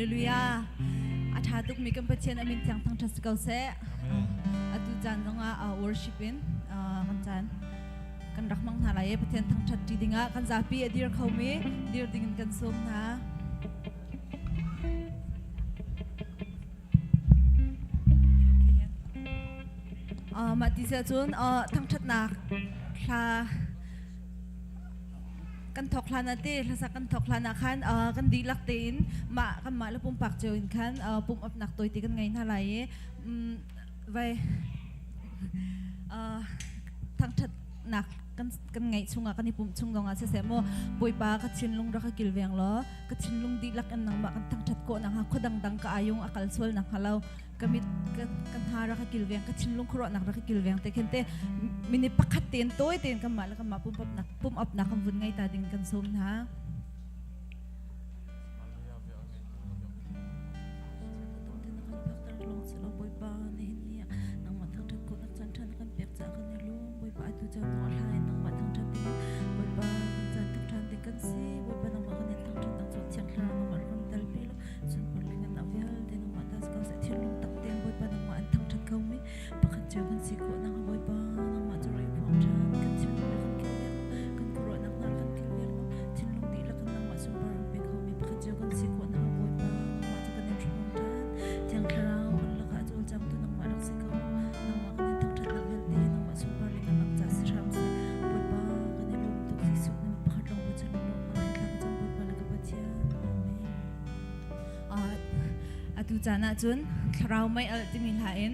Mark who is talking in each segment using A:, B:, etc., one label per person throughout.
A: Hallelujah. A ṭha tukmi kan Pathian a min thiang thangṭhat si ko seh. Atu caan zongah worship in kan caan kan rak hmang hna lai i Pathian thangṭhat ṭi dingah kan zapi a dir khomi dir dingin kan sawm hna. Mah ti si ahcun thangṭhatnak hla kan thawk hlan ah te hlasak kan thawk hlan ah khan kan dihlak tein mah kanmah le pumpak cio in khan pumh upnak tawite kan ngei hna lai i vai thangṭhatnak kan kan ngeih chungah kan i pumh chung zongah siseh maw Bawipa ka thinlung rak ka kilveng law ka thinlung dihlak in nangmah kan thangṭhat khawh nakhnga khua dangdang ka ayung a kal sual nakhnga lo ka mit ka hna rak ka kilveng ka thinlung khuaruahnak rak ka kilveng te khin te minute pakhat tein tawi tein kanmah le kanmah pump pump upnak kan vun ngei ta ding kan sawm hna. Pakhat cio kan si khawh nakhnga Bawipa nangmah cu rai phuang ṭhan kan thinlung le kan kilveng kan khuaruahnak hna kan kilveng law thinlung dihlak in nangmah sunpar an pe khomi pakhat cio kan si khawh nakhnga Bawipa nangmah cu kan in hrawm ṭhan. Thiang Thlarau kan lakah cawlcangtu nangmah rak si ko. Nangmah kan in thangṭhatnak vialte nangmah sunpar le ngan ca si hram seh. Bawipa kan i lawm tuk Jesuh na pakhat lawng ba cun lawmnak in thla ka cam Bawipa le ka Pathian. Amen. Atu caan ahcun thlarau mei alh timi hla in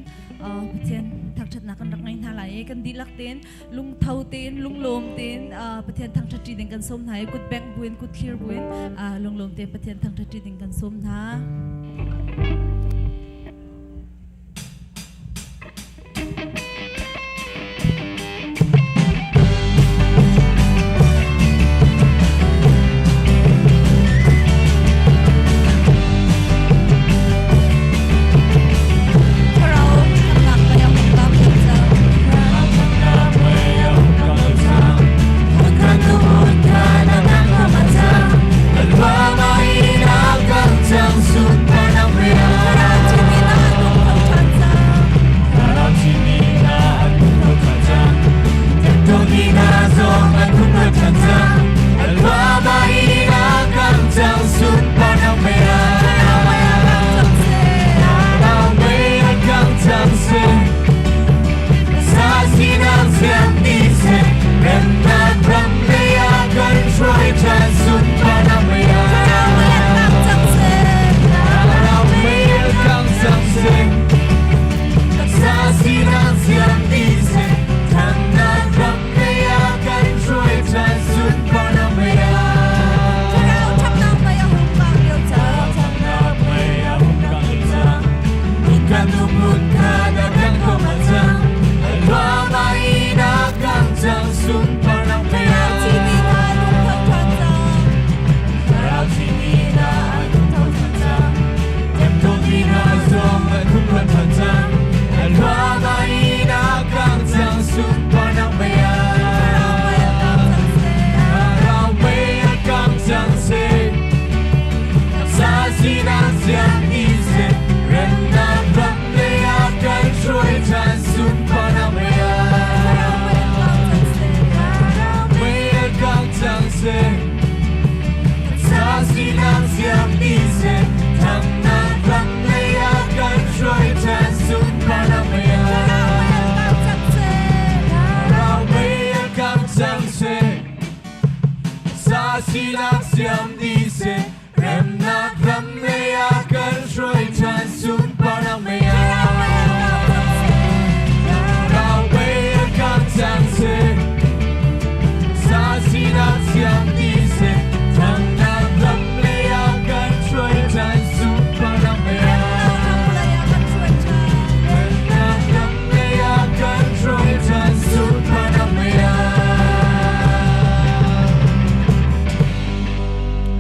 A: Pathian thangṭhatnak kan rak ngei hna lai i kan dihlak tein lungtho tein lunglawm tein Pathian thangṭhat ṭi ding kan sawm hna i kut bengh buin kut thlir buin lunglawm tein Pathian thangṭhat ṭi ding kan sawm hna.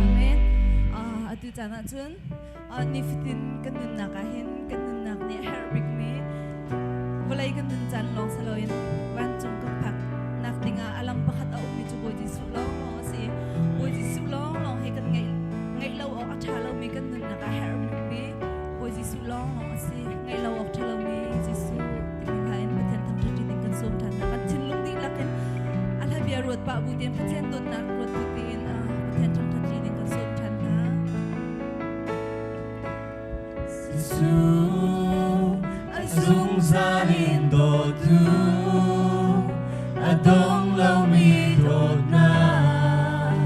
A: Amen. Atu caan ahcun nifatin kan nunnak ah hin kan nunnak nih a herh bikmi vawlei kan nun caan lawng si loin vancung kan phak nak dingah a lam pakhat a ummi cu Bawi Jesuh lawnglawng a si. Bawi Jesuh lawnglawng hi kan ngeih ngeih lo awk a ṭha lomi kan nunnak ah a herhmi Ruat pah bu tein Pathian dawtnak ruat bu tein Pathian thangṭhat ṭi ding kan sawm ṭhan hna.
B: Jesuh a zungzal in dawtu a dong lomi dawtnak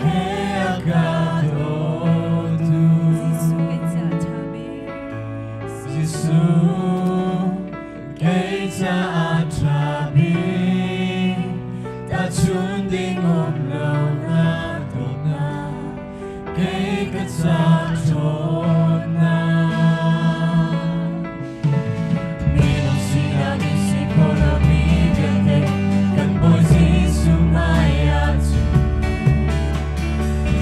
B: he a ka dawtu.
A: Jesuh kei caah ṭha bik.
B: Jesuh kei caah ṭha bik tahchun ding um lo na dawtnak kei ka ca ṭhawnnak. Minung sinak in si kho lomi vialte kan Bawi Jesuh hmaiah cun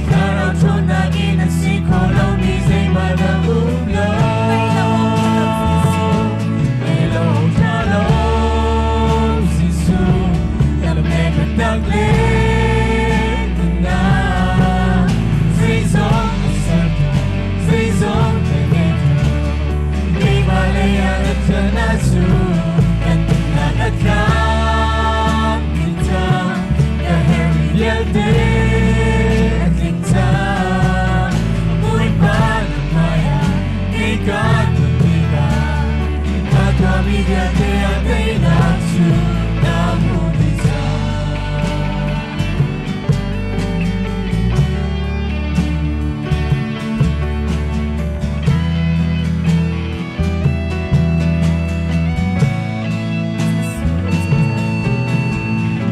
B: Thlarau ṭhawnnak in an si kho lomi zeihmanh a um lo. Ngei lo ṭha lo Jesuh, lam le biatak le nunnak. Zeizong a sertu, zeizong te ngeitu, keimah lei ah na ṭan ahcun kan nunnak a tlam dih cang. Ka herhmi vialte a tling cang. Bawipa na hmaiah kei ka ton tikah ka tuahmi vialte ah teinak cu na hmuh dih cang.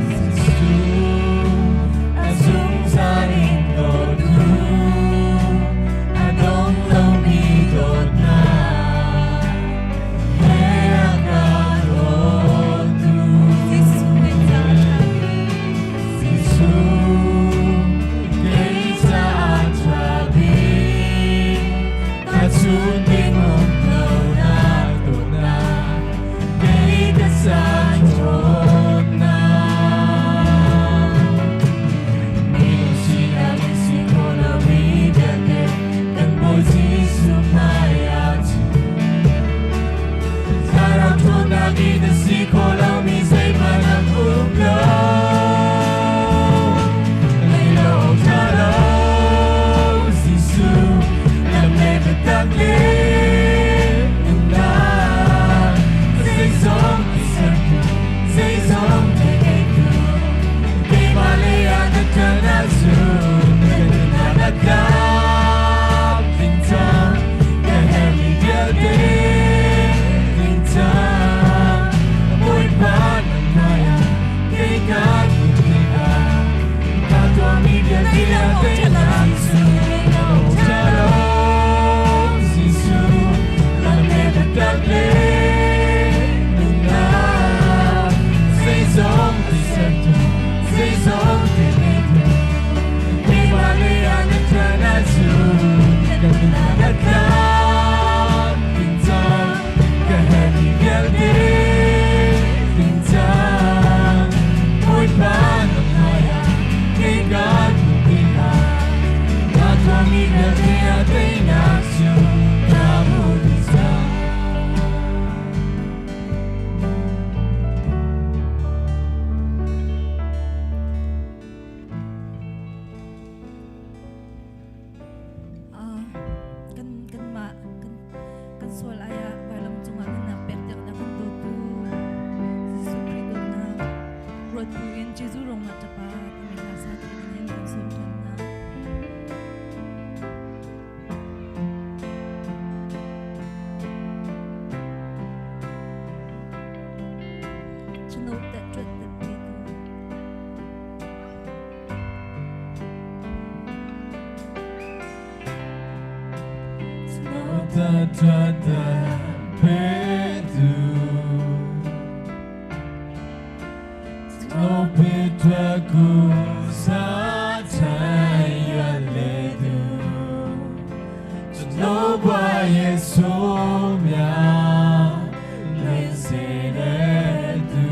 B: Jesuh a zungzal in dawtu, a dong lomi dawtnak he a ka dawtu.
A: Jesuh kei caah ṭha bik.
B: Jesuh kei caah ṭha bik, tahchun ding um lo nak dawtnak, kei ka ca ṭhawnnak. Minung sinak in si kho lomi vialte kan Bawi Jesuh hmaiah cun Thlarau ṭhawnnak in a si kho lomi zeihmanh an um lo. Ngei lo ṭha lo Jesuh, lam le biatak le nunnak. Zeizong a sertu, zeizong te ngeitu, keimah lei ah na ṭan ahcun ka nunnak a tlam tling cang. Ka herhmi vialte tling cang. Bawipa na hmaiah kei ka kun tikah ka tuahmi vialte ah teinak cu ṭha lo Jesuh, lam le biatak le nunnak. Zeizong te sertu, zeizong te ngeitu, keimah lei ah na ṭan ahcun ka nunnak a tlam tling cang. Ka herhmi vialte tling cang. Bawipa na hmaiah kei ka kun tikah ka tuahmi vialte ah teinak cu na hmuh dih cang.
A: Kan kanmah kan kan sual ai ah vailam cungah nunnak pek tiang na kan dawtu Jesuh Khrih dawtnak ruat bu in Jesuh ruangah ṭapa timi hla sa ti ding in kan sawm ṭhan hna. Chanote ṭuat tat pe tu.
B: Da da da pe du No pe twa ku sa chan ya le du No bwa ye so mya le se le du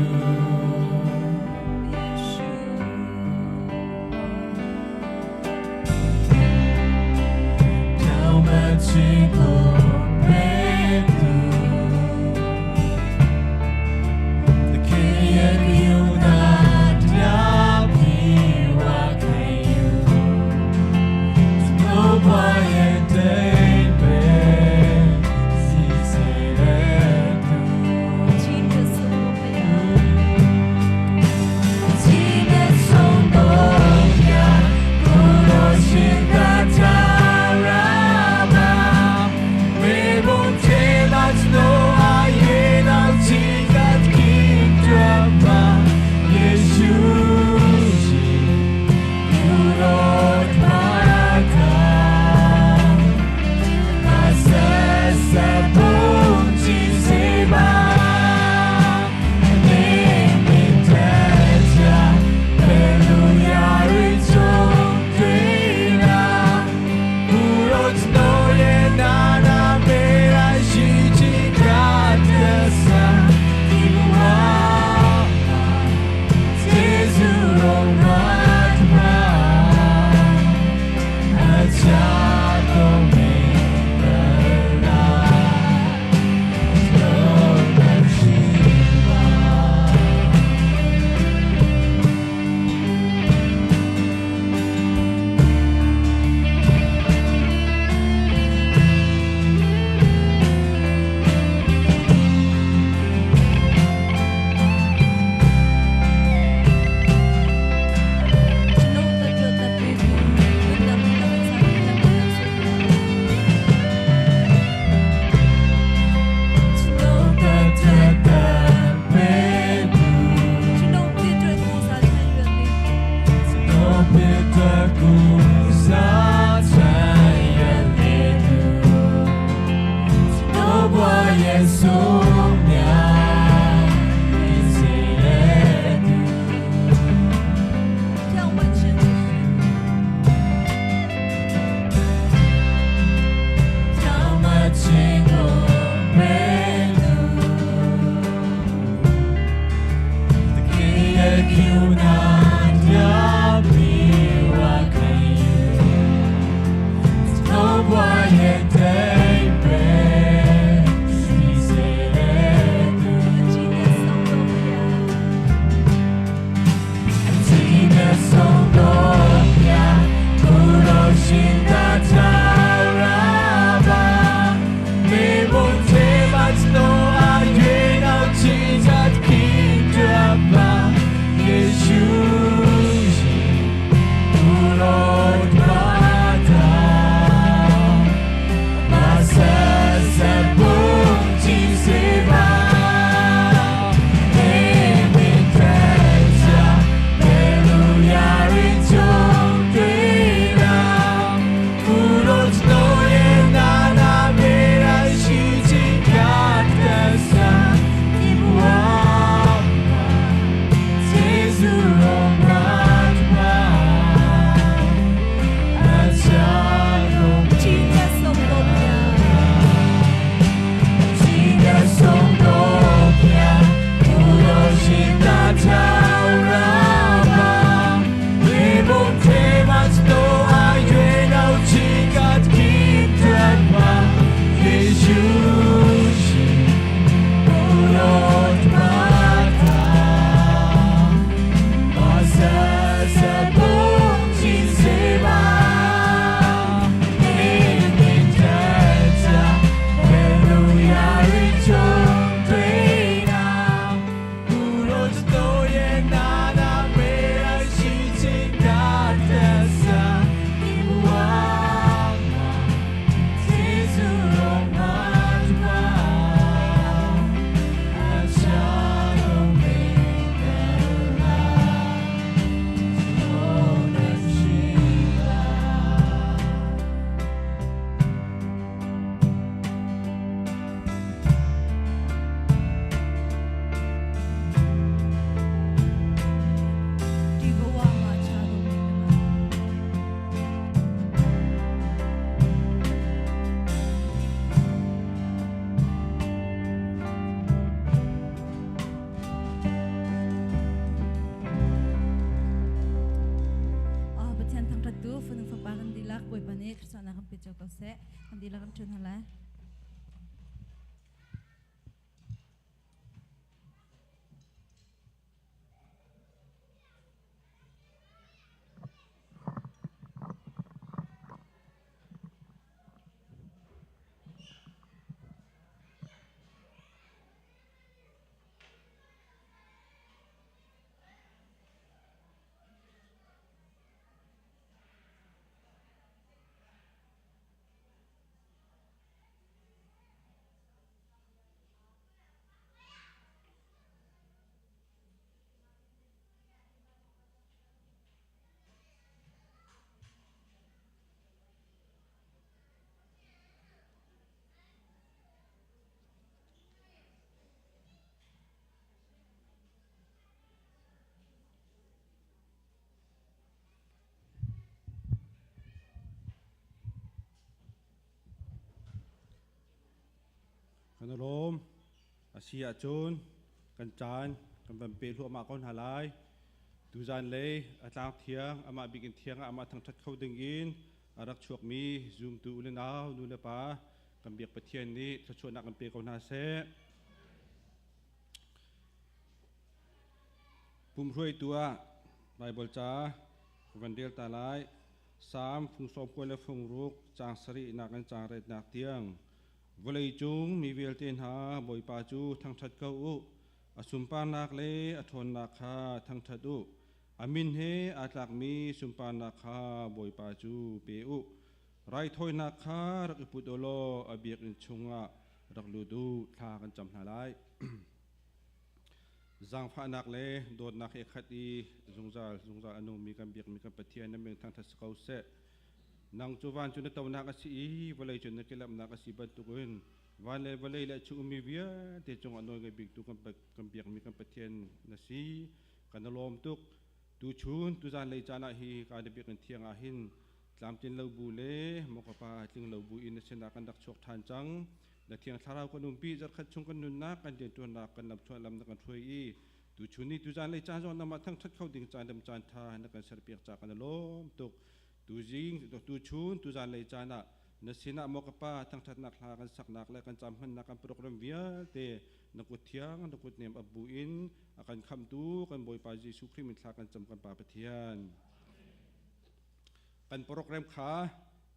A: Hruaitu fanu fapa kan dihlak Bawipa nih thluachuahnak kan pe cio ko seh. Kan dihlak kan ṭuan hna lai.
C: Kan i lawm. A si ahcun kan caan kan van pe hluahmah ko hna lai. Tuzan lei a tlang thiang amah bikin thiang ah amah thangṭhat kho ding in a rak chuakmi zumtu u le nau nu le pa kan biak Pathian nih thluachuahnak kan pe ko hna seh. Pumhruaitu ah Baibal ca van rel ta lai. Salm fung sawm kua le fung ruk caang sarih nak in caang retnak tiang. Vawleicung mi vialte hna Bawipa cu thangṭhat ko u. A sunparnak le a ṭhawnnak kha thangṭhat u. A min he aa tlakmi sunparnak kha Bawipa cu pe u. Raithawinak kha rak i put u law a biakinn chungah rak lut u. Thla kan cam hna lai. Zaangfahnak le dawtnak he khat i zungzal zungzal a nungmi kan biakmi kan Pathian na min thangṭhat si ko seh. Nang cu van cu na tonak a si i vawlei cu na kelamnak a si bantukin van le vawlei le a chung ummi vialte cungah nawl ngei biktu kan biakmi kan Pathian na si. Kan i lawm tuk. Tuchun tuzan lei caan ah hi ka na biakinn thiang ah hin tlamtlin lo bu le mawkapa tling lo bu in na sinah kan rak chuak ṭhan cang. Na Thiang Thlarau kan umpi zarhkhat chung kan nunnak kan rianṭuannak kan lamthluan lam na kan hruai i tuchun ni tuzan lei caan zong nangmah thangṭhat kho ding caan dam caan ṭha na kan serpiak ca kan i lawm tuk. Tuzing tuchun tuzan lei caan ah na sinah maw ka pa thangṭhatnak hla kan saknak le kan cam hmannak kan program vialte na kut thiang na kut nem ap bu in a kan khamtu kan Bawipa Jesuh Khrih min thla kan cam kan Pa Pathian. Kan program kha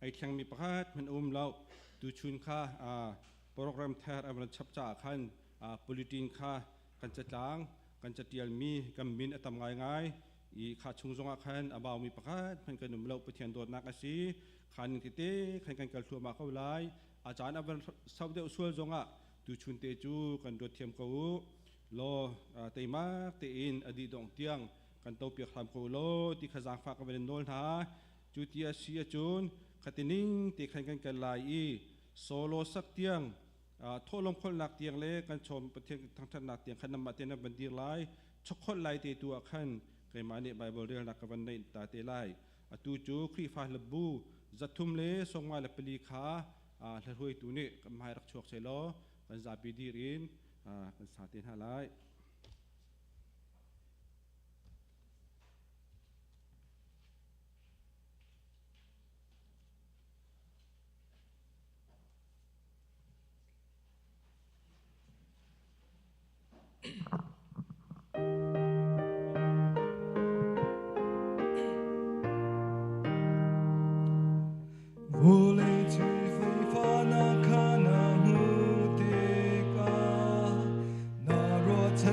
C: ai thlengmi pakhat hmanh a um lo. Tuchun kha program thar a van chap caah khan bulletin kha kan catlang kan catialmi kan min a tam ngaingai i kha chung zongah khan a baumi pakhat hmanh kan um lo. Pathian dawtnak a si. Kha ning tete khan kan kal thluahmah ko lai. A caan a van sau deuh sual zongah tuchun te cu kan ruat thiam ko u law teimak tein a dih dongh tiang kan topiak hram ko law ti kha zaangfah ka van in nawl hna. Cu ti a si ahcun khatining te khan kan kal lai i solo sak tiang thawhlawm kholhnak tiang le kan chawm Pathian thangṭhatnak tiang khan nanmah te nan van dir lai. Chokholh lai te tu ah khan keimah nih Baibal relnak ka van neih ta te lai. Atu cu Khrihfa hlabu zathum le sawmnga le pali kha hlahruaitu nih kan hmai rak chuak sehlaw kan zapi dir in kan sa te hna lai.
B: Vulei na kha na hmu tikah na ruahchan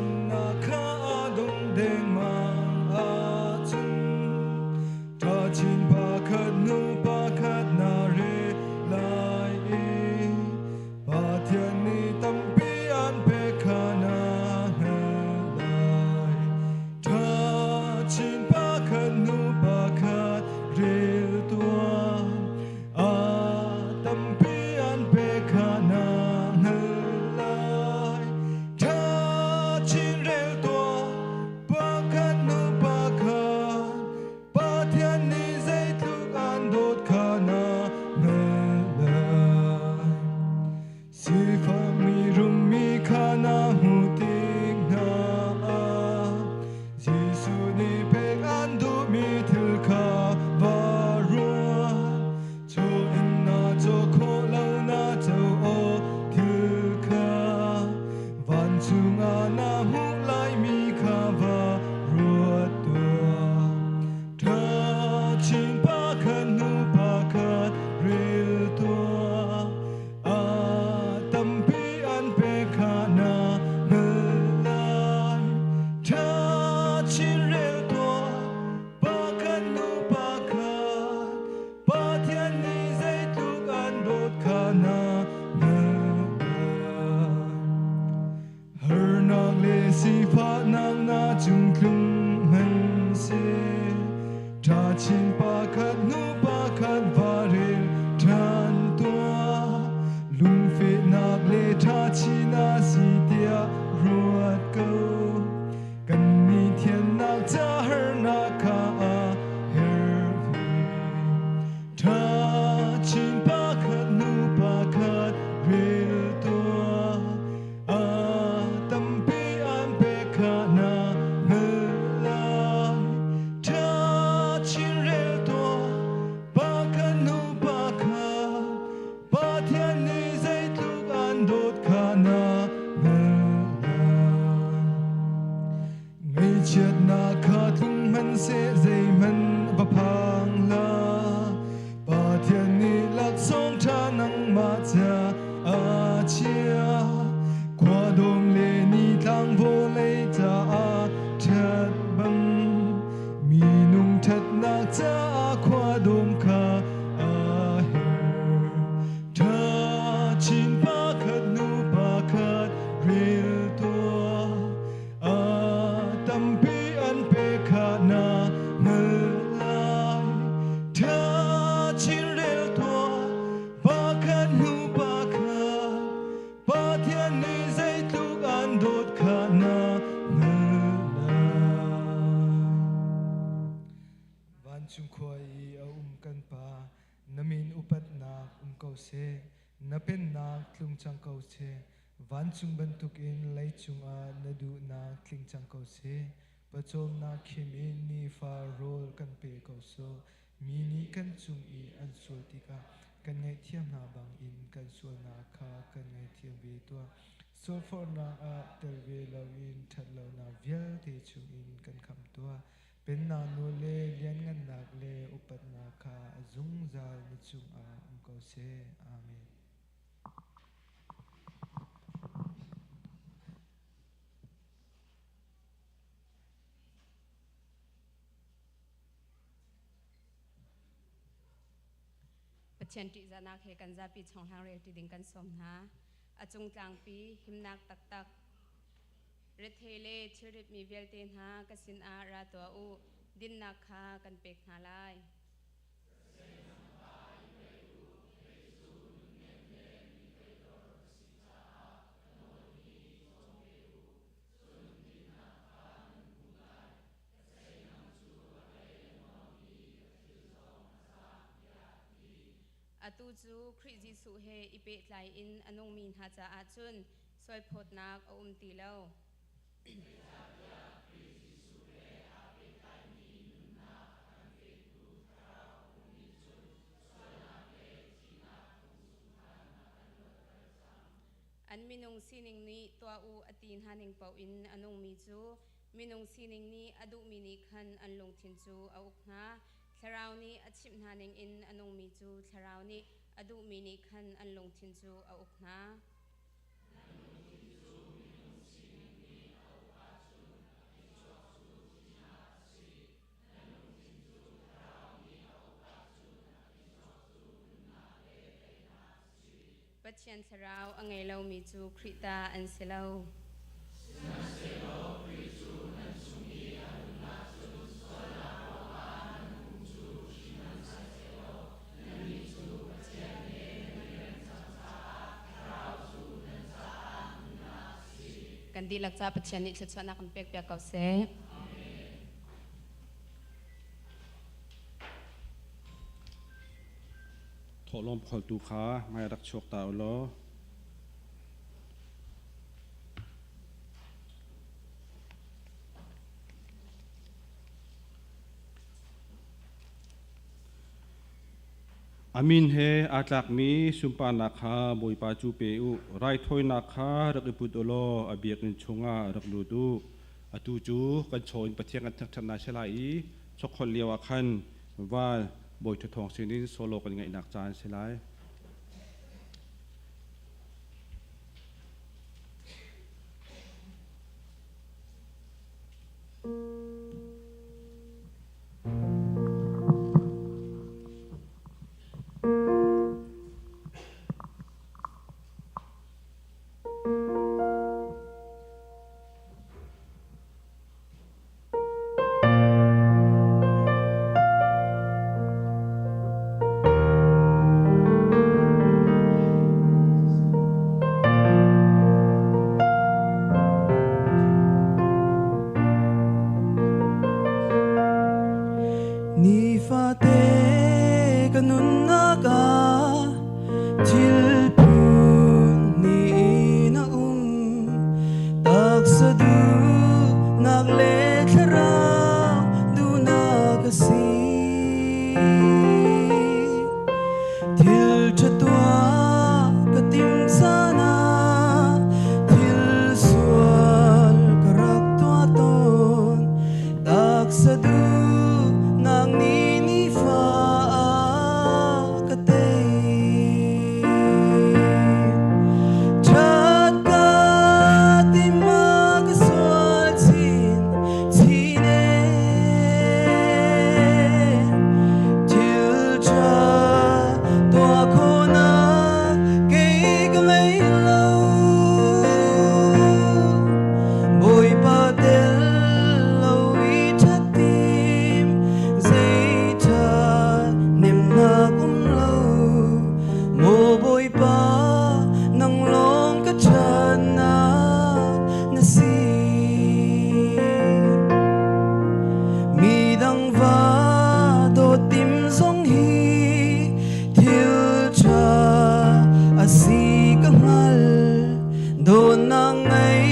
B: chin pakhat hnu pakhat va rel ṭhan tuah. Lungfehnak le ṭha chin a si tiah ruat ko. Kan ni thiannak ca harnak kha a her ve. Ṭha chin pakhat hnu pakhat rel tuah. A tampi an pek kha na hngalh lai. Ṭha chin rel tuah, pakhat hnu pakhat. Pathian nih zeitluk an dawt kha na hngalh lai. Ngaihchiatnak kha tlung hmanhseh zeihmanh va phang hlah. Pathian nih laksawng ṭha nangmah ca a chiah. Khuadawm le nitlang vawlei caah ṭhat bang minung ṭhatnak caah khuadawm kha a herh. Ṭha chin pakhat hnu pakhat rel tuah. A tampi an pek kha na hngalh lai. Ṭha chin rel tuah, pakhat hnu pakhat. Pathian nih zeitluk an dawt kha na hngalh lai. Vancung khua i a um kan Pa, na min upatnak um ko seh, na pennak tlung cang ko seh. Vancung bantukin leicung ah na duhnak tling cang ko seh. Pawcawmnak khim in nifa rawl kan pe ko sawh. Mi nih kan cung i an sual tikah kan ngaihthiam hna bangin kan sualnak kha kan ngaithiam ve tuah. Sualforhnak ah tel ve loin ṭhatlonak vialte chungin kan khamh tuah. Pennak nawl le lianngannak le upatnak kha a zungzal na cungah um ko seh. Amen.
D: Pathian ṭihzahnak he kan zapi chonghlang relṭi ding kan sawm hna. A cung tlangpi himnak taktak rethei le thilritmi vialte hna ka sinah ra tuah u, dinnak kha kan pek hna lai. Atu cu Khrih Jesuh he i pehtlai in a nungmi hna caah cun sualphawtnak a um ti lo. An minung sining nih tuah u a ti hna ning paoh in a nungmi cu minung sining nih a duhmi nih khan an lungthin cu a uk hna. Thlarau nih a chimh hna ningin a nungmi cu Thlarau nih a duhmi nih khan an lungthin cu a uk hna. Pathian Thlarau a ngei lomi cu Khrih ta an si lo.
E: Sihmanhsehlaw Khrih cu nan chung i a um ahcun sualnak ruangah nan pum cu hrin hmanh sihsehlaw nannih cu Pathian he nan i rem cang caah Thlarau cu nan caah nunnak a si.
D: Kan dihlak caah Pathian nih thluachuahnak kan pekpiak ko seh.
C: Thawhlawm kholtu kha hmai rak chuak ta u law. A min he aa tlakmi sunparnak kha Bawipa cu pe u. Raithawinak kha rak i put u law a biakinn chungah rak lut u. Atu cu kan chaw in Pathian kan thangṭhat hna seh lai i chokholh lioah khan val bawi ṭhathawng sinin solo kan ngaihnak caan a si lai.
B: Nifate ka nunnak ah thil phun ni na um taksa duhnak le thlarau duhnak a si. Thil ṭha tuah ka tim caan ah thil sual ka rak tuah tawn. Taksa duhnak nih nifa a ka tei. Ṭhat ka tim ah ka sual chin chin ee. Thil ṭha tuah khawhnak kei ka ngei lo. Bawipa tel lo i ṭhat tim zei ṭhat nemnak um lo. Maw Bawipa, nang lawng ka ṭhatnak na si. Midang va dawt tim zong hi thil ṭha a si ka hngal. Dawtnak ngei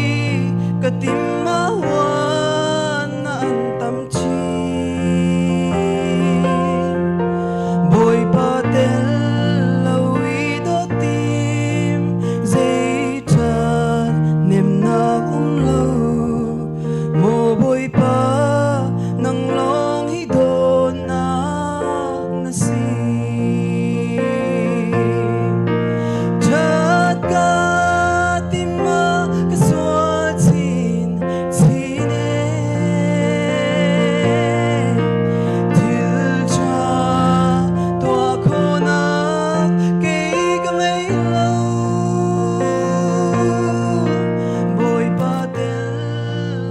B: ka tim ah huan na an tam chin. Bawipa tel lo i dawt tim zei ṭhat nemnak um lo. Maw Bawipa, nang lawng hi dawtnak na si. Ṭhat ka tim ah ka sual chin chin ee. Thil ṭha tuah khawhnak kei ka ngei lo. Bawipa tel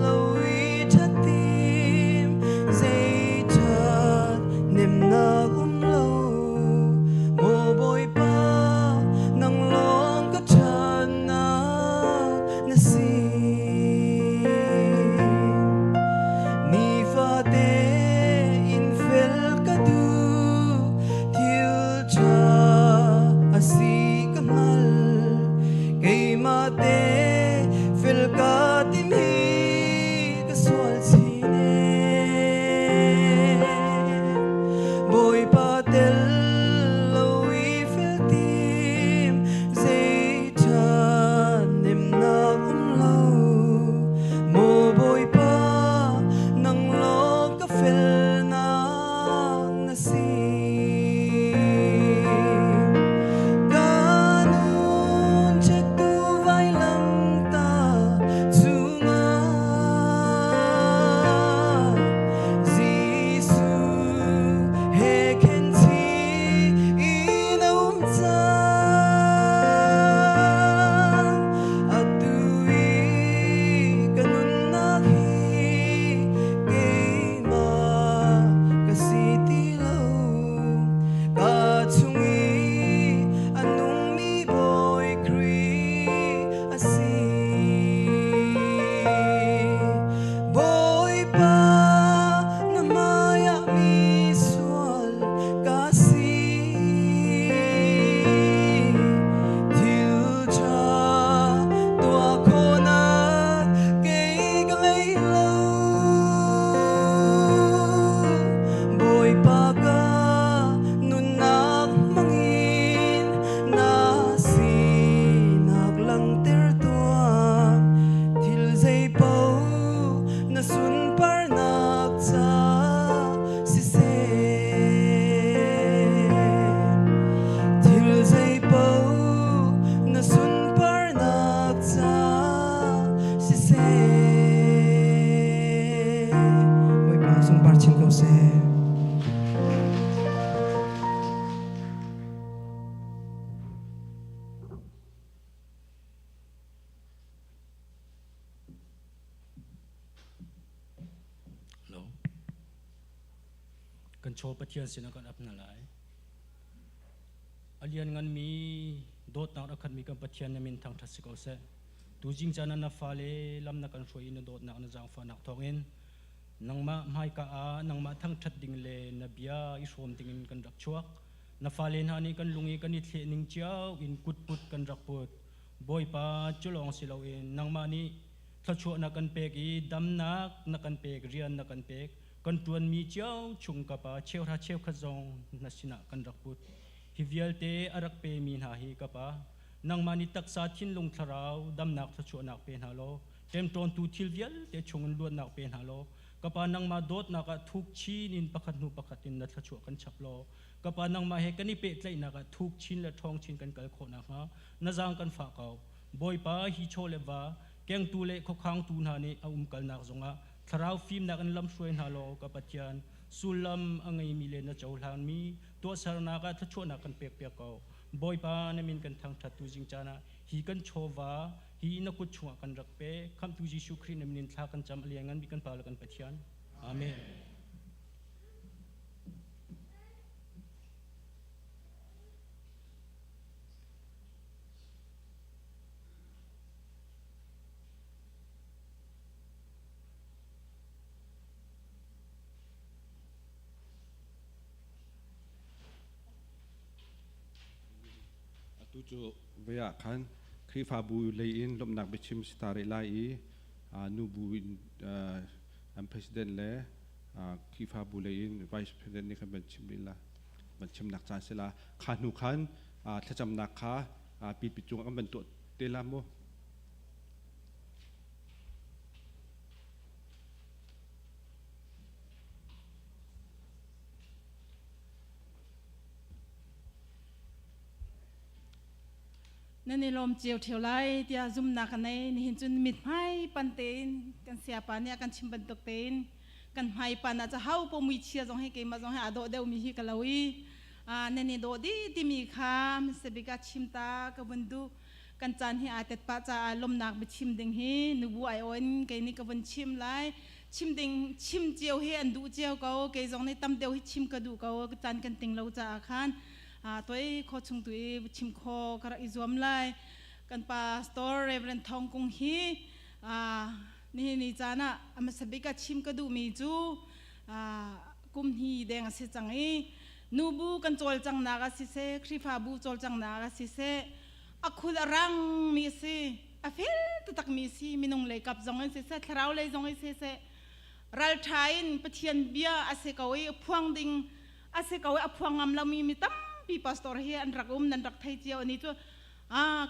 B: lo i ṭhat tim zei ṭhat nemnak um lo. Maw Bawipa, nang lawng ka ṭhatnak na si. Nifate in fel ka duh, thil ṭha a si ka hngal. Keimah te fel ka tim hi ka sual chin ee. Bawipa tel lo i fel tim zei ṭhat nemnak um lo. Maw Bawipa, nang lawng ka felnak na si. Ka nun chektu vailamtah cungah Jesuh he khen chih in a um cang. Atu i ka nunnak hi keimah ka si ti lo. Ka chung i a nungmi Bawi Khrih a si. Bawipa, na hmaiah mi sual ka si. Thil ṭha tuah khawhnak kei ka ngei lo. Bawipa ka nunnak hmangin na sinak langhter tuah. Thil zeipaoh na sunparnak ca siseh. Thil zeipaoh na sunparnak ca siseh. Bawipa sunpar chin ko seh.
F: Lo. Kan chaw Pathian sinah kan ap hna lai. A liannganmi dawtnak a khatmi kan Pathian na min thangṭhat si ko seh. Tuzing caan ah na fale lam na kan hruai i na dawtnak na zaangfahnak thawngin Nangmah hmaika ah nangmah thangṭhat ding le na bia i hrawm dingin kan rak chuak. Na fale hna nih kan lung i kan i thleh ning cio in kutput kan rak put. Bawipa, cu lawng si loin nangmah nih thluachuah na kan pek i damnak na kan pek, rian na kan pek. Kan ṭuanmi cio chung ka Pa cheuhra cheukhat zong na sinah kan rak put. Hi vialte a rak pemi hna hi ka Pa, nangmah nih taksa thinlung thlarau damnak thluachuahnak pe hna law ṭemṭawntu thil vialte chungin luatnak pe hna law ka Pa nangmah dawtnak ah thuk chin in pakhat hnu pakhat in na thluachuah kan chap law ka Pa nangmah he kan i pehtlaihnak ah thuk chin le ṭhawng chin kan kal khawh nakhnga na zaang kan fah ko. Bawipa, hi chaw le va kengtu le khuakhangtu hna nih a umkalnak zongah thlarau fimnak in lamhruai hna law ka Pathian sullam a ngeimi le na cohlanmi tuahsernak ah thluachuahnak kan pekpiak ko. Bawipa, na min kan thangṭhat tu zing caan ah hi kan chawva hi na kut chungah kan rak pe. Khamhtu Jesuh Khrih na min in thla kan cam a lianngan bik kan Pa le kan Pathian. Amen.
C: Atu cu voi ah khan Khrihfabu lei in lawmhnak biachim si ta rih lai i nubu in an president le Khrihfabu lei in vice president nih khan van chim rih la van chimnak caan si la kha hnu khan thlacamnak kha pipi cung kan van tuah te la mu.
G: Nan i lawm cio ṭheo lai tiah zumnak ka nei. Nihin cun mithmai pan tein kan sayapa nih a kan chim bantuk tein kan hmai pan ah hau po muichia zong hi keimah zong hi aa dawh deuhmi hi ka lo i nan i dawh dih timi kha hmasabik ah chim ta ka vun duh. Kan caan hi aa tet pah caah lawmnak biachim ding hi nubu ai aw in kei nih ka vun chim lai. Chim ding chim cio hi an duh cio ko. Kei zong nih tam deuh hi chim ka duh ko. Caan kan ting lo caah khan toi khaw chung tu i chim kho ka rak i zuam lai. Kan pastor Reverend Thawng Kung hi nihin ni caan ah a hmasa bik ah chim ka duhmi cu kum hni deng a si cang i nubu kan cawlcanghnak ah siseh Khrihfabu cawlcanghnak ah siseh a khul a rangmi a si a fel taktakmi a si minung lei kap zong in siseh thlarau lei zong in siseh ralṭha in Pathian bia a si ko i phuang ding a si ko i a phuang ngam lomi mi tampi pastor hi an rak um nan rak thei cio ani cu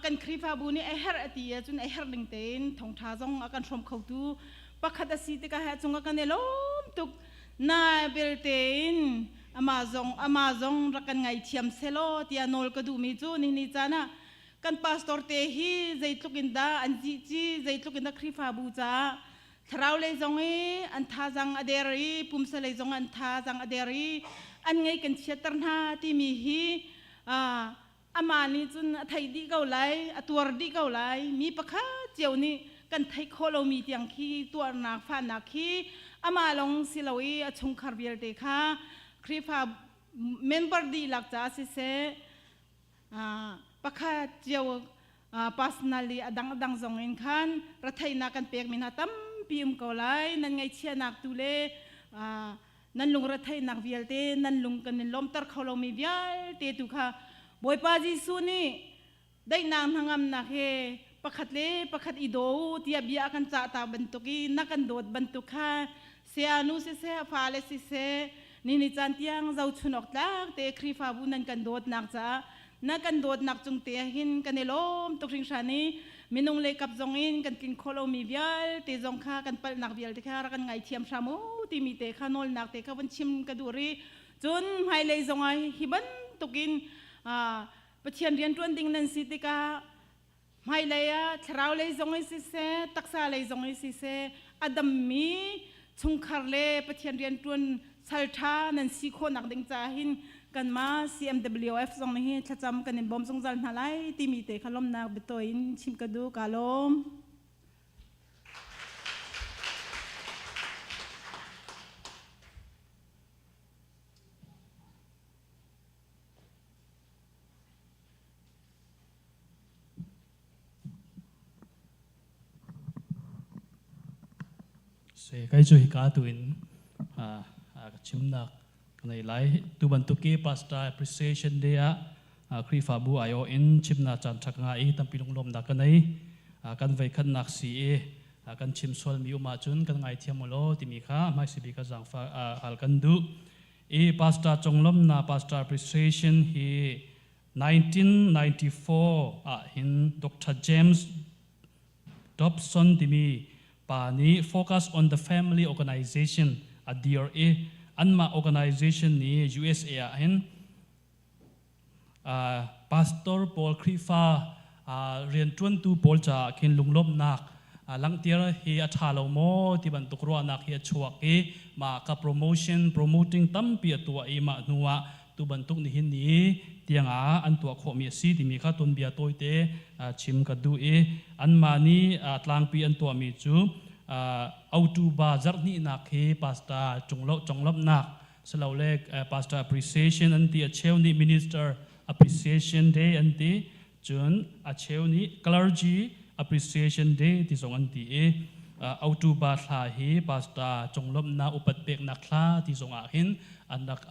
G: kan Khrihfabu nih a herh a ti ahcun a herh ning tein thawngṭha zong a kan hrawm khotu pakhat a si tikah a cungah kan i lawm tuk na belte in amah zong rak kan ngaithiam selaw tiah nawl ka duhmi cu nihin caan ah kan pastor te hi zeitluk in dah an zihci zeitluk in dah Khrihfabu caah thlarau lei zong i an thazang a der i pumsa lei zong an thazang a der i an ngei kan chiatter hna timi hi amah nih cun a theih dih ko lai a tuar dih ko lai mi pakhat cio nih kan theih khawh lomi tiang khi tuarnak fahnak khi amah lawng si lo i a chungkhar vialte kha Khrihfa member dihlak caah siseh pakhat cio personally a dang dang zong in khan retheihnak kan pekmi hna tampi um ko lai nan ngaihchiahnak tu le nan lungretheihnak vialte nan lung kan in lawmter kho lomi vialte tu kha Bawipa Jesuh nih daihnak hnangamnak he pakhat le pakhat i daw tiah bia a kan cah ta bantuk i na kan dawt bantuk kha saya nu siseh fale siseh ni ni caan tiang zohchun awk tlak te Khrihfabu nan kan dawtnak caah na kan dawtnak cung te hin kan i lawm tuk hringhran i minung le kap zong in kan tlin khawh lomi vialte zong kha kan palhnak vialte kha rak kan ngaithiam hram u timi te kha nawlnak te kha vun chim ka duh rih. Cun hmailei zong ah hi bantukin Pathian rianṭuan ding nan si tikah hmailei ah thlarau lei zong in siseh taksa lei zong in siseh a dammi chungkhar le Pathian rianṭuan salṭha nan si khawhnak ding caah hin kanmah CMWF zong nih hi thlacam kan in bawm zungzal hna lai timi te kha lawmnak biatawi in chim ka duh. Kaa lawm.
H: Se kai cu hika tu in ka chimnak ka nei lai. Tu bantuk i Pastor Appreciation Day ah Khrihfabu aiawh in chimnak caan ṭha ka ngah i tampi lunglawmnak ka nei. Kan voikhatnak si i kan chim sualmi um ahcun kan ngaithiam u law timi kha hmaisi bik ah zaangfah hal kan duh. I Pastor conglawmhnak Pastor Appreciation hi 1994 ah hin Dr. James Dobson timi pa nih Focus on the Family Organization a dir i anmah organization nih USA ah hin pastor pawl Khrihfa rianṭuantu pawl caah khin lunglawmhnak langhter hi a ṭha lo maw ti bantuk ruahnak hi a chuak i mah ka promotion promoting tampi a tuah i mah hnu ah tu bantuk nihin ni tiangah an tuah khawhmi a si timi kha tuanbia tawite chim ka duh i anmah nih tlangpi an tuahmi cu autu ba zarhhnihnak hi pastor cunglo conglawmhnak silole pastor appreciation an ti, a cheu nih minister appreciation day an ti, cun a cheu nih clergy appreciation day ti zong an ti i autu ba thla hi pastor conglawmhnak upat peknak thla ti zong ah hin an rak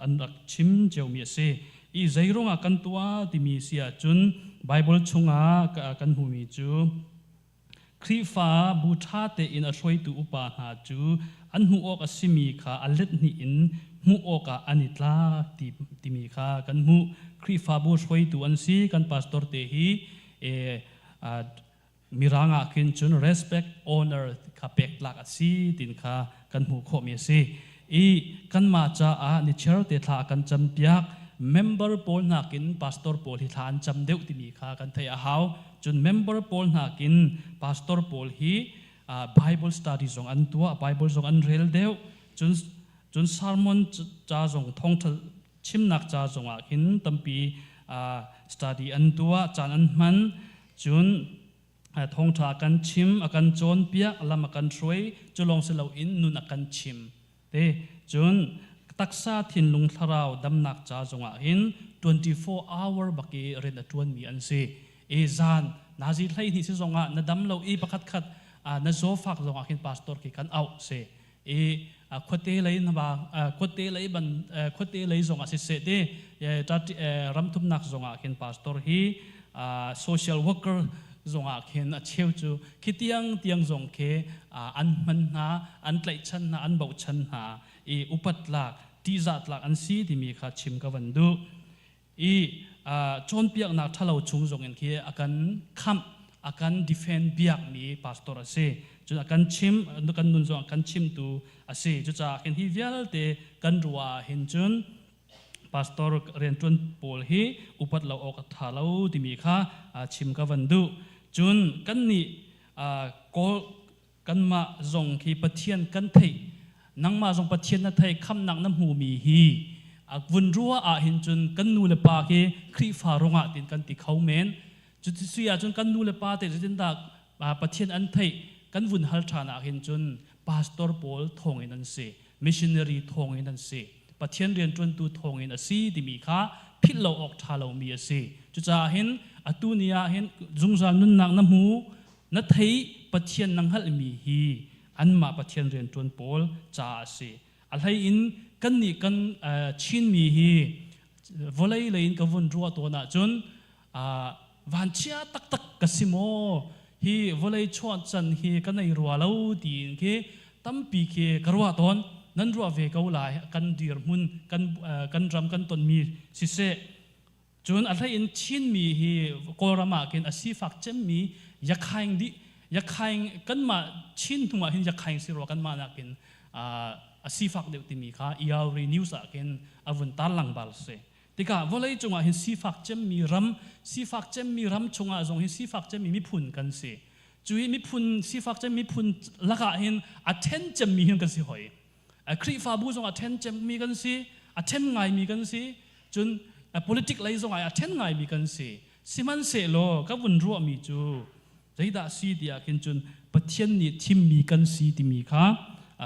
H: an rak chim ciomi a si. I zeiruangah kan tuah timi si ahcun Bible chungah kan hmuhmi cu Khrihfa bu ṭha tein a hruaitu upa hna cu an hmuh awk a simi kha a let hnih in hmuh awkah an i tlak ti, timi kha kan hmuh. Khrihfabu hruaitu an si. Kan pastor te hi Mirang ah khin cun respect, honor kha pek tlak a si tin kha kan hmuh khawhmi a si. I kanmah caah nichiar te thla a kan campiak. Member pawl nakin pastor pawl hi thla an cam deuh timi kha kan theih a hau. Cun member pawl nakin pastor pawl hi Bible study zong an tuah, Bible zong an rel deuh. Cun cun sermon ca zong thawngṭha chimnak ca zongah khin tampi study an tuah, caan an hman. Cun thawngṭha a kan chim, a kan cawnpiak, lam a kan hruai, cu lawng si loin nun a kan chim. Te cun taksa thinlung thlarau damnak ca zongah hin 24 hour bak i rian a ṭuanmi an si. E zan nazi 12 si zongah na dam lo i pakhat khat na zawfak zongah khin pastor khi kan auh si. I khuate lei na khuate lei ban khuate lei zongah siseh te ramthumnak zongah khin pastor hi social worker zongah khin a cheu cu khi tiang tiang zong khi an hman hna, an tlaihchan hna, an bochan hna i upat tlak ṭihzah tlak an si timi kha chim ka van duh. I cawnpiaknak ṭhalo chung zongin khi a kan khamh, a kan defend biakmi pastor a si. Cun a kan chim, kan nun zong a kan chimtu a si. Cucaah khin hi vialte kan ruah ah hin cun pastor rianṭuan pawl hi upat lo awk a ṭha lo timi kha chim ka van duh. Cun kannih Kawl kanmah zong khi Pathian kan theih, nangmah zong Pathian na theih, khamnak na hmumi hi vun ruah ah hin cun kan nu le pa khi Khrihfa rungah tin kan ti kho men. Cuti sui ahcun kan nu le pa te zeitindah Pathian an theih kan vun hal ṭhan ah hin cun pastor pawl thawngin an si, missionary thawngin an si, Pathian rianṭuantu thawngin a si timi kha philh lo awk ṭha lomi a si. Cucaah hin atu ni ah hin zungzal nunnak na hmu, na thei, Pathian na hngalhmi hi anmah Pathian rianṭuan pawl caah a si. A hlei in kannih kan Chinmi hi vawlei lei in ka vun ruah tawn ahcun vanchia taktak ka si maw, hi vawlei chuah can hi ka nei rua lo tiin khi tampi khi ka ruah tawn. Nan ruah ve ko lai, kan dirhmun, kan ram kan tonmi siseh. Cun a hlei in Chinmi hi Kawlram ah khin a sifak cemmi yakhaing dih yakhaing kanmah Chin hnu ah hin yakhaing si rua kanmah nakin a sifak deuh timi kha Iawri news ah khin a vun tarlang bal si. Tikah vawlei cungah hin sifak cemmi ram, sifak cemmi ram chungah zong hin sifak cemmi miphun kan si. Cui miphun sifak cem miphun lakah hin a then cemmi hin kan si hoi. Khrihfabu zong a then cemmi kan si, a then ngaimi kan si. Cun politic lei zong ah a then ngaimi kan si. Sihmanhsehlaw ka vun ruahmi cu zeidah si tiah khin cun Pathian nih thimmi kan si timi kha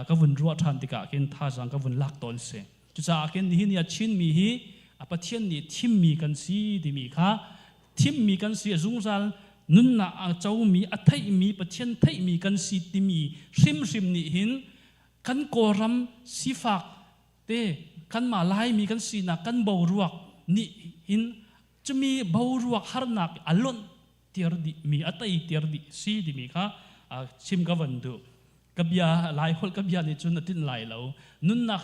H: ka vun ruah ṭhan tikah khin thazaang ka vun lak tawn si. Cucaah khin nihin ni ah Chinmi hi Pathian nih thimmi kan si timi kha, thimmi kan si, zungzal Nunnak a comi, a theihmi, Pathian theihmi kan si timi hrimhrim nih hin kan Kawlram sifak te kanmah Laimi kan sinak kan boruak nih hin cumi boruak harnak a lonh tiar dih mi a tei tiar dih si timi kha chim ka van duh. Ka bia Lai holh ka bia nih cun a tinh lai lo. Nunnak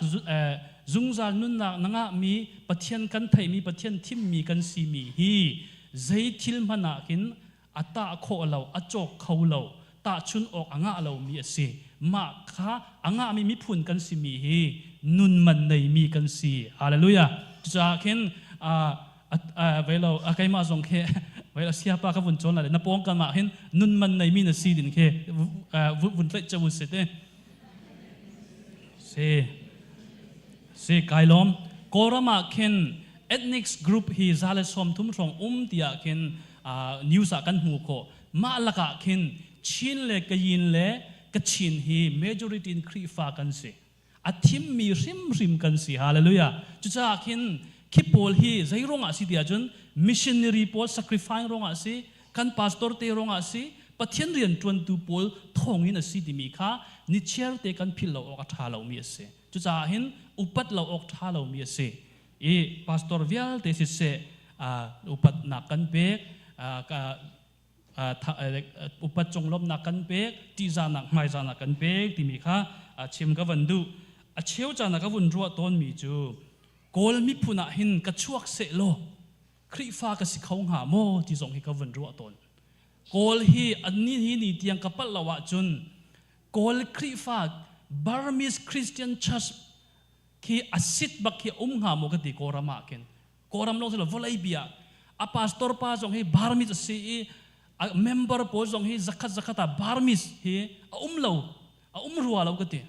H: zungzal nunnak na ngahmi Pathian kan theihmi Pathian thimmi kan simi hi zei thil hmanh ah khin a tah khawh lo, a cawk kho lo, tahchun awk a ngah lomi a si. Mah kha a ngahmi miphun kan simi hi nun man neimi kan si. Hallelujah. Cucaah khin vei lo keimah zong khi vei lo siapa ka vun cawn lai na pawngkam ah hin nun man neimi na si din khi vun tlaih che si te si si kai lawm. Kawlram ah khin ethnic group hi 130 hrawng um tiah khin news ah kan hmu khawh. Mah lakah khin Chin le Kayin le Kachin hi majority in Khrihfa kan si, a thimmi hrimhrim kan si. Hallelujah. Cucaah khin khi pawl hi zei ruangah si tiah cun missionary pawl sacrifice ruangah si, kan pastor te ruangah si, Pathian rian ṭuantu pawl thawngin a si timi kha nichiar te kan philh lo awk a ṭha lomi a si. Cucaah hin upat lo awk ṭha lomi a si i pastor vialte siseh, upatnak kan pek, upat conglawmhnak kan pek, ṭihzahnak hmaizahnak kan pek timi kha chim ka van duh. A cheu caan ah ka vun ruah tawnmi cu Kawl miphun ah hin ka chuak seh law Khrihfa ka si kho hnga maw ti zong hi ka vun ruah tawn. Kawl hi anni hi ni tiang ka palh lo ahcun Kawl Khrihfa Burmese Christian Church khi a sit bak khi um hnga maw ka ti. Kawlram ah khin, Kawlram lawng si lo, vawlei bia a pastor pa zong hi Burmese a si i a member pawl zong hi zakhat zakhat ah Burmese hi a um lo, a um rua lo ka ti.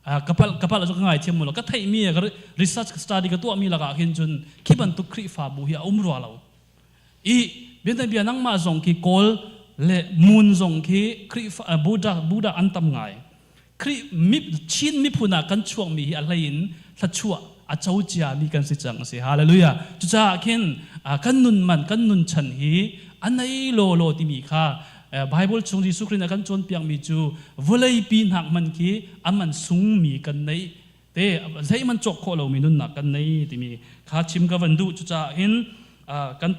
H: Kapal kapal cu ka ngai thiam mu lo. Ka theih mi ka research study ka tuah mi lakah khin cun khi bantuk Khrihfabu hi a um rua lo i bian bia nangmah zong khi Kawl le Mun zong khi Khrihfa Buddha Buddha an tam ngai. Khrih mi Chin miphun ah kan chuak mi hi a hlei in thluachuah a co cia mi kan si cang si. Hallelujah. Cucaah khin kan nun man, kan nun chan hi a nei law law timi kha Bible chung Jesuh Christ a kan cawnpiak mi cu vawleipi hnak man khi a man sung mi kan nei te, zei man cawk khawh lomi nunnak kan nei timi kha chim ka van duh. Cucaah hin kan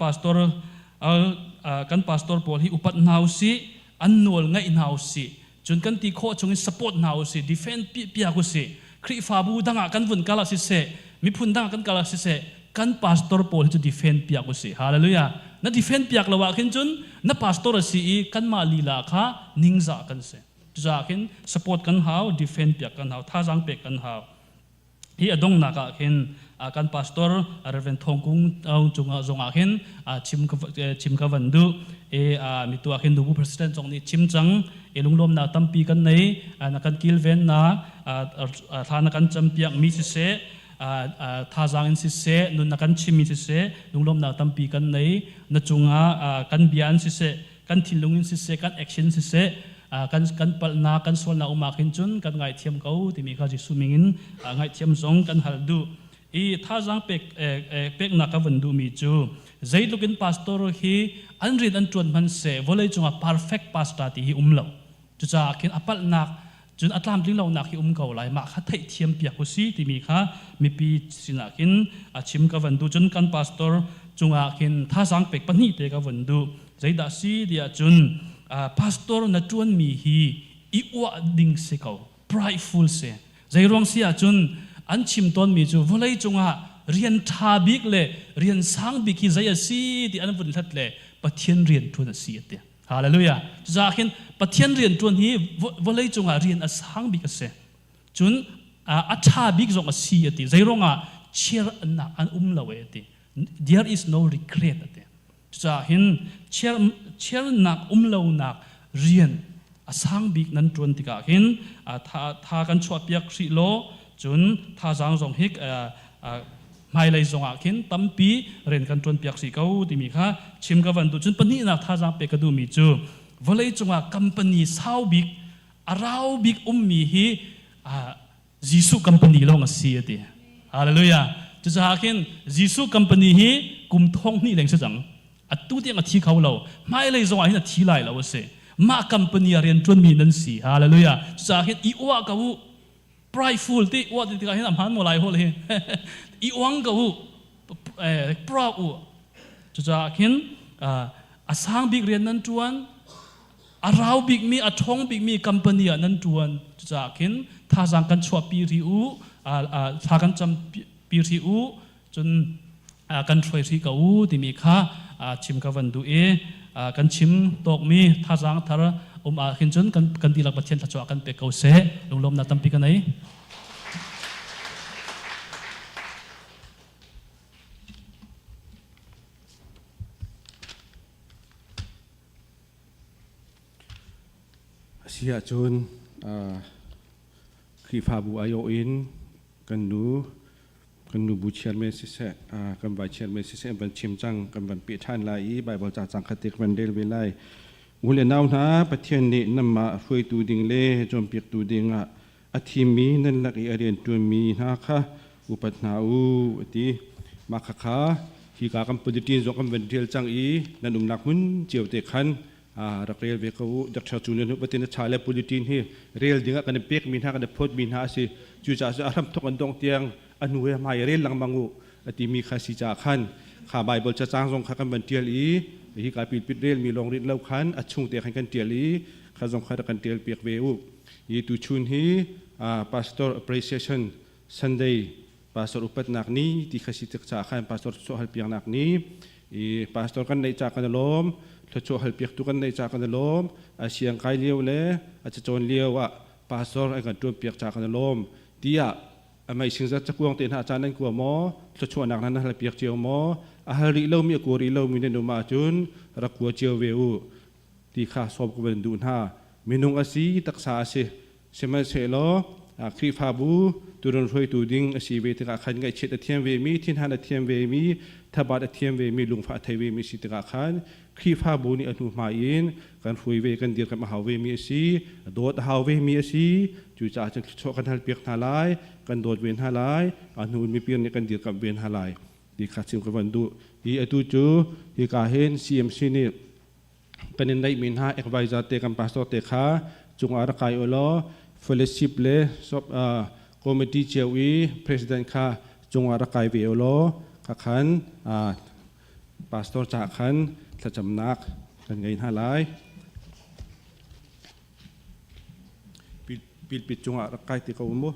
H: pastor pawl hi upat hna usih, an nawl ngaih hna usih, cun kan ti khawh chungin support hna usih, defend piak usih. Khrihfabu dang ah kan vun kal ah siseh, miphun dang ah kan kal ah siseh, kan pastor pawl hi cu defend piak usih. Hallelujah. Na defend piak lo ah khin cun na pastor a si i kanmah lila kha ningzah kan si. Cucaah khin support kan hau, defend piak kan hau, thazaang pek kan hau. Hi a donghnak ah khin kan pastor Reverend Thong Kung cungah zongah khin chim ka van duh e. Mi tu ah khin nubu president zong nih chim cang e. Lunglawmnak tampi kan nei. Na kan kilven na, thla na kan campiak mi siseh, thazaang in siseh, nun na kan chim mi siseh, lunglawmnak tampi kan nei. Na cungah kan bia in siseh, kan thinlung in siseh, kan action siseh, kan palhnak, kan sualnak um ah khin cun kan ngaithiam ko timi kha Jesuh ming in ngaihthiam zong kan hal duh i thazaang pek peknak ka vun duhmi cu zeitluk in pastor hi an rian an ṭuan hmanh seh, vawlei cungah perfect pastor ti hi um lo. Cucaah khin a palhnak cun a tlamtling lonak hi um ko lai. Mah kha theihthiam piak u si timi kha mipi sinah khin a chim ka van duh. Cun kan pastor cungah khin thazaang pek pahnih te ka vun duh. Zeidah si tiah cun pastor na ṭuanmi hi i uah ding si ko, prideful si. Zeiruang si ahcun an chim tawnmi cu vawlei cungah rian ṭha bik le rian sang bik hi zei a si ti an vun hlat le Pathian rian ṭuan a si a ti. Hallelujah. Cucaah khin Pathian rian ṭuan hi vawlei cungah rian a sang bik a si, cun a ṭha bik zong a si a ti. Zeiruangah chiar nak an um lo e a ti, there is no regret a ti. Cucaah hin chiarnak um lonak rian a sang bik nan ṭuan tikah hin tha kan chuahpiak hrih law, cun thazaang zong hi hmailei zongah khin tampi rian kan ṭuanpiak hrih ko timi kha chim ka van duh. Cun pahnihnak thazaang pek ka duhmi cu vawlei cungah company sau bik, a rau bik ummi hi Jesuh company lawng a si a ti. Hallelujah. Cucaah khin Jesuh company hi kum 2000 leng si cang. Atu tiang a thi kho lo. Hmailei zong ah hin a thi lai lo a si. Mah company ah rian ṭuanmi nan si. Hallelujah. Cucaah hin i uah ko u. Prideful ti uah ti tikah hin a hmaan maw lai hol hi. I uang ko u. Proud u. Cucaah khin a sang bik rian nan ṭuan. A rau bikmi, a ṭhawng bikmi company ah nan ṭuan. Cucaah khin thazaang kan chuahpi rih u. Thla kan campi rih u. Cun kan hruai hrih ko u timi kha chim ka van duh i kan chim tawkmi thazaang thar um ah khin cun kan dihlak Pathian thluachuah kan pek ko seh. Lunglawmnak tampi ka nei.
C: A si ahcun Khrihfabu aiawh in kan nu kan nubu chairman siseh kan vice chairman siseh van chim cang kan van peh ṭhan lai i Bible ca cang khat te kan van rel ve lai. U le nau hna, Pathian nih nanmah hruaitu ding le cawnpiaktu ding ah a thimmi nan lak i a rianṭuanmi hna kha upat hna u a ti. Mah khakha hika kan bulletin zong kan van ṭial cang i nan umnak hmun cio te khan rak rel ve ko u. Dr. Cu nan batin a cha le bulletin hi rel ding ah kan i pekmi hna kan i phawtmi hna a si. Cucaah cu a hramthok an dongh tiang a hnu he hmai rel lengmang u a timi kha si caah khan kha Bible cacang zong kha kan van ṭial i hi ka pilpit relmi lawng rinh lo khan a chung te khan kan ṭial i kha zong kha rak kan ṭial piak ve u. Hi tuchun hi Pastor Appreciation Sunday pastor upatnak ni ti kha si tik caah khan pastor thluachuah halpiaknak ni i pastor kan neih ca kan i lawm, thluachuah halpiaktu kan neih ca kan i lawm, a siang kai lio le a cacawn lio ah pastor an kan ṭuanpiak ca kan i lawm tiah a meising zat cakuang te hna caan nan kua maw, thluachuahnak hna nan halpiak cio maw, a hal rih lomi a kua rih lomi nan um ahcun rak kua cio ve u ti kha sawm ka van duh hna. Minung a si, taksa a si. Sihmanhsehlaw Khrihfabu tuurun hruaitu ding a si ve tikah khan ngaihchiat a thiam vemi, thinhan a thiam vemi, thabat a thiam vemi, lungfah a thei vemi si tikah khan Khrihfabu nih a hnuhma in kan hruai ve, kan dirkamh a hau vemi a si, a dawt a hau vemi a si. Cucaah cun thluachuah kan halpiak hna lai, kan dawt ve hna lai, a hnu in mipi nih kan dirkamh ve hna lai ti kha chim ka van duh. Hi atu cu hika hin CMC nih kan in neihmi hna advisor te kan pastor te kha cungah rak kai u law fellowship le committee cio i president kha cungah rak kai ve u law kha khan pastor ca khan thlacamnak kan ngei hna lai. Pilpit cungah rak kai ti ko mu.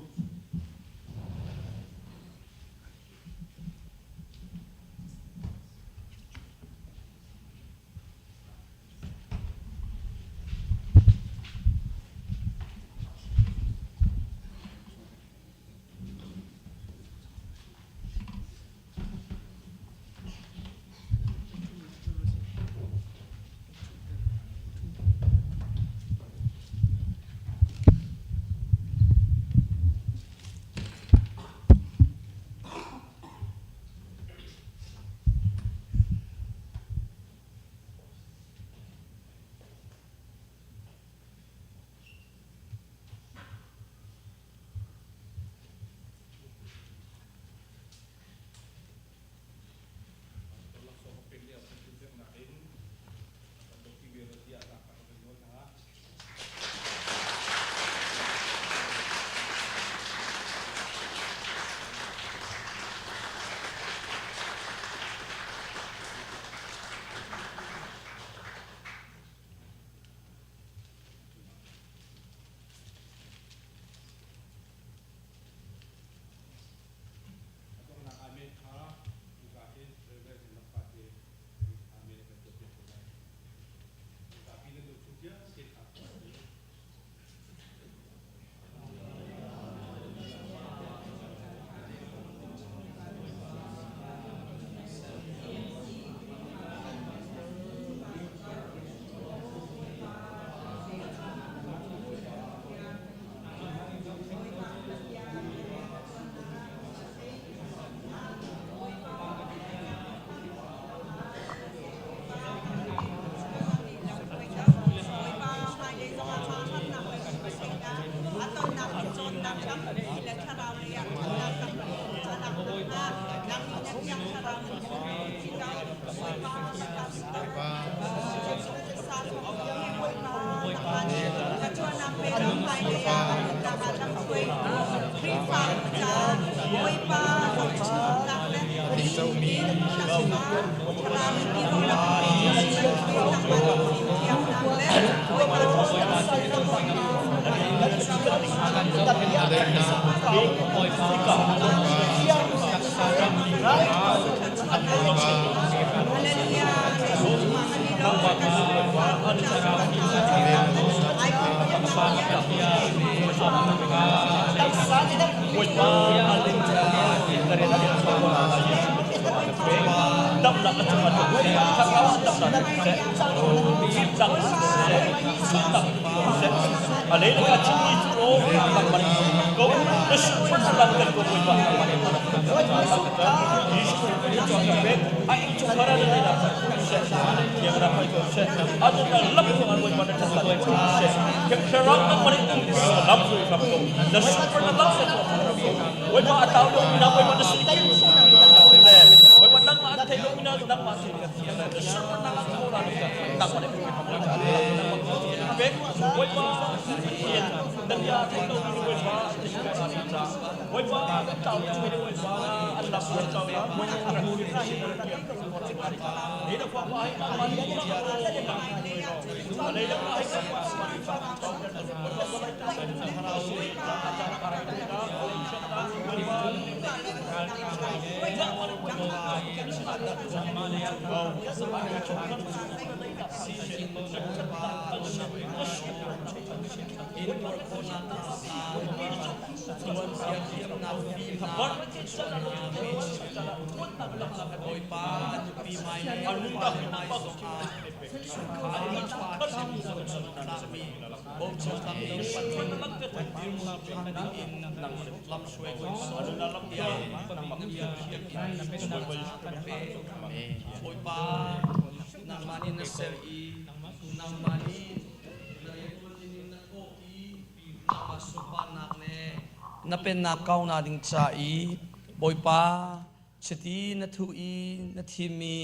I: Na pennak kau na ding ca i Bawipa chiti na thu i na thimmi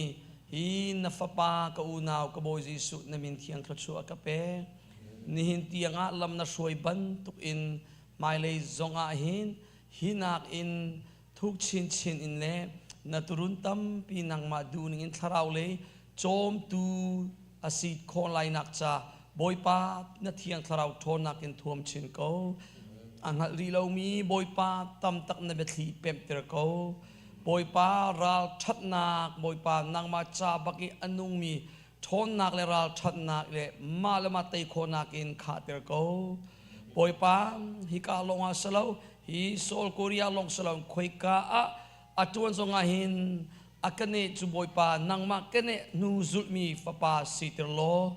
I: hi na fapa ka unau ka Bawi Jesuh na min thiang thluachuah ka pek. Nihin tiangah lam na hruai bantuk in hmailei zongah hin hi nakin thuk chinchin in le na turun tampi nangmah duhning in thlarau lei cawmtu a si khawh lainak ca Bawipa na thiang thlarau ṭhawnnak in thuam chin ko. A hngalh rih lomi Bawipa tam tak na biathli pemhter ko. Bawipa ral ṭhatnak, Bawipa nangmah ca bak i a nungmi ṭhawnnak le ralṭhatnak le mah le mah tei khawhnak in khahter ko. Bawipa, hika lawngah si lo, hi Seoul Korea lawng si lo, khoika ah a ṭuan zongah hin a kane cu Bawipa nangmah kane hnu zulhmi fapa siter law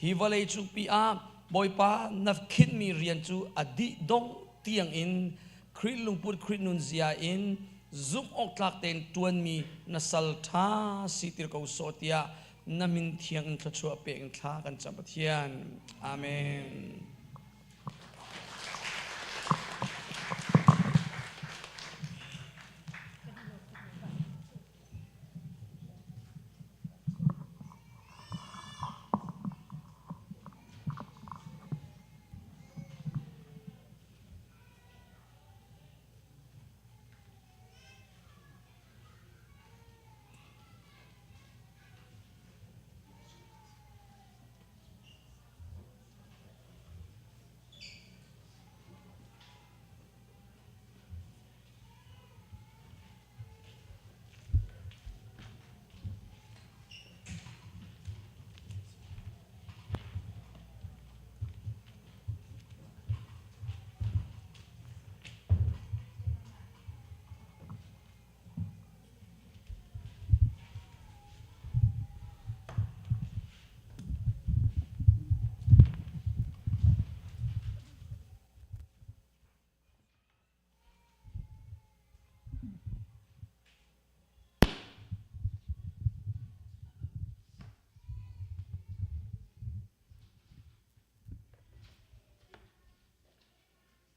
I: hi vawlei cungpi ah Bawipa na khinhmi rian cu a dih dongh tiangin Khrih lungput Khrih nunzia in zumh awk tlak tein ṭuanmi na sal ṭha siter ko sawh tiah na min thiang in thluachuah pek in thla kan cam Pathian. Amen.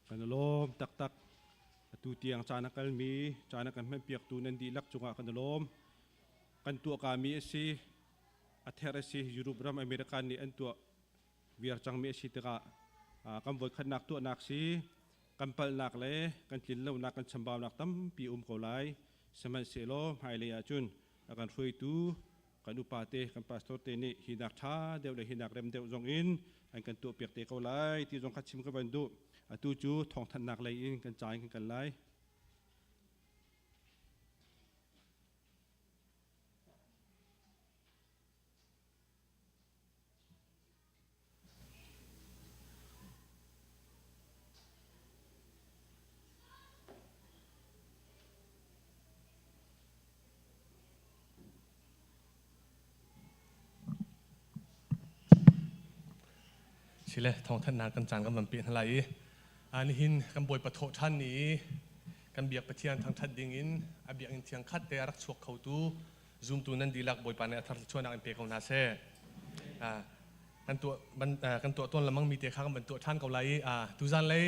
C: Kan i lawm taktak. Atu tiang caan a kalmi, caan a kan hmanpiaktu nan dihlak cungah kan i lawm. Kan tuahkami a si, a ther a si, Europe ram America nih an tuah viar cangmi a si tikah kan voikhatnak tuahnak si. Kan palhnak le kan tlinlonak kan chambaunak tampi um ko lai. Sihmanhsehlaw hmailei ahcun a kan hruaitu kan upa te kan pastor te nih hi nak ṭha deuh le hi nak rem deuh zong in an kan tuahpiak te ko lai ti zong kha chim ka van duh. Atu cu thawngthanhnak lei in kan ca in kan kal lai.
J: Sile thawngthanhnak kan caan kan van peh hna lai i nihin kan Bawipa thawh ṭhan ni i kan biak Pathian thangṭhat ding in a biakinn thiang khat te a rak chuak khotu zumtu nan dihlak Bawipa nih a thar thluachuahnak in pe ko hna seh. Kan tuah kan tuah tawn lamang mi te kha kan van tuah ṭhan ko lai i tuzan lei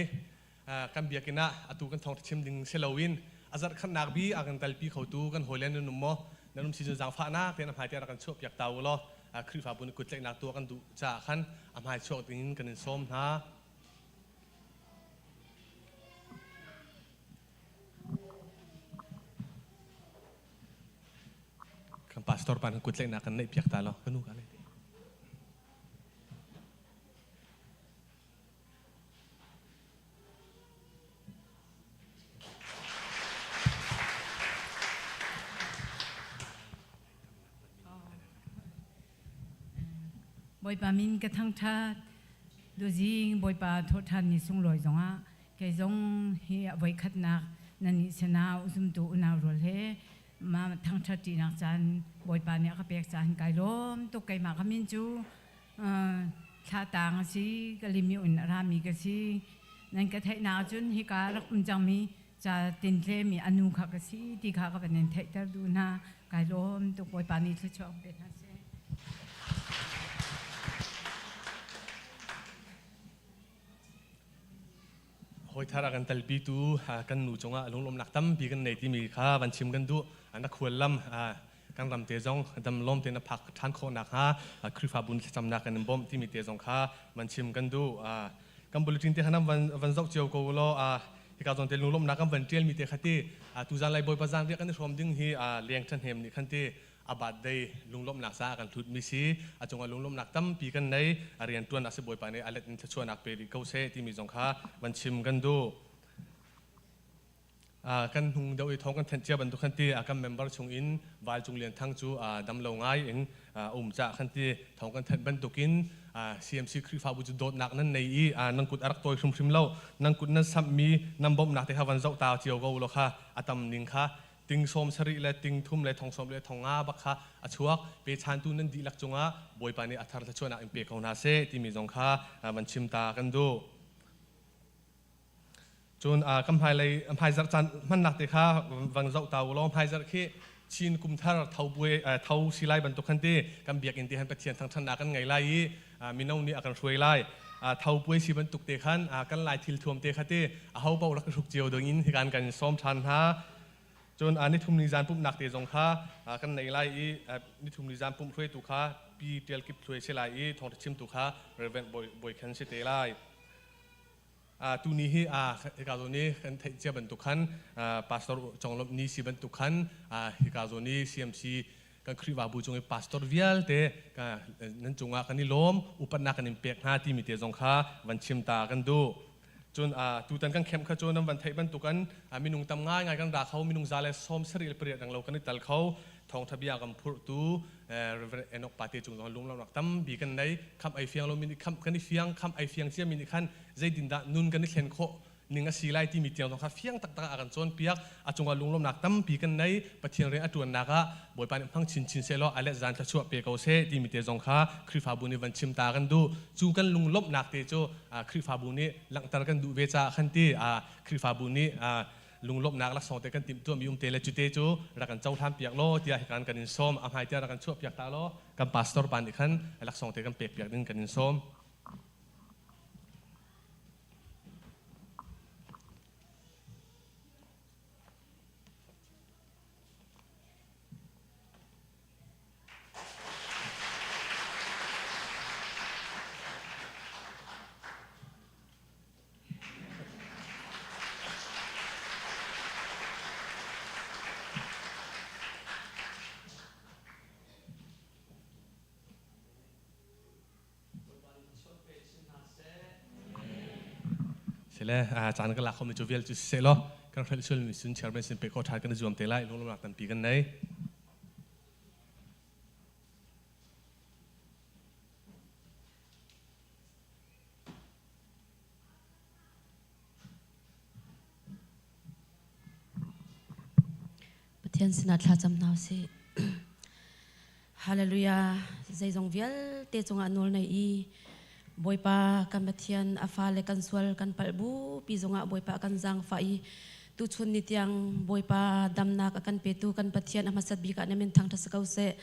J: kan biakinn ah atu kan thawng chim ding si loin a zarh khatnak bi a kan talpi khotu kan hawile nan um maw nan um si cun zaangfahnak tein a hmai te rak kan chuahpiak ta u law Khrihfabu nih kuttlaihnak tuah kan duh caah khan a hmai chuak ding in kan in sawm hna. Kan pastor pa kan kuttlaihnak kan neih piak ta law ka nu ka le.
K: Bawipa min ka thangṭhat. Tuzing Bawipa thawhṭhanmi sunglawi zongah kei zong hi a voikhatnak nannih sinah zumtu unau rual he ma thangṭhat ṭinak caan Bawipa nih a ka pek caan kai lawm tuk. Keimah ka min cu thla tang a si, ka limi un a rami ka si. Nan ka theihnak ahcun hika rak um cangmi ca tintlemi a nu kha ka si ti kha ka van in theihter duh hna. Kai lawm tuk. Bawipa nih thluachuah pe hna seh.
J: Hawi thar a kan telpitu kan nu cungah lunglawmhnak tampi kan nei timi kha van chim kan duh. Na khuallam kan ram te zong dam lawm tein a phak ṭhan khawh nakhnga Khrihfabu nih thlacamnak kan in bawmh timi te zong kha van chim kan duh. Kan bulletin te kha nan van zoh cio ko law hika zawn te lunglawmhnak kan van ṭialmi te kha ti tuzan lai Bawipa zanriah kan i hrawm ding hi leng ṭhahnem nih khan ti a birthday lunglawmhnak caah kan hlutmi si. A cungah lunglawmhnak tampi kan nei. A rianṭuan a si Bawipa nih a let in thluachuahnak pe rih ko seh timi zong kha van chim kan duh. Kan hnung deuh i thawng kan thenh cia bantuk khan ti kan member chung in Val Cung Lian Thang cu dam lo ngai in um cah khan ti thawng kan thenh bantukin CMC Khrihfabu cu dawtnak nan nei i nan kut a rak tawi hrimhrim lo. Nan kut nan samhmi nan bawmhnak te kha van zoh ta cio ko law kha a tam ning kha ting sawm sarih le ting thum le thong sawm le thong nga bak kha a chuak. Pechantu nan dihlak cungah Bawipa nih a thar thluachuahnak in pe ko hna seh timi zong kha van chim ta kan duh. Cun kan hmailei hmaizarh caan hmannak te kha van zoh ta u law hmaizarh khi Chin kum thar tho buai tho si lai bantuk khan ti kan biakinn te han Pathian thangṭhatnak kan ngei lai i mino nih a kan hruai lai. Tho puai si bantuk te khan kan lai thil thuam te kha ti a ho paoh rak i hruk cio ding in hikan kan sawm ṭhan hna. Cun nithum ni zan pumhnak te zong kha kan nei lai i nithum ni zan pumh hruaitu kha Pi Tial Kip Thluai si lai i thawngṭha chimtu kha Reverend Bawi Khen si te lai. Tuni hi hika zawn i kan theih cia bantuk khan pastor conglawmh ni si bantuk khan hika zawn i CMC kan Khrihfabu cung i pastor vialte nan cungah kan i lawm, upatnak kan in pek hna timi te zong kha van chim ta kan duh. Cun tutan kan kemh kha cu nan van theih bantukan minung tam ngaingai kan ra kho, minung za le sawm sarih le pariat renglo kan i tal kho. Thawngtha bia kan phurhtu Reverend Enoch Pate cung zong lunglawmhnak tampi kan nei. Khamh ai fiang lomi nih khamh kan i fiang, khamh ai fiang ciami nih khan zeitindah nun kan i thlen khawh ning a si lai timi tiang zong kha fiang taktak ah a kan cawnpiak. A cungah lunglawmhnak tampi kan nei. Pathian rian a ṭuannak ah Bawipa nih hmang chinchin sehlaw a let zan thluachuah pe ko seh timi te zong kha Khrihfabu nih van chim ta kan duh. Cu kan lunglawmhnak te cu Khrihfabu nih langhter kan duh ve caah khan ti Khrihfabu nih lunglawmhnak laksawng te kan timhtuahmi um te le cute cu rak kan cohlan piak law tiah hikan kan in sawm. A hmai tiah rak kan chuah piak ta law kan pastor pa nih khan laksawng te kan pek piak ding kan in sawm. Le caan ka lak khomi cu vial cu siseh law kan hrelh sualmi sun chairman sin pe kho ṭhan kan i zuam te lai. Lunglawmhnak tampi kan nei.
L: Pathian sinah thlacam hna usih. Hallelujah. Zeizong vialte cungah nawl nei i Bawipa kan Pathian a fale kan sual kan palh bu pi zongah Bawipa kan zaangfah i tuchun ni tiang Bawipa damnak a kan petu kan Pathian a hmasat bik ah na min thangṭhat si ko seh.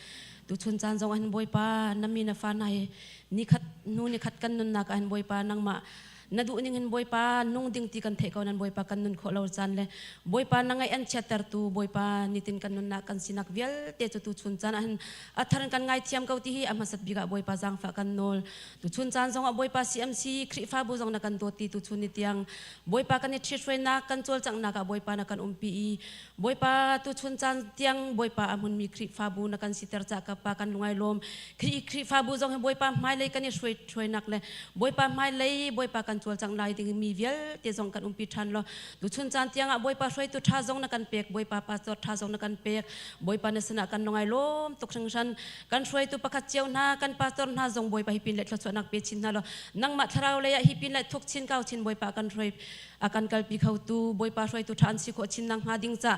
L: Tuchun caan zong ah hin Bawipa na mi na fa hna hi nikhat hnu nikhat kan nunnak ah hin Bawipa nangmah na duh ning hin Bawipa nung ding ti kan theih ko nan Bawipa kan nun khawh lo caan le Bawipa na ngaih an chiattertu Bawipa nitin kan nunnak kan sinak vialte cu tuchun caan ah hin a thar in kan ngaithiam ko ti hi a hmasat bik ah Bawipa zaangfah kan nawl. Tuchun caan zong ah Bawipa CMC Khrihfabu zong na kan dawt ti tuchun ni tiang Bawipa kan i ṭhithruainak kan cawlcanghnak ah Bawipa na kan umpi i Bawipa tuchun caan tiang Bawipa a hmunmi Khrihfabu na kan siter ca ka pa kan lungai lawm. Khrihfabu zong hi Bawipa hmailei kan i hruai hruainak le Bawipa hmailei Bawipa kan cawlcangh lai ding mi vialte zong kan umpi ṭhan law tuchun caan tiang ah Bawipa hruaitu ṭha zong na kan pek Bawipa pastor ṭha zong na kan pek. Bawipa na sinah kan lungai lawm tuk hringhran. Kan hruaitu pakhat cio hna kan pastor hna zong Bawipa hi pin le thluachuahnak pe chin hna law nangmah thlarau lei ah hi pin le thuk chin kau chin Bawipa kan hruai a kan kalpi khotu Bawipa hruaitu ṭha an si khawh chin nakhnga ding ca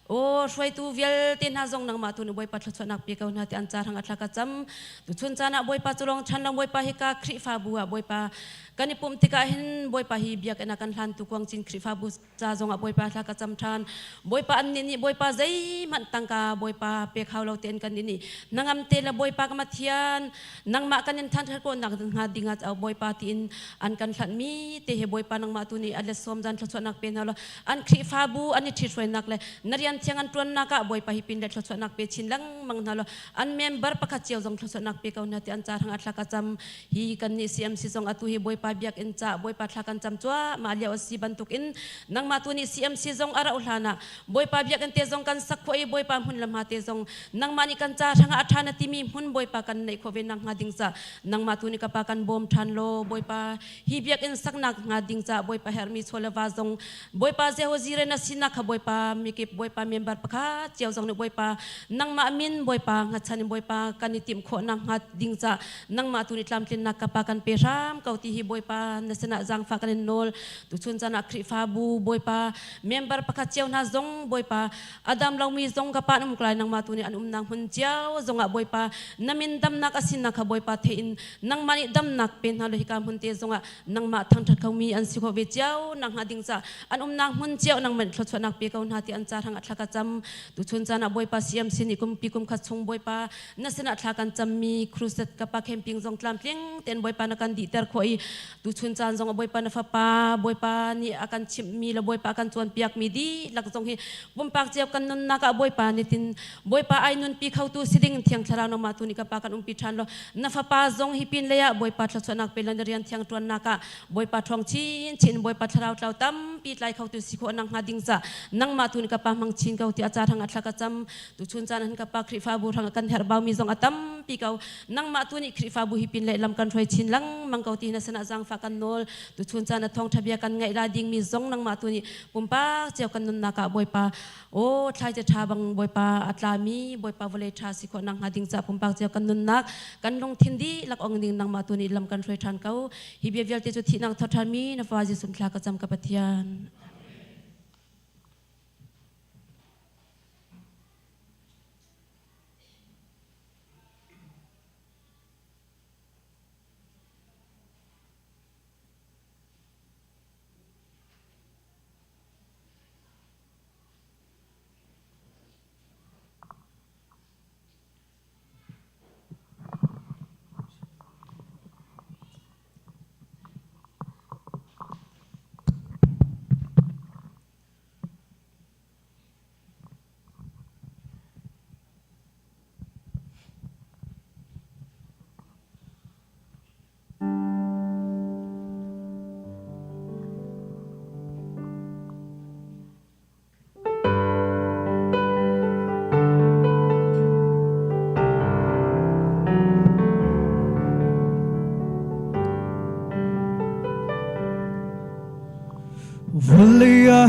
L: aw hruaitu vialte hna zong nangmah tu nih Bawipa thluachuahnak pe ko hna ti an ca hrang a thla ka cam. Tuchun caan ah Bawipa cu lawng chan lo Bawipa hi ka Khrihfabu ah Bawipa kan i pumh tikah hin Bawipa hi biakinn ah kan hlantu Kuangcin Khrihfabu ca zongah Bawipa thla ka cam ṭhan. Bawipa an nih nih Bawipa zeihmanh tangka Bawipa pek hau lo tein kan nih nangam te le Bawipa ka mathian nangmah kan in than ko nak hnga ding ah Bawipa tiin an kan hlanh mi te he Bawipa nangmah tu nih a let sawm zan thluachuahnak pe hna law an Khrihfabu an i ṭhithruainak le na rian thiang an ṭuannak ah Bawipa hi pin le thluachuahnak pe chin lengmang hna law an member pakhat cio zong thluachuahnak pe ko hna ti an ca hrang a thla ka cam. Hi kan nih CMC zong atu hi Bawipa biakinn ca Bawipa thla kan cam cuahmah lio a si bantukin nangmah tu nih CMC zong a rauh hlan ah Bawipa biakinn te zong kan sak khawh i Bawipa hmun le hma te zong nangmah nih kan ca hrangah a ṭha na timi hmun Bawipa kan neih khawh ve nakhnga ding ca nangmah tu nih ka pa kan bawm ṭhan law Bawipa hi biakinn saknak hnga ding ca Bawipa herhmi chaw le va zong Bawipa Jehovah Jireh na sinak kha Bawipa mikip Bawipa member pakhat cio zong nih Bawipa nangmah min Bawipa hngatchan in Bawipa kan i timh khawh nakhnga ding ca nangmah tu nih tlamtlinnak ka pa kan pe hram ko ti hi Bawipa na sinah zaangfah kan in nawl. Tuchun caan ah Khrihfabu Bawipa member pakhat cio hna zong Bawipa a dam lomi zong ka pa an um ko lai nangmah tu nih an umnak hmun cio zongah Bawipa na min damnak a sinak kha Bawipa theih in nangmah nih damnak pe hna law hika hmun te zongah nangmah thangṭhat khomi an si khawh ve cio nakhnga ding ca an umnak hmun cio nangmah nih thluachuahnak pe ko hna ti an ca hrang ah thla ka cam. Tuchun caan ah Bawipa CMC nih kumpi kum khat chung Bawipa na sinah thla kan cammi crusade ka pa camping zong tlamtling tein Bawipa na kan dihter khawh i tuchun caan zong ah Bawipa na fapa Bawipa nih a kan chimhmi le Bawipa a kan cawnpiakmi dihlak zong hi pumpak cio kan nunnak ah Bawipa nitin Bawipa ai nunpi khotu si ding Thiang Thlarau nangmah tu nih ka pa kan umpi ṭhan law na fapa zong hi pin lei ah Bawipa thluachuahnak pe le na rian thiang ṭuannak ah Bawipa ṭhawng chinchin Bawipa thlarau tlau tampi tlai khotu si khawh nakhnga ding ca nangmah tu nih ka pa hmang chin ko ti a ca hrang ah thla ka cam. Tuchun caan han ka pa Khrihfabu hrang ah kan herhbaumi zong a tampi ko. Nangmah tu nih Khrihfabu hi pin lehlam kan hruai chin lengmang ko ti na sinah zaangfah kan nawl. Tuchun caan ah thawngṭha bia kan ngaih la dingmi zong nangmah tu nih pumpak cio kan nunnak ah Bawipa aw thlaice ṭha bang Bawipa a tlami Bawipa vawlei ṭha si khawh nakhnga ding ca pumpak cio kan nunnak kan lungthin dihlak ong ding nangmah tu nih lam kan hruai ṭhan ko. Hi bia vialte cu thihnak thawt ṭhanmi na fa Jesuh thla ka cam ka Pathian.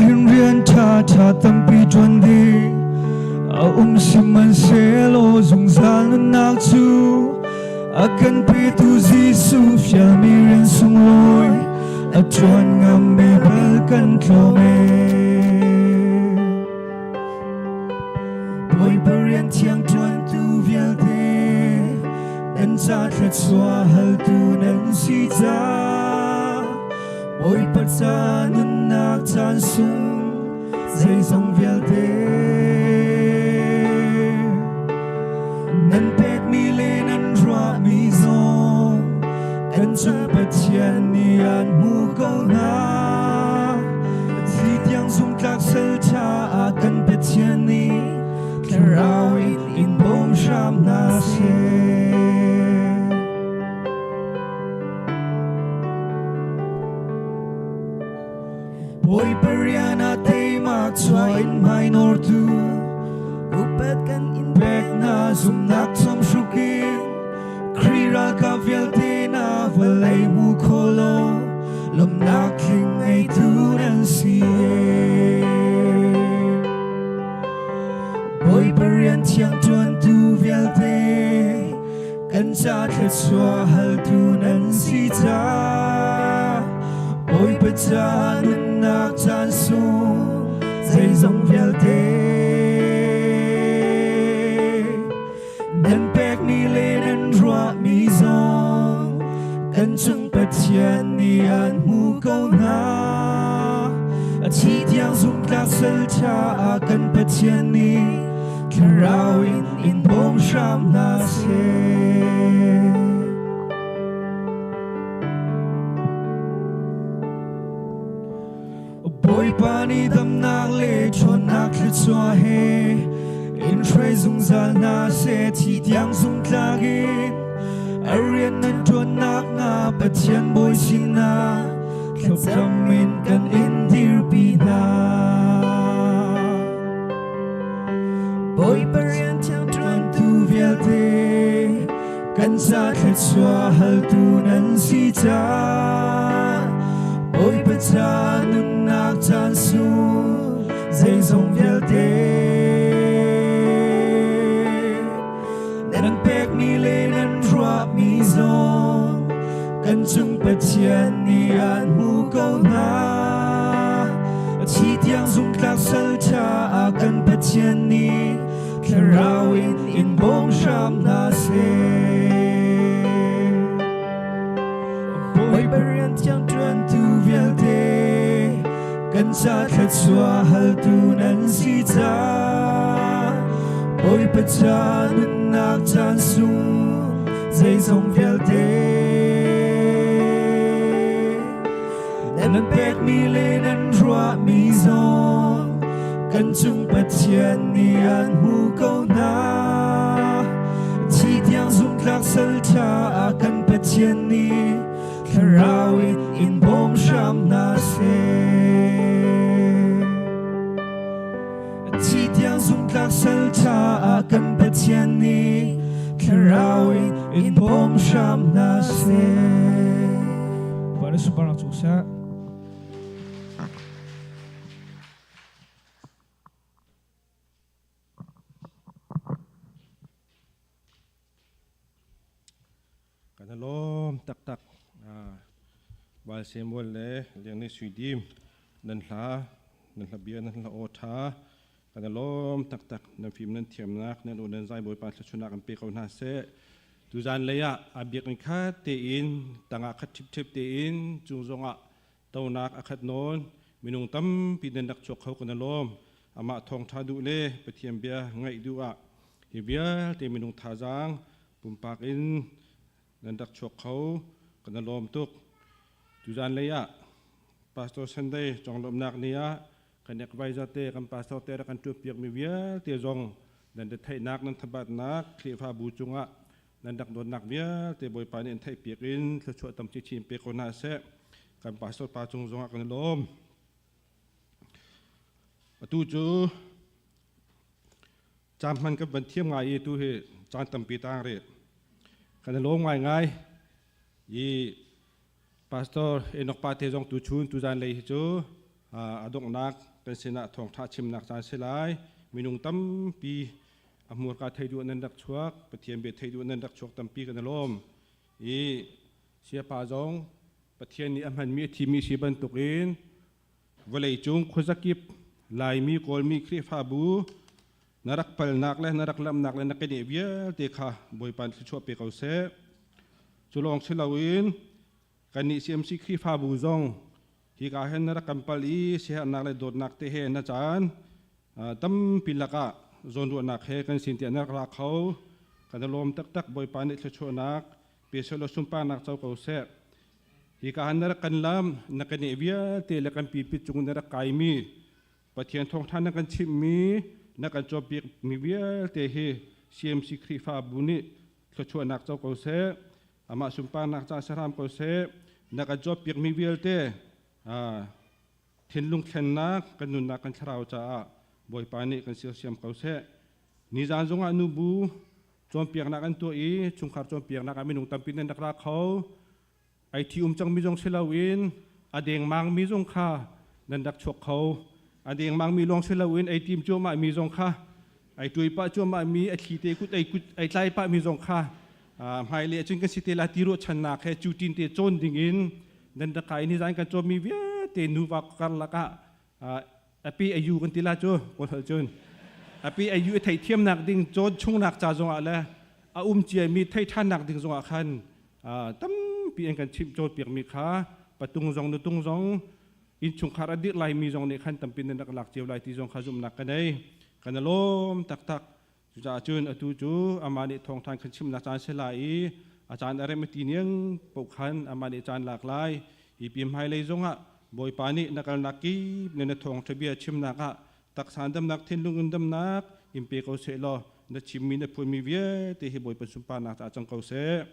B: hin rian ṭha ṭha tampi ṭuan ding a um sihmanhsehlaw zungzal nunnak cu a kan petu Jesuh fialmi rian sunglawi a ṭuan ngammi bal kan tlawm ee. Bawipa rian thiang ṭuantu vialte nan ca thluachuah haltu nan si caah Bawipa ca nunnak caan sung zeizong vialte nan pekmi le nan ruahmi zong kan cung Pathian nih an hmu ko hna. Thi tiang zumtlak sal ṭha ah kan Pathian nih thlarau in in bawm hram hna seh. Bawipa rian ah teimak chuah in hmainortu upat kan in pek hna zumnak chom hruk in Khrih ralkap vialte na vawlei hmu kho lo lawmhnak tling ngeitu nan si. Bawipa rian thiang ṭuantu vialte kan ca thluachuah haltu nan si caah Bawipa ca nunnak caan sung zeizong vialte nan pekmi le nan ruahmi zong kan cung Pathian nih an hmu ko hna. A thi tiang zumtlak sal ṭha ah kan Pathian nih thlarau in in bawm hram hna seh. Bawipa nih damnak le ṭhawnnak thluachuah he in hruai zungzal hna seh thi tiang zumtlak in a rian nan ṭuannak hnga Pathian bawi sinah thlacam in kan in dirpi hna. Bawipa rian thiang ṭuantu vialte kan ca thluachuah haltu nan si caah Bawipa ca nunnak caan sung zeizong vialte nan pekmi le nan ruahmi zong kan cung Pathian nih an hmu ko hna. Thi tiang zumtlak sal ṭha ah kan Pathian nih thlarau in in bawm hram hna seh. Bawipa rian thiang ṭuantu vialte kan ca thluachuah haltu nan si caah Bawipa ca nunnak caan sung zeizong vialte nan pekmi le nan ruahmi zong kan cung Pathian nih an hmu ko hna. Thi tiang zumtlak sal ṭha ah kan Pathian nih thlarau in in bawm hram hna seh. Thi tiang zumtlak sal ṭha ah kan Pathian nih thlarau in in bawm hram hna seh.
C: Para suparang suksa. Kan lawm taktak. Val Samuel le Liang Ni Sui Dim nan hla nan hla bia nan hla aw tha kan lawm taktak nan fim nan thiamnak nan u nan zai bawipa thluachuahnak an pe ko hna seh tuzan lei ah a biakinn khat tein tangah khat ṭhipṭhep tein cung zongah tonak a khat nawn minung tampi nan rak chuak kho kan lawm amah thawngṭha duh le Pathian bia ngaih duh ah hi vialte minung thazaang pumpak in nan rak chuak kho kan lawm tuk tuzan lei ah Pastor Sunday conglawmhnak ni ah kan advisor te kan pastor te rak kan ṭuanpiak mi vialte zong nan theihnak nan thabatnak Khrihfabu cungah nan rak dawtnak vialte Bawipa nih an theihpiak in thluachuah tam chinchin pe ko hna seh. Kan pastor pa cung zongah kan i lawm. Atu cu caan hman kan van thiam ngai i tu hi caan tampi tang rih. Kan i lawm ngaingai i Pastor Enoch pa te zong tu chun tu zan lei hi cu a donghnak kan sinah thawngtha chimnak caan si lai. Minung tampi a hmurka thei duh nan rak chuak, Pathian bia thei duh nan rak chuak tampi kan i lawm. I siapa zong Pathian nih a hmanmi a thimi si bantukin vawleicung khuazakip Laimi Kawlmi Khrihfabu na rak palnak le na rak lamnak le na keneh vialte kha Bawipa nih thluachuah pe ko seh. Cu lawng si loin kannih CMC Khrihfabu zong hika hin na rak kan pal i siaherhnak le dawtnak te he na caan tampi lakah zawnruahnak he kan sin tiah na rak ra kho. Kan i lawm taktak Bawipa nih thluachuahnak pe sehlaw sunparnak co ko seh. Hika han na rak kan lam, na keneh vialte le kan pipit cung na rak kaimi Pathian thawngṭha na kan chimhmi, na kan cawnpiakmi vialte hi CMC Khrihfabu nih thluachuahnak co ko seh. Amah sunparnak ca sahram ko seh. Na kan cawnpiakmi vialte thinlung thlennak, kan nunnak, kan thlarau caah Bawipa nih kan sersiam ko seh. Nizan zongah nubu cawnpiaknak an tuah i chungkhar cawnpiaknak ah minung tampi nan rak ra kho. Ai thi um cangmi zong si loin a dengmang mi zong kha nan rak chuak kho. A dengmang mi lawng si loin ei tim cuahmah mi zong kha ai tuai pah cuahmah mi a thli te kut ei kut ai tlai pah mi zong kha hmailei ahcun kan si te la ti ruahchannak he cu tin te cawn ding in nan rak kai ni zan kan cawnmi vialte nuva karlak ah api ayu kan ti la cu kawl cun api ayu i theithiamnak ding cawn chungnak ca zongah le a um ciami thei ṭhannak ding zongah khan tampi an kan chimh cawnpiakmi kha patung zong nutung zong innchungkhar a dirh laimi zong nih khan tampi nan rak lak cio lai ti zong kha zumhnak ka nei kan i lawm taktak. Cucaah cun atu cu amah nih thawngṭha kan chimnak caan si lai i a caan a rem a ti niang paoh khan amah nih caan lak lai. Hi pi hmailei zongah Bawipa nih na kalnak kip le na thawngṭha bia chimnak ah taksa damnak thinlung in damnak in pe ko seh law na chimmi na phuanmi vialte hi Bawipa sunparnak caah cang ko seh.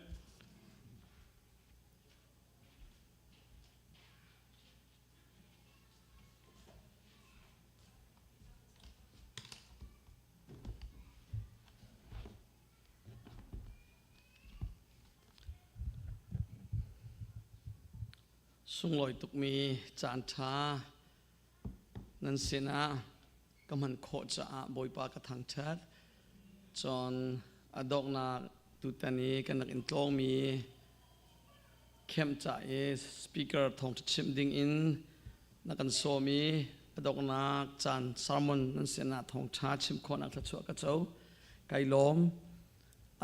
I: Sunglawi tukmi caanṭha nan sinah ka hman khawh caah Bawipa ka thangṭhat. Cun a donghnak tutan i kan rak in tlawngmi Camp ca i speaker thawngṭha chimh ding in na kan sawm i a donghnak caan sermon nan sinah thawngṭha chim khawhnak thluachuah ka co. Kai lawm.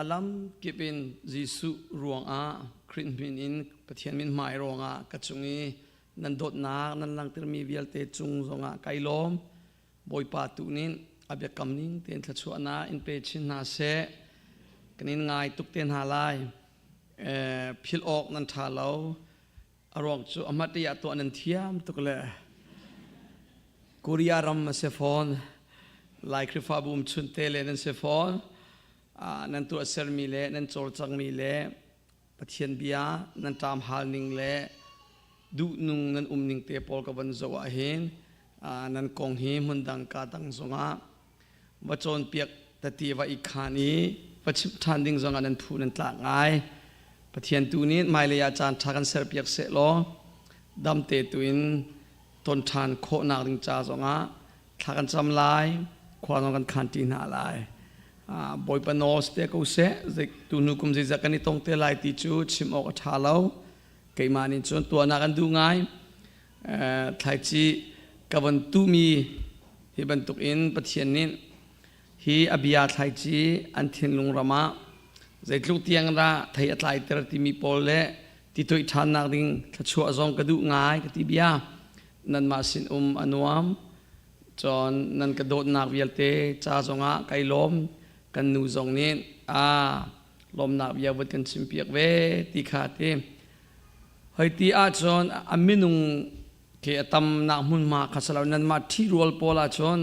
I: A lam kip in Jesuh ruangah Khrih min in Pathian min hmai ruangah ka cung i nan dawtnak nan langhtermi vialte cung zongah kai lawm. Bawipa tu nih a biakam ning tein thluachuahnak in pe chin hna seh. Kan in ngai tuk te hna lai. Philh awk nan ṭha lo. A ruang cu a hmati ah tuah nan thiam tuk le Korea ram a si fawn. Lai Khrihfabu um chunte le nan si fawn. Nan tuah sermi le nan cawlcangmi le Pathian bia nan ṭam hal ning le duhnung nan um ning te pawl ka van zoh ah hin nan kong hi hmundang ka dang zongah va cawnpiak tati va i khaan i va chimh ṭhan ding zongah nan phu nan tlak ngai. Pathian tu nih hmailei ah caan ṭha kan serpiak seh law damte tu in ton ṭhan khawhnak ding ca zongah thla kan cam lai, khua zong kan khaan ṭi hna lai. Bawipa nawl si te ko seh, tu hnu kum zeizat kan i tong te lai ti cu chim awk a ṭha lo. Keimah nih cun tuahnak an duh ngai. Thlaici ka von tuhmi hi bantukin Pathian nih hi a bia thlaici an thinlung ram ah zeitluk tiang dah thei a tlaiter timi pawl le ti toih ṭhannak ding thluachuah zong ka duh ngai ka ti bia. Nanmah sin um a nuam. Cun nan ka dawtnak vialte ca zongah kai lawm. Kan nu zong nih a lawmnak bia vut kan chimpiak ve ti kha ti. Hoi ti ahcun a minung ke a tamnak hmunhma kha si lo nanmah ṭhirual pawl ahcun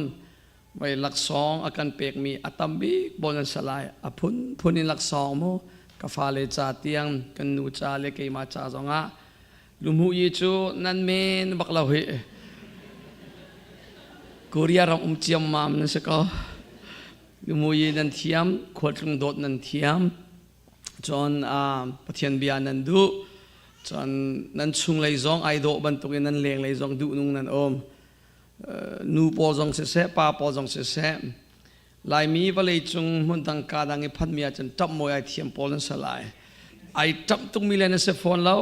I: voi laksawng a kan pekmi a tam bik pawl nan si lai. A phunphun in laksawng mu ka fale ca tiang kan nu ca le keimah ca zongah lumuh yi cu nan men bak lo hi. Korea ram um ciammam nan si ko. Lumuh yi nan thiam, khualtlung dawt nan thiam. Cun Pathian bia nan duh. Cun nan chunglei zong ai dawh bantukin nan lenglei zong duhnung nan um. Nu pawl zong siseh, pa pawl zong siseh, Laimi vawlei cung hmun dang ka dang i phanmi ahcun ṭap mawi ai thiam pawl nan si lai. Ai ṭap tukmi le na si fawn lo,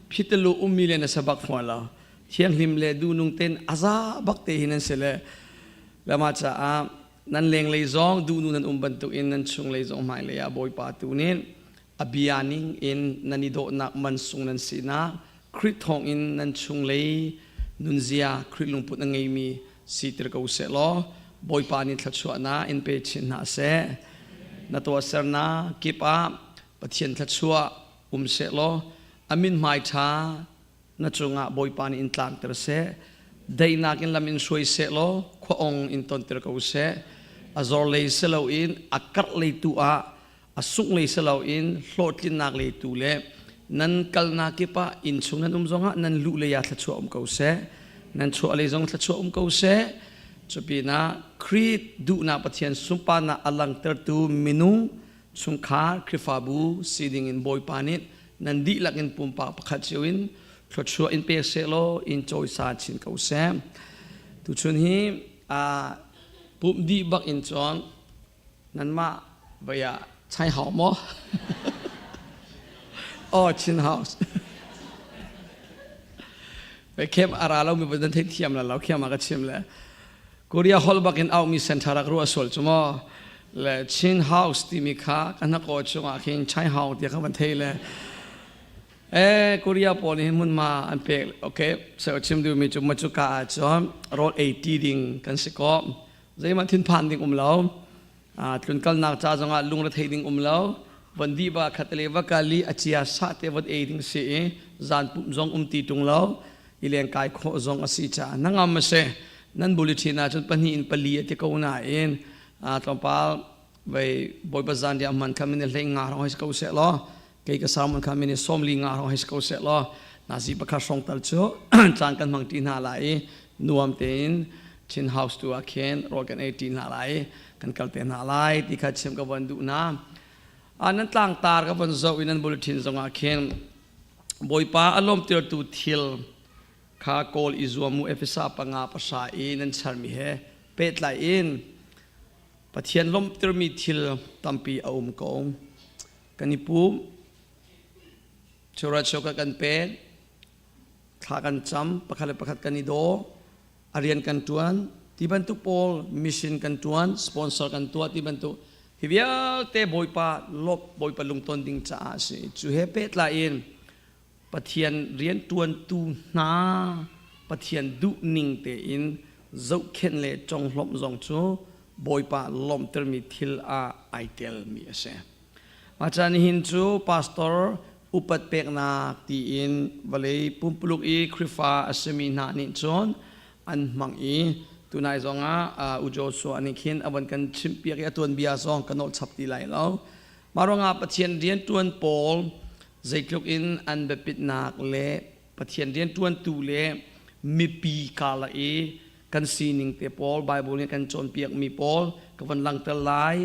I: phitalu ummi le na si bak fawn lo. Thianghlim le duhnung ten a za bak te hi nan si le le mah caah nan lenglei zong duhnu nan um bantukin nan chunglei zong hmailei ah Bawipa tu nih a bia ning in nan i dawhnak man sung nan sinak Khrih thawngin nan chunglei nunzia Khrih lungput a ngeimi siter ko seh law Bawipa nih thluachuahnak in pe chin hna seh. Na tuahsernak kip ah Pathian thluachuah um seh law a mithmai ṭha na cungah Bawipa nih in tlangter seh. Daihnak in lam in hruai seh law khua ong in tonter ko seh. A zor lei si loin a karh lei tu ah a sungh lei si loin hlawhtlinnak lei tu le nan kalnak kip ah inn chung nan um zongah nan luh lei ah thluachuah um ko seh nan chuah lei zong thluachuah um ko seh cupinah Khrih duhnak Pathian sunparnak a langhtertu minung chungkhar Khrihfabu si ding in Bawipa nih nan dihlak in pumpak pakhat cio in thluachuah in pek seh law in cawisa chin ko seh tuchun hi pumh dih bak in cun Nanmah voi ah chai hau maw? Oh, Chin House. Ve khem ara lo mi nan thei thiam la lo khiam ka chim le Korea hol bak in au mi center rak ruah sual chu mo le Chin House ti mi kha kan ko chungah khin Chai Hau ti kha van thei le e Korea pawl nih mun ma an pek okay so chim du mi chu ma chu ka ah cun roll 80 ding kan si ko Zeihmanh thinphan ding um lo. Tlunkalnak ca zongah lungrethei ding um lo. Von dih ba khat le va kal i a chia sa te von ei ding si i zan pumh zong um ti tung lo. I lengkai khawh zong a si caah nangam a si. Nan buli ṭhin ahcun pahnih in pali a ti ko nain tlawmpal vei Bawipa zan riah hman kha min hlei nga rong hei si ko seh law kei ka sermon kha min sawmli nga rong hei si ko seh law nazi pakhat hrawng tal cu caan kan hmang ṭi hna lai i nuam tein Chin House tu ah khin rawl kan ei ṭi hna lai kan kal te hna lai ti kha chim ka von duh hna. Nan tlangtar ka von zoh i nan bulletin zongah khin Bawipa a lawmtirtu thil kha kawl i zuam u Efesa panga pahra i nan charmi he pehtlai in Pathian lawmhtermi thil tampi a um ko. Kan i pum, chura cheuka kan pek, thla kan cam, pakhat le pakhat kan i daw, a rian kan ṭuan, ti bantuk pawl mission kan ṭuan, sponsor kan tuah ti bantuk hi vialte Bawipa lawp Bawipa lungton ding caah a si. Cu he pehtlai in Pathian rianṭuantu hna Pathian duhning tein zohkhenh le conglawmh zong cu Bawipa lawmhtermi thil ah ai telmi a si. Mah caan hin cu pastor upat peknak tiin vawlei pumpuluk i Khrihfa a simi hna nih cun an hmang i tunai zongah U Joshua nih khin a von kan chimhpiak i a tuanbia zong ka nolh chap ti lai lo. Mah ruangah Pathian rianṭuan pawl zeitluk in an biapitnak le Pathian rianṭuantu le mipi karlak i kan sining te pawl Bible nih kan cawnpiakmi pawl ka von langhter lai.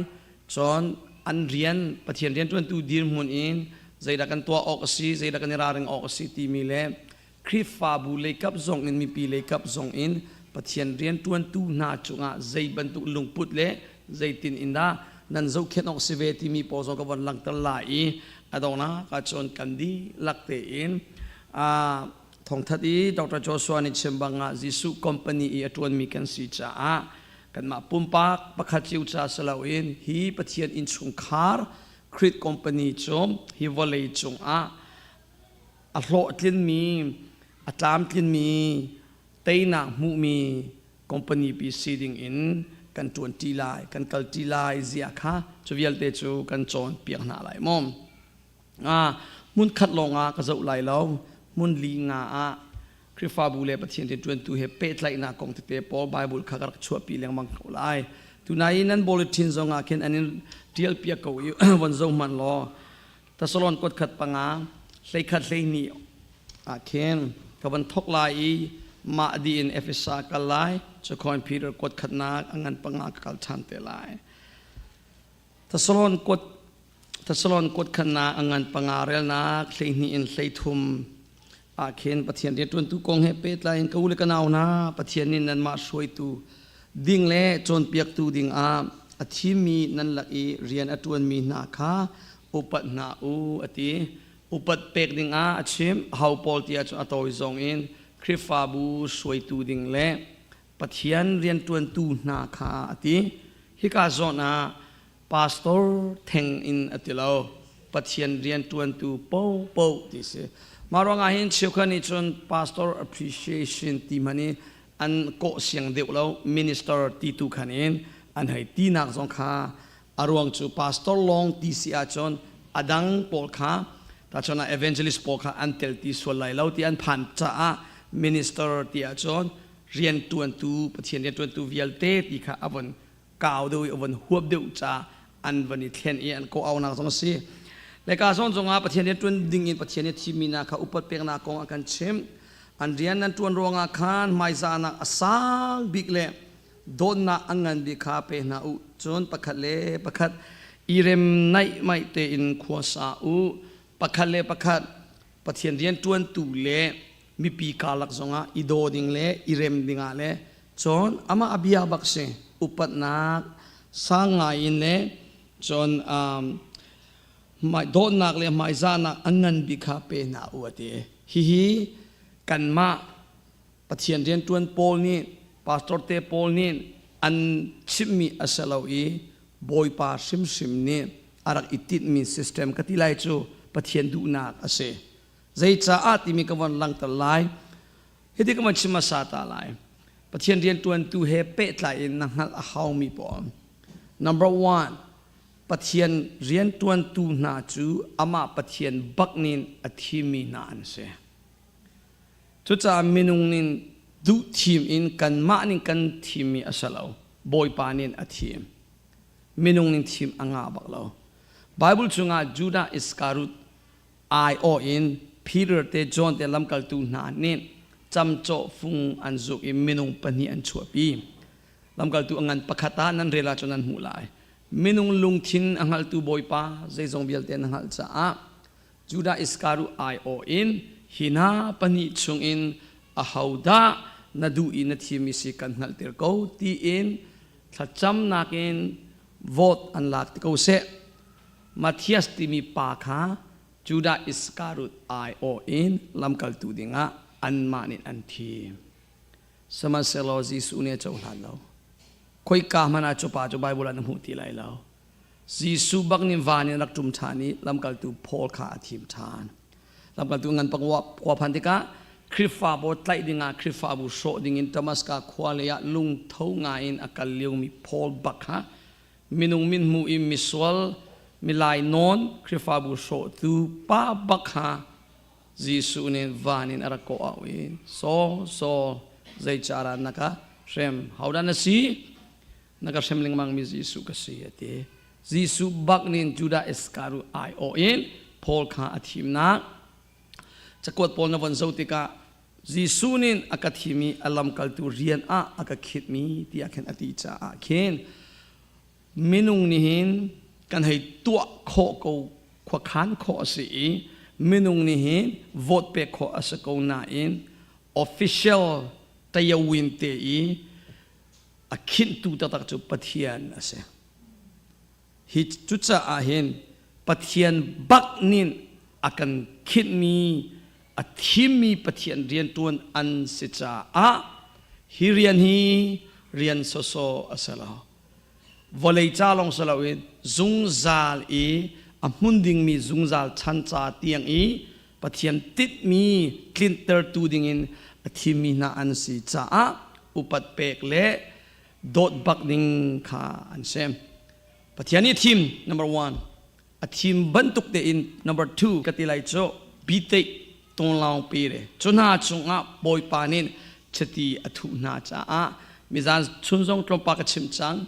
I: Cun an rian Pathian rianṭuantu dirhmun in zeidah kan tuah awk a si, zeidah kan i ralring awk a si timi le Khrihfabu leikap zong in mipi leikap zong in Pathian rianṭuantu hna cungah zei bantuk lungput le zeitin in dah nan zohkhenh awk si ve timi pawl zong ka von langhter lai i a donghnak ah cun kan dihlak tein thawngthat i Dr. Joshua nih chim bang ah Jesuh company i a ṭuanmi kan si caah kanmah pumpak pakhat cio ca si loin hi Pathian innchungkhar Khrih company cu hi vawlei cungah a hlawhtlinmi a tlamtlinmi teinak hmuhmi company pi si ding in kan ṭuanṭi lai kan kalṭi lai zia kha cu vialte cu kan cawn piak hna lai maw hmun khat lawngah ka zoh lai lo hmun li nga ah Khrihfabu le Pathian rianṭuantu he pehtlaihnak kong tete pawl Bible kha ka rak chuahpi lengmang ko lai. Tunai i nan bulletin zongah khin an in ṭial piak ko i von zoh hmanh law Thessalon kuat khat panga 11 12 ah khin ka van thok lai i mah dih in Efesa kal lai cukhoin Peter kuat khatnak a ngan panga ka kal ṭhan te lai. Thessalon kuat Thessalon kuat khatnak a ngan panga relnak 12 in 13. Ah khin Pathian rianṭuantu kong he pehtlai in ka u le ka nau hna, Pathian nih nanmah hruaitu ding le cawnpiaktu ding ah a thimmi nan lak i rian a ṭuanmi hna kha upat hna u, a ti. Upat pek ding ah a chim. Ho pawl ti ahcun a tawi zong in Khrihfabu hruaitu ding le Pathian rianṭuantu hna kha a ti. Hika zawn ah pastor theng in a ti lo, Pathian rianṭuantu paohpaoh ti si. Mah ruangah hin cheukhat nih cun pastor appreciation ti hmanh i an kawh siang deuh lo, minister ti tu khan in an hei tinak zong kha a ruang cu pastor lawng ti si ahcun a dang pawl kha tahchun ah evangelist pawl kha an tel ti sual lai lo ti an phan caah minister ti ahcun rianṭuantu, Pathian rianṭuantu vialte ti kha a von kau deuh i a von huap deuh ca an van i thlen i an kawh aunak zong a si. Le ka zawn zongah Pathian rian ṭuan ding in Pathian nih thimmi hna kha upat peknak kong a kan chimh. An rian nan ṭuan ruangah khan hmaizahnak a sang bik le dawtnak a ngan bik kha pe hna u. Cun pakhat le pakhat i rem naihmaih tein khua sa u. Pakhat le pakhat Pathian rian ṭuantu le mipi karlak zongah i daw ding le i rem dingah le cun amah a bia bak si upatnak sang ngai in le cun dawtnak le hmaizahnak a ngan bik kha pe hna u a ti. Hihi kanmah Pathian rianṭuan pawl nih, pastor te pawl nih an chimhmi a si lo i Bawipa hrimhrim nih a rak i tinhmi system ka ti lai cu Pathian duhnak a si. Zeicaah timi ka von langhter lai. Hiti ka von chim hmasa ta lai. Pathian rianṭuantu he pehtlai in na hngalh a haumi pawl. Number one, Pathian rianṭuantu hna cu amah Pathian bak nih a thimmi hna an si. Cucaah minung nih duh thim in kanmah nih kan thimmi a si lo. Bawipa nih a thim. Minung nih thim a ngah bak lo. Bible chungah Judah Iscariot aiawh in Peter te John te lamkaltu hna nih camcawh fung an zuk i minung pahnih an chuahpi. Lamkaltu a ngan pakhat ah nan rel ahcun nan hmuh lai. Minung lungthin a hngaltu Bawipa zeizong vialte na hngalh caah Judah Iskariot aiawh in hi hna pahnih chungin ahodah na duh i na thimi si kan hngalhter ko tiin thlacamnak in vote an lak ti ko seh. Matthias timi pa kha Judah Iskariot aiawh in lamkaltu dingah anmah nih an thim. Sihmanhsehlaw Jesuh nih a cohlan lo. Khoika hmanh ah cu pa cu Bible ah na hmuh ti lai lo. Jesuh bak nih van in rak ṭum ṭhan i lamkaltu Paul kha a thim ṭhan. Lamkaltu ngan pakua phan tikah Khrihfabu tlaih dingah Khrihfabu hrawh dingin Damaskas khua lei ah lungtho ngai in a kal liomi Paul bak kha minung min hmu i misual milai nawn Khrihfabu hrawhtu pa bak kha Jesuh nih van in a rak kawh au i, Saul, Saul, zeicarah na ka hrem? Hodah na si? Na ka hrem lengmangmi Jesuh ka si, a ti. Jesuh bak nih Judah Iskariot aiawh in Paul kha a thimnak. Cakuat pawl na von zoh tikah Jesuh nih a ka thim i a lamkaltu rian ah a ka khitmi tiah khin a ti caah khin minung nih hin kan hei tuah khawh ko, khuakhan khawh a si i minung nih hin vote pek khawh a si ko nain official tayawin te i a khinhtu taktak cu Pathian a si. Hi cucaah hin Pathian bak nih a kan khinhmi, a thimmi Pathian rianṭuan an si caah hi rian hi rian sawsawh a si lo. Vawlei ca lawng si loin zungzal i a hmun dingmi zungzal chan ca tiang i Pathian tinhmi tlintertu dingin a thimmi hna an si caah upat pek le dawt bak ding kha an si. Pathian nih thim number one, a thim bantuk tein number two ka ti lai cu biteih tunglaung pe le cu hna cungah Bawipa nih chiti a thuh hna caah mizan chun zong tlawmpal ka chim cang.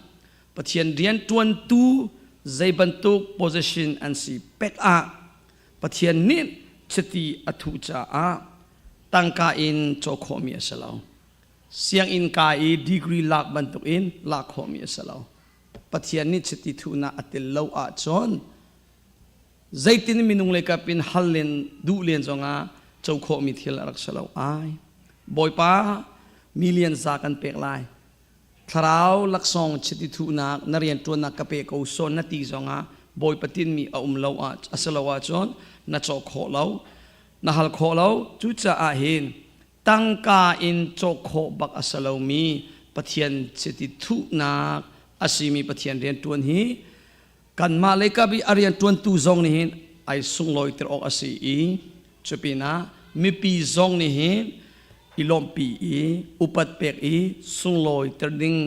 I: Pathian rian ṭuantu zei bantuk position an si pek ah Pathian nih chiti a thuh caah tangka in caw khawhmi a si lo. Sianginn kai i degree lak bantukin lak khawhmi a si lo. Pathian nih chiti thuhnak a tel lo ahcun zeitin minung lei kap in hal len duh len zongah Co khawhmi thil a rak si lo ai. Bawipa million za kan pek lai. Thlarau laksawng chiti thuhnak na rianṭuannak ka pe ko sawn na ti zongah Bawipa tinmi a um lo ah a si lo ahcun na cawk khawh lo. Na hal khawh lo. Cucaah hin tangka in cawk khawh bak a si lomi Pathian chiti thuhnak a simi Pathian rianṭuan hi kanmah lei kap i a rianṭuantu zong nih hin ai sunglawi ter awk a si i cupinah mipi zong nih hin i lawmhpi i upat pek i sunglawi ter ding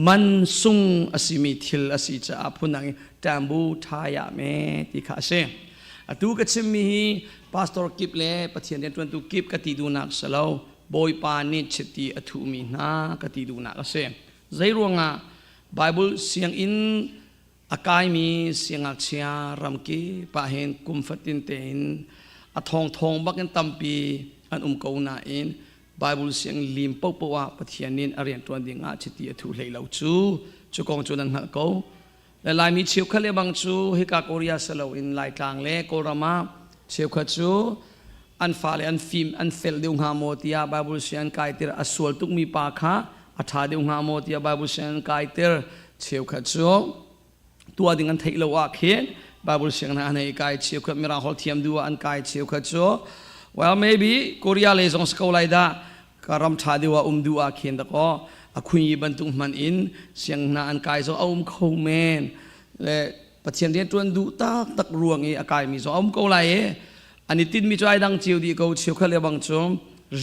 I: man sung a simi thil a si caah phundang in ṭambu ṭhaya me ti kha a si. Atu ka chimmi hi pastor kip le Pathian rianṭuantu kip ka ti duhnak si lo, Bawipa nih chiti a thuhmi hna ka ti duhnak a si. Zeiruangah Bible sianginn a kaimi siangngakchia ramkip ah hin kum fatin tein a thawngthawng bakin tampi an um ko nain Bible siang lim paohpaoh ah Pathian nih a rianṭuan ding ah chiti a thuh hlei lo cu cu kong cu nan hngalh ko. Le Laimi cheukhat le bang cu hika Korea si loin Laitlang le Kawlram ah cheukhat cu an fale an fim an fel deuh hnga maw tiah Bible siang kaiter a sual tukmi pa kha a ṭha deuh hnga maw tiah Bible siang kaiter cheukhat cu tuah ding an theih lo ah khin Bible siang hna an hei kai cheukhat mirang holh thiam duh ah an kai cheukhat cu well maybe Korea lei zong si ko lai dah ka ram ṭha deuh ah um duh ah khin dakaw a khuin yi bantuk hman in siang hna an kai zong a um kho men le Pathian rian ṭuan duh taktak ruang i a kaimi zong a um ko lai i an i tinhmi cu ai dang cio dih ko. Cheukhat le bang cu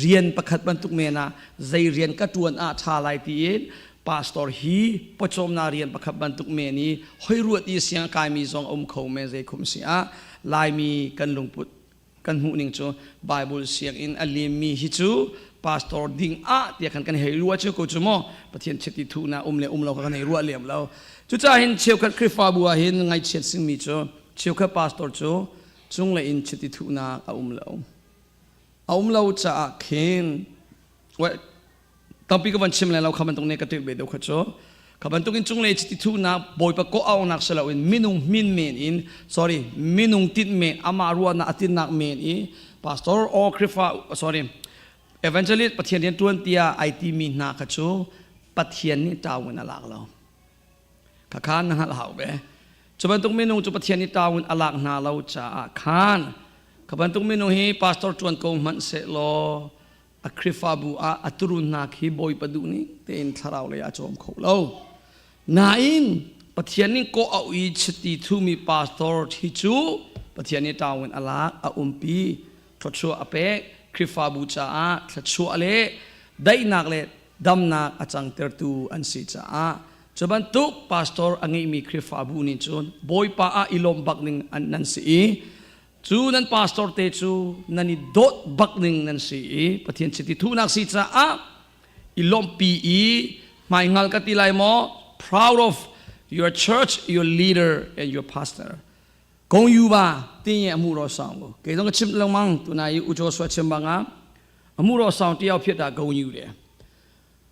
I: rian pakhat bantuk men ah zei rian ka ṭuan ah ṭha lai tiin pastor hi pawcawmnak rian pakhat bantuk men i hoi ruat i siang a kaimi zong a um kho men. Zei khum si ah Laimi kan lungput kan hmuh ning cu Bible sianginn a limmi hi cu pastor ding ah tiah khan kan hei ruah cu ko cu maw Pathian chiti thuhna um le um lo kha kan hei ruah lem lo. Cucaah hin cheukhat Khrihfabu ah hin ngaihchiat singmi cu cheukhat pastor cu cunglei in chiti thuhnak a um lo a um lo caah khin well tampi ka van chim lai lo. Kha bantuk nih ka ṭilh ve deuh kha cu kha bantuk in cunglei chiti thuhnak Bawipa kawh auhnak si loin minung min men in, sorry, minung tinh men amah ruahnak a tinnak men i pastor or Khrihfa, sorry, evangelist Pathian rian ṭuan tiah ai timi hna kha cu Pathian nih ṭau in a lak lo. Khakha na hngalh hau ve. Cu bantuk minung cu Pathian nih ṭau in a lak hna lo caah khan kha bantuk minung hi pastor ṭuan ko hmanh seh law a Khrihfabu ah a turun hna khi Bawipa duh ning tein thlarau lei ah a cawm kho lo. Nain Pathian nih kawh auh i chiti thumi pastor hi cu Pathian nih ṭau in a lak, a umpi, thluachuah a pek, Khrihfabu caah thluachuah le daihnak le damnak a cangtertu an si caah cu bantuk pastor a ngeimi Khrihfabu nih cun Bawipa ah i lawm bak ning an nan si i cu nan pastor te cu nan i dawt bak ning nan si i Pathian chiti thuhnak si caah i lawmhpi i hmaingal ka ti lai maw, proud of your church, your leader and your pastor. Kong yu ba ti ye amu ro sang ko ke dong chim lengmang tu na i u Joshua chim banga amu ro sang tiao phiat da go yu le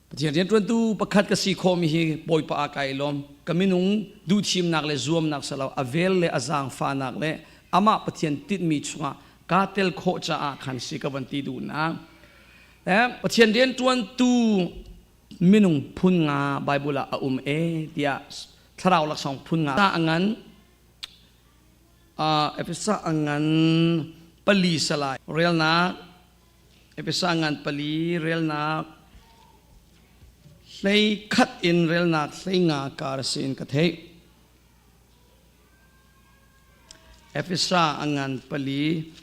I: Pathian rianṭuantu pakhat ka si khawhmi hi Bawipa ah kai lawm. Ka minung duhthimnak le zuamnak si lo, a vel le a zaangfahnak le amah Pathian tinhmi chungah kaa tel khawh caah khan si ka van ti duhnak. Pathian rianṭuantu minung phun nga Bible ah a um e tiah thlarau laksawng phun nga a ngan Efesa a ngan pali salai relnak Efesa ngan pali relnak 11 in relnak 15 kar si in ka theih. Efesa a ngan pali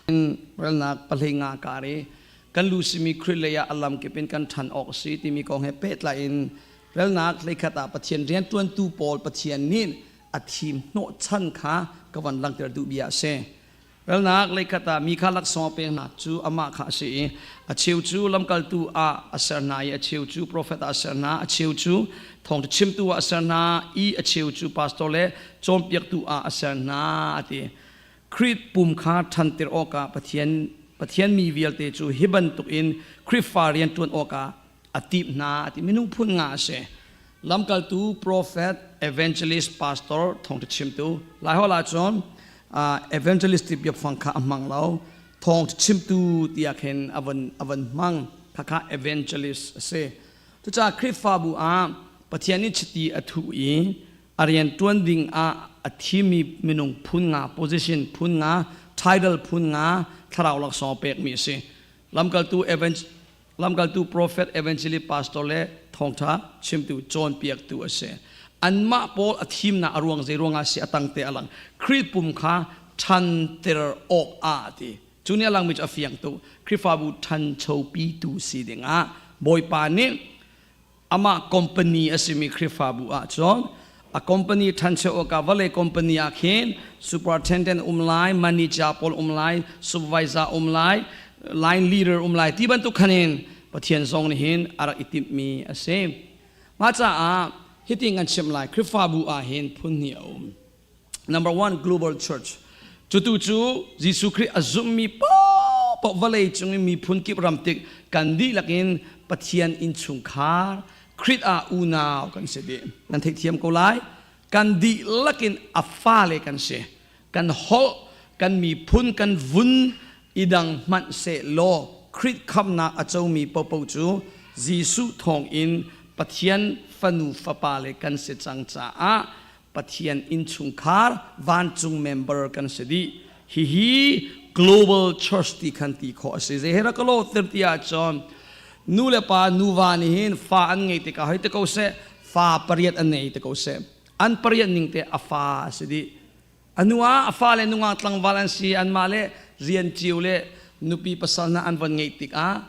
I: in relnak 15 kar i kan lu simi Khrih lei ah a lam kip in kan ṭhan awk a si timi kong he pehtlai in relnak 11 ah Pathian rianṭuantu pawl Pathian nih a thim hnawhchan kha ka van langhter duh bia a si. Ralnak leikhat ah mi kha laksawng a pek hna cu amah kha a si i a cheu cu lamkaltu ah a ser hna i a cheu cu profet ah a ser hna, a cheu cu thawngṭha chimtu ah a ser hna i a cheu cu pastor le cawnpiaktu ah a ser hna a ti. Khrih pum kha ṭhanter awkah Pathian Pathian mi vialte cu hi bantukin Khrihfa rian ṭuan awkah a timh hna a ti. Minung phun nga a si. Lamkaltu, profet, evangelist, pastor, thawngṭha chimtu. Laiholh ahcun. Evangelist ti biafang kha a hmang lo. Thawng chimtu tiah khin a van hmang. Khakha evangelist a si. Cucaah Khrihfabu ah Pathian nih chiti a thuh i a rian ṭuan ding ah a thimi minung phun nga, position phun nga, title phun nga thlarau laksawng pekmi a si. Lamkaltu lamkaltu prophet, evangelist, pastor le thawngṭha chimtu, cawnpiaktu a si. Anmah pawl a thimnak a ruang zei ruangah si a tangte a lang. Khrih pum kha ṭhanter awk ah a ti. Cu nih a langmi cu a fiang tuk. Khrihfabu ṭhanchopitu si dingah Bawipa nih amah company a simi Khrihfabu ah cun a company ṭhancho awkah vawlei company ah khin superintendent um lai, manager pawl um lai, supervisor um lai, line leader um lai ti bantuk khan in Pathian zong nih hin a rak i timhmi a si. Mah caah hitin kan chim lai Khrihfabu ah hin phun hnih a um. Number one, global church. Cutu cu Jesuh Khrih a zummi paohpaoh vawlei cung i miphun kip ram tik kan dihlak in Pathian innchungkhar Khrih ah unau kan si dih. Nan theihthiam ko lai. Kan dihlak in a fale kan si. Kan holh, kan miphun, kan vun i dang hmanh seh law Khrih khamnak a comi paohpaoh cu Jesuh thawngin Pathian fanu fapale kan si cang caah Pathian innchungkhar vancung member kan si dih. Hihi global church ti khan ti khawh a si. Zei he rak ka lawhter ti ahcun nu le pa nuva nih hin fa an ngei tikah hoi te ko seh, fa pariat an nei te ko seh. An pariat ning te a fa a si dih. A nu ah a fale nungak tlangval an si, anmah le rian cio le nupi pasal hna an von ngeih tikah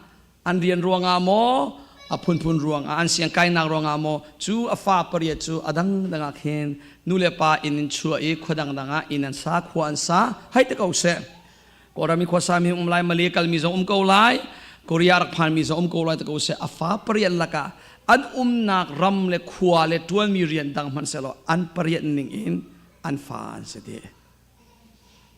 I: an rian ruangah maw a phunphun ruangah an siang kainak ruangah maw cu a fa pariat cu a dangdang ah khin nu le pa inn in chuah i khua dangdang ah inn an sa khua an sa hei te ko seh. Kawlram i khuasa mi um lai, Malay kalmi zong um ko lai, Korea rak phanmi zong um ko lai te ko seh. A fa pariat lakah an umnak ram le khua le ṭuanmi rian dang hmanh sehlaw an pariat ning in an fa an si dih.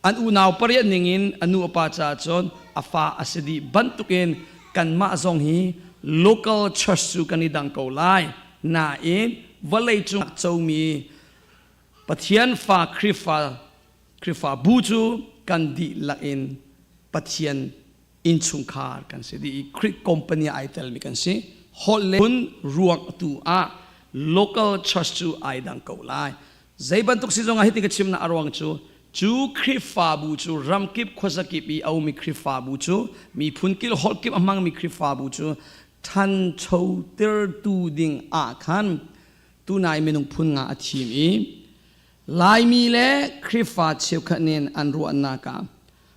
I: An unau pariat ningin a nu a pa caah cun a fa a si dih bantukin kanmah zong hi local church cu kan i dang ko lai. Nain vawlei cung comi Pathian fa Khrihfa Khrihfabu cu kan dihlak in Pathian innchungkhar kan si dih i Khrih company ai telmi kan si. Holh le phun ruang tu ah local church cu ai dang ko lai. Zei bantuk si zongah hiti ka chimnak a ruang cu cu Khrihfabu cu ramkip khuazakip i a ummi Khrihfabu cu miphun kil holh kip a hmangmi Khrihfabu cu ṭhanchotertu ding ah khan tunai minung phun nga a thim i Laimi le Khrihfa cheukhat nih an ruahnak ah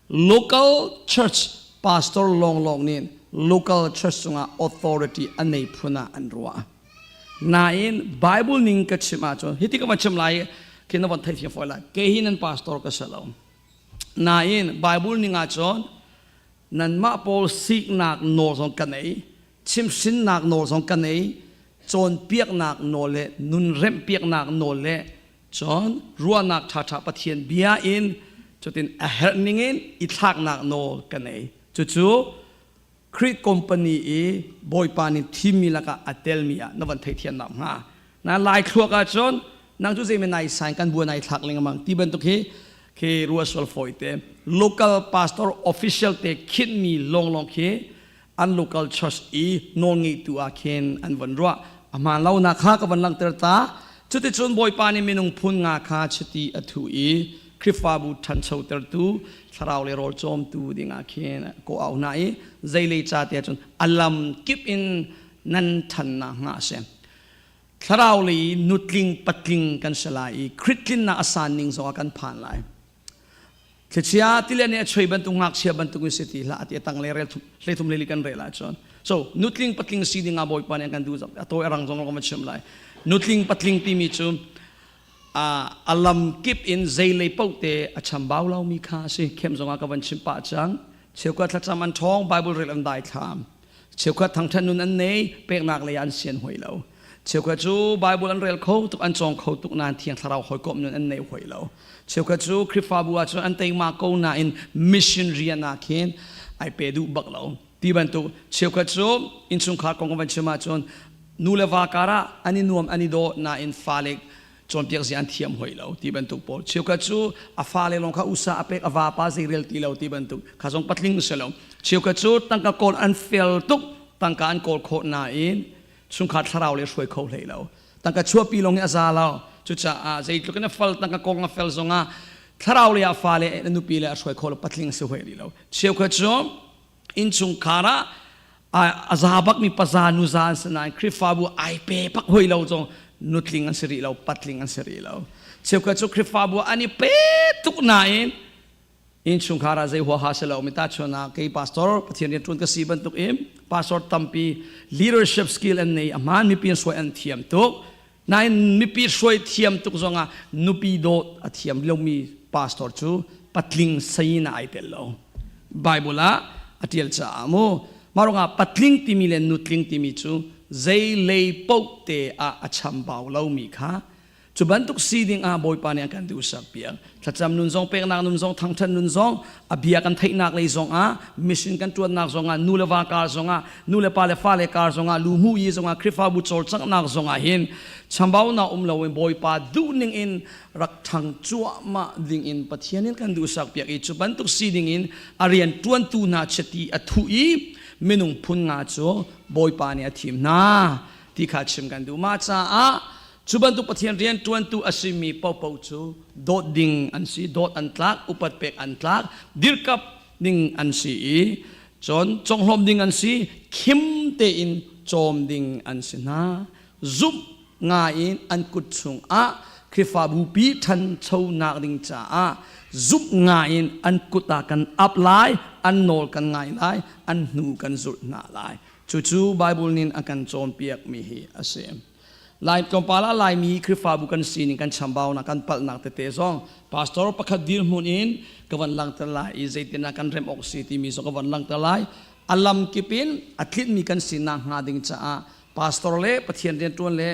I: local church pastor lawnglawng nih local church cungah authority a nei phun ah an ruah. Nain Bible ning ka chim ahcun hiti ka van chim lai khi na van theithiam fawi lai. Kei hi nan pastor ka si lo. Nain Bible ning ahcun nanmah pawl siknak nawl zong ka nei, chimhrinnak nawl zong ka nei, cawnpiaknak nawl le nun remhpiaknak nawl le cun ruahnak ṭhaṭha Pathian bia in cutin a herh ningin i thlaknak nawl ka nei. Cucu Khrih company i Bawipa nih thimmi lakah a telmi ah na van theithiamnak hnga. Na lai thluak ahcun nang cu zei nai sain kan bua nai thlak lengmang ti bantuk hi khi rua sual fawi te. Local pastor official te khinhmi lawnglawng khi an local church i nawlngeitu ah khin an van ruah. A hmaan lonak kha ka van langhter ta. Cuticun Bawipa nih minung phun nga kha chiti a thuh i Khrihfabu ṭhanchotertu thlarau le rawl cawmtu dingah khin kawh auh hna i zeilei ca tiah cun a lam kip in nan ṭhannak hnga a si. Thlarau lei i nutling patling kan si lai i Khrih tlinnak a san ning zongah kan phan lai. Thlichia tile nih a choi bantuk ngakchia bantuk in si ti hlah ti a tang le rel hlei thum hlei li kan rel ahcun so nutling patling si ding ah Bawipa nih a kan duh a tawi a rang zong ka chim lai. Nutling patling timi cu a lam kip in zeilei paoh te a chambau lomi kha a si. Khem zongah ka van chim pah cang. Cheukhat thlacam an ṭhawng, Bible rel an daithlam. Cheukhat thangṭhat nun an nei, peknak lei an sian hoi lo. Cheukhat cu Bible an rel kho tuk, an cawng kho tuk nain Thiang Thlarau hawikomh nun an nei hoi lo. Cheukhat cu Khrihfabu ah cun an teima ko nain mission rian ah khin ai pe duh bak lo. Ti bantuk cheukhat cu innchungkhar kong kan van chim ahcun nu le va karah an i nuam an i daw nain fale. Cawnpiak zia an thiam hoi lo ti bantuk pawl. Cheukhat cu a fale lawng kha usa a pek, a vapa zeirel ti lo ti bantuk kha zong patling si lo. Cheukhat cu tangka kawl an fel tuk, tangka an kawl khawh nain chungkhar thlarau le hruai kho hlei lo. Tangka chuahpi lawng hi a za lo. Cucaah zeitluk in a fal tangka kong a fel zongah thlarau le a fale a nupi le a hruai kho lo, patling si hoi rih lo. Cheukhat cu innchungkhar ah a za bakmi paza nuza an si nain Khrihfabu ai pe bak hoi lo zong nutling an si rih lo, patling an si rih lo. Cheukhat cu Khrihfabu an i pe tuk nain innchungkhar ah zei huaha si lo mi tahchuan kei pastor Pathian rian ṭuan ka si bantuk in pastor tampi leadership skill an nei, a hmaan mipi an suai an thiam tuk nain mipi hruai thiam tuk zongah nupi dawt a thiam lomi pastor cu patling sayin ah ai tel lo. Bible ah a ṭial caah mu mah ruangah patling timi le nutling timi cu zei lei paoh te ah a chambau lomi kha Cu bantuk si ding ah Bawipa nih a kan duhsak piak. Thlacam nun zong, peknak nun zong, thangṭhat nun zong, a bia kan theihnak lei zong ah, mission kan ṭuannak zong ah, nu le va kar zong ah, nu le pa le fale kar zong ah, lu hmu yi zong ah, Khrihfabu cawlcanghnak zong ah hin chambaunak um loin Bawipa duhning in rak ṭhang cuahmah ding in Pathian in kan duhsak piak i cu bantuk si ding in a rian ṭuantu hna chiti a thuh i minung phun nga cu Bawipa nih a thim hna ti kha chim kan duh. Mah caah Cu bantuk Pathian rianṭuantu a simi paohpaoh cu dawt ding an si, dawt an tlak, upat pek an tlak, dirkap ding an si i cun conglawmh ding an si, khim tein cawm ding an si hna. Zumh ngai in an kut chungah Khrihfabu pi ṭhanchonak ding caah zumh ngai in an kut ah kan ap lai, an nawl kan ngai lai, an hnu kan zulh hna lai. Cucu Bible nih a kan cawnpiakmi hi a si. Lai tlawmpal ah Laimi Khrihfabu kan sining kan chambaunak kan palhnak tete zong pastor pakhat dirhmun in ka van langhter lai i zeitin ah kan remh awk si timi zong ka van langhter lai. A lam kip in a tlinhmi kan sinak hnga ding caah pastor le Pathian rianṭuan le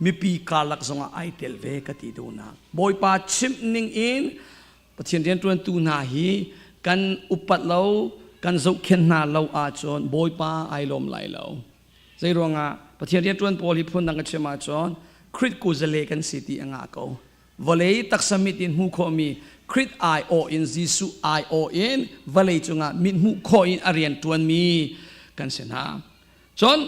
I: mipi karlak zongah ai tel ve ka ti duhnak. Bawipa chimh ning in Pathian rianṭuantu hna hi kan upat lo, kan zohkhenh hna lo ahcun Bawipa ai lawm lai lo. Zeiruangah Pathian rianṭuan pawl hi phundang ka chim ahcun Krit kuzale kan si ti a ngah ko. Vawlei taksa mit in hmuh khawhmi Krit aiawh in Jesuh aiawh in vawlei cungah mit hmuh khawh in a rianṭuanmi kan si hna. Cun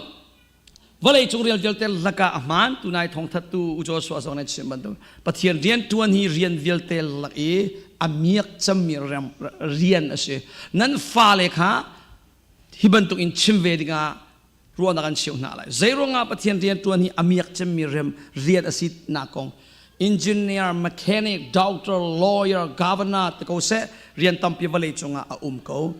I: vawlei cung rian vialte lakah a hmaan tunai thawngthattu U Joshua zong nih chim bantuk Pathian rianṭuan hi rian vialte lak i a miak cemmi rian a si. Nan fale kha hi bantuk in chim ve dingah ruahnak an cheuh hna lai. Zeiruangah Pathian rianṭuan hi a miak cemmi rian a si nak kong engineer, mechanic, doctor, lawyer, governor ti ko seh rian tampi vawlei cungah a um ko.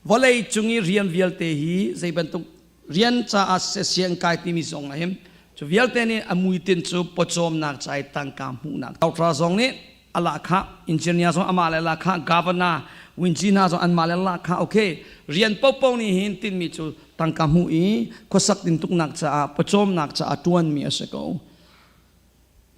I: Vawlei cung i rian vialte hi zei bantuk rian caah siseh siang kai timi zong ah hin cu vialte nih a muitin cu pawcawmnak ca i tangka hmuhnak. Doctor zong nih a lahkhah engineer zong amah le lahkhah governor winci hna zong anmah le lahkhah okay rian popo nih hin tinmi cu tangka hmuh i khuasak tintuknak caah pawcawmnak caah tuanmi a si ko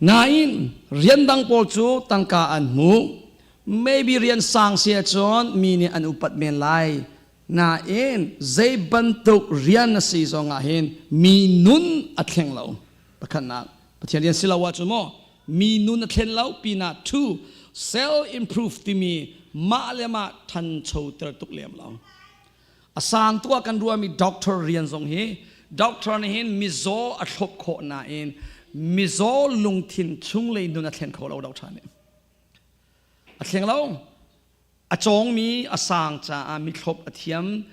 I: nain rian dang pawl cu tangka an hmu maybe rian sang si ahcun mi nih an upat men lai nain zei bantuk rian na si zong ah hin mi nun a thleng lo pakhatnak Pathian rian si lo ahcun maw mi nun a thlen lo pinah two self improve timi mah le mah ṭhanchoter tuk lem lo. A sang tu ah kan ruahmi doctor rian zong hi doctor nih hin mizaw a thlop khawh nain mizaw lungthin chunglei nun a thlen kho lo doctor nih. A thleng lo. A cawngmi a sang caah mithlop a thiam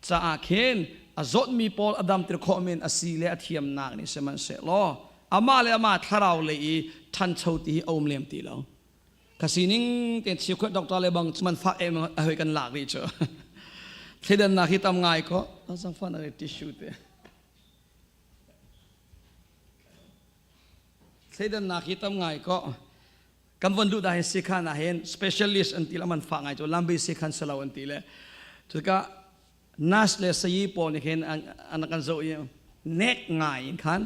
I: caah khin a zawtmi pawl a damter khawh men a si le a thiamnak nih sihmanhsehlaw amah le amah thlarau lei i ṭhancho ti hi a um lem ti lo. Ka sining te chiukhat doctor le bang man fak em a hoi kan lak rih cu. Thleidannak hi tam ngai ko. Zang fan a tissue te. Thleidannak hi tam ngai ko. Kan von duh dah hin sikhan ah hin specialist an ti le man fah ngai cu lambi sikhan salo an ti le cuka nurse le sayi pawl nih khin an kan zoh i nek ngai in khan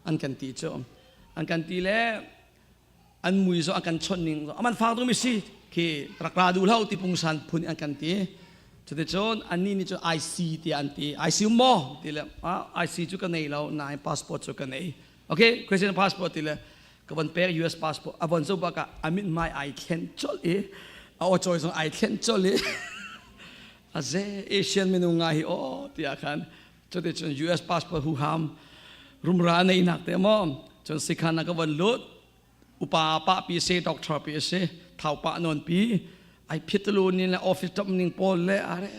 I: an kan ti cu an kan ti le an mui zo an kan chawnh ning aman fak tuk mi si khi rak ra duh lo ti pungsan phun an kan ti cuticun annih nih cun IC tiah an ti IC um maw ti le IC cu ka nei lo nain passport cu ka nei okay question passport ti le. Ka von pek US passport a von zo bak ah a mithmai ai thlen colh i a aw cawi zong ai thlen colh i a ze Asian minung nga hi aw tiah khan. Cuticun US passport huham rumra nei nak te maw cun sikhan ah ka von lut. Upa pa pi se, doctor pi se, thau pa non pi ai phitlu ni le office top ning pawl le are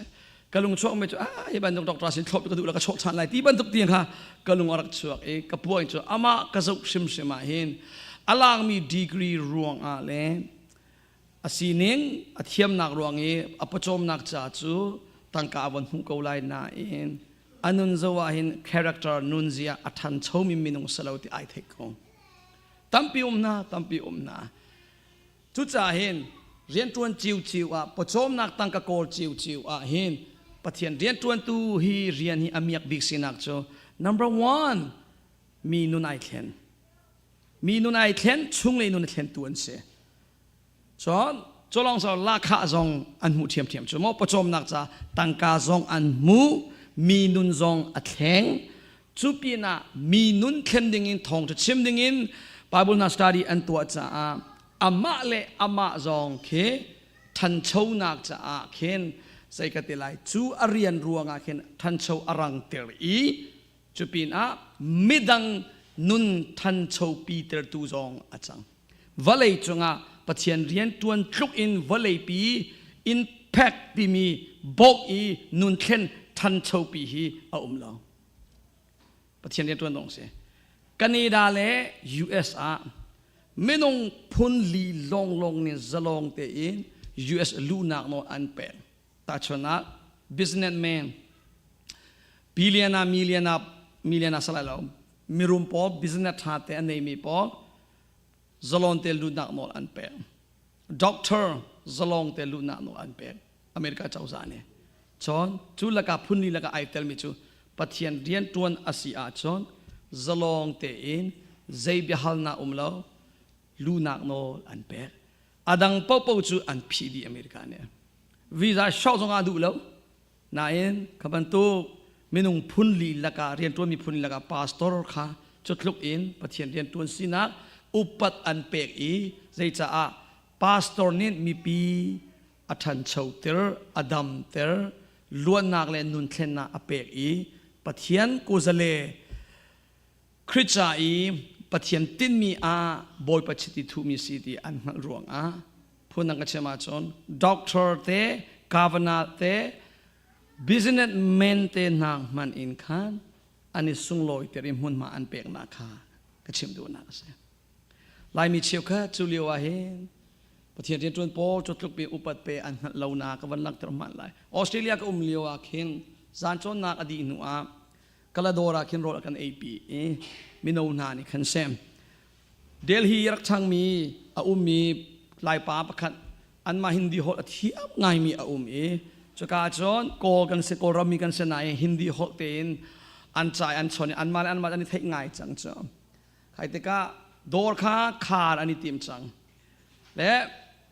I: ka lung chuak me chu a hi bantuk doctor sin thlop ka duh la ka chok chan lai ti bantuk tiang kha ka lung a rak chuak i ka puang chu ama ka zoh hrim hrim ah hin alang mi degree ruang ah le a sining a thiamnak ruang i a pawcawmnak ca cu tangka a von hmuh ko lai nain a nun zo ah hin character nunzia a ṭhancho mi minung salo ti ai theih ko. Tampi um hna, tampi um hna. Cucaah hin rianṭuan ciuciu ah, pawcawmnak tangka kawl ciuciu ah hin Pathian rianṭuantu hi rian hi a miak bik sinak cu number one, mi nun ai thlen. Mi nun ai thlen, chunglei nun a thlentu an si. Cun culong so lahkhah zong an hmuh ṭhiamṭhiam cu maw pawcawmnak ca tangka zong an hmu, mi nun zong a thleng. Cu pinah mi nun thlen dingin thawngṭha chim dingin Bible hna study an tuah caah amah le amah zong khi ṭhanchonak caah khin zei ka ti lai cu a rian ruangah khin ṭhancho a rang ter i cu pinah midang nun ṭhancho pi tertu zong a cang. Vawlei cungah Pathian rian ṭuan tluk in vawleipi impact timi bawmh i nun thlen ṭhanchopi hi a um lo. Pathian rian ṭuan dong si. Canada le US ah minung phun li lawnglawng nih zalong tein US luhnak nawl an pek. Tahchunhnak, businessman, billionaire, millionaire, millionaire salai lo, mirum pawl, business ṭha te a neimi pawl, zalon te luhnak nawl an pek. Doctor zalong te luhnak nawl an pek America cozah nih. Cun cu laka phunli laka ai telmi cu Pathian riantuan a si ahcun zalong tein zei biahalnak um lo luhnak nawl an pek. Adang paohpaoh cu an phih dih America nih. Visa short zong ah duh lo. Nain kha bantuk minung phunli lakah rianṭuanmi phun lakah pastor kha cutluk in Pathian rianṭuan sinak upat an pek i zeicaah pastor nih mipi a ṭhanchoter, a damter, luatnak le nunthlennak a pek i Pathian kuzale Khrih ca i Pathian tinhmi ah Bawipa chiti thuhmi si ti an hngalh ruangah phundang ka chim ahcun doctor te, governor te, businessman te hna hmanh in khan an i sunglawi ter i hmunhma an peknak kha ka chim duhnak a si. Laimi cheukhat cu lio ah hin Pathian rianṭuan pawl cu tluk pi upat pe an hngalh lo na ka van langhter hmanh lai. Australia ka um lio ah khin zan cawnnak a dih hnu ah Kaladawr ah khin rawl a kan eipi i mino hna nih khan sem. Delhi rak changmi a ummi Laipa pakhat anmah Hindi holh a thiam ngaimi a um i cuka cun Kawl kan si, Kawlram mi kan si nain Hindi holh tein an cai an chawn i anmah le anmah an i theih ngai cang cu. Khai tikah dawr kha khar an i tim cang. Le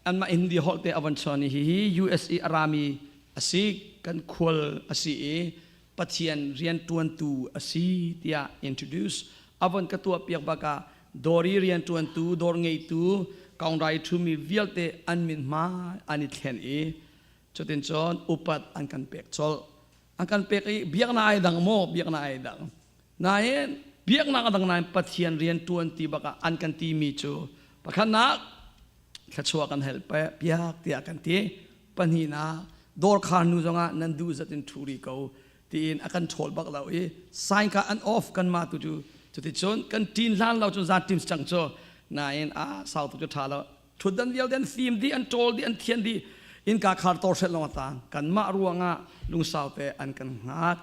I: anmah Hindi holh te a von chawn i hihi US i a rami a si, kan khual a si i Pathian rianṭuantu a si tiah introduce a von ka tuahpiak bak ah dawr i rianṭuantu, dawr ngeitu, kaungrai ṭhumi vialte an min hmai an i thlen i cutin cun upat an kan pek colh. An kan pek i biaknak ai dang maw? Biaknak ai dang. Nain biaknak a dang nain Pathian rianṭuan ti bak ah an kan timi cu pakhatnak thluachuah kan hel piak tiah kan ti. Pahnihnak, dawr khar hnu zongah nan duh zat in ṭhu rih ko tiin a kan ṭhawl bak lo i sign kha an off kanmah tu cu. Cuticun kan ṭin hlan lo cun zan ṭim cang cu. Nain a sau tuk cu ṭha lo. Ṭhutdan vialte an fim dih, an ṭawl dih, an thian dih, innka khar tor hrelh lawng a tang. Kanmah ruangah lungsau te an kan hngak.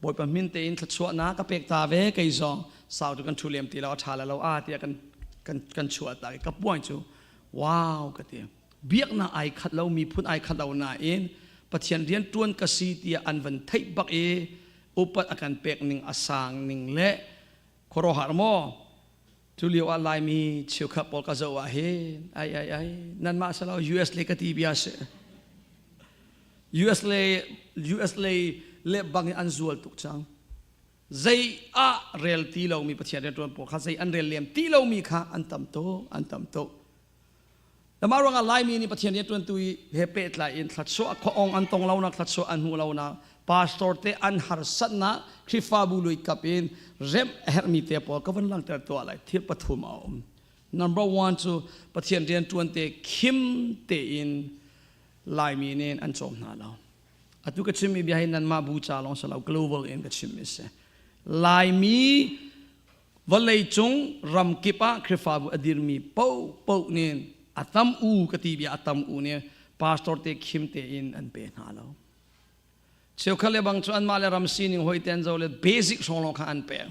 I: Bawipa min tein thluachuahnak ka pek ta ve. Kei zong sau cu kan ṭhu lem ti lo, a ṭha le lo a tiah kan kan kan chuah ta i ka puang cu wow ka ti. Biaknak ai khat lo, miphun ai khat lo nain Pathian rian ṭuan ka si tiah an van theih bak i upat a kan pek ning a sang ning le khuaruahhar maw. Cu lio ah Laimi cheukhat pawl ka zoh ah hin ai ai ai nanmah salo US le ka ti bia si. US le US lei le bang in an zual tuk cang. Zei ah rel ti lomi Pathian rianṭuan pawl kha zei an rel lem ti lomi kha an tam tuk, an tam tuk. Mah ruangah Laimi nih Pathian rianṭuantu he pehtlai in thluachuah khuaawng an tong lonak, thluachuah an hmuh lonak, pastor te an harsatnak, Khrihfabu lui kap in remh a herhmi te pawl ka van langhter tuah lai. Thil pathum a um. Number one cu Pathian rianṭuan te khim tein Laimi nih an cawm hna lo. Atu ka chimmi bia hi nanmah bu ca lawng si lo, global in ka chimmi si. Laimi Vawleicung ramkip ah Khrihfabu a dirmi paohpaoh nih a tam u ka ti bia a tam u nih pastor te khim tein an pe hna lo. Cheukhat le bang cu anmah le ram sining hoi ten zo le basic hrawng lawng kha an pek.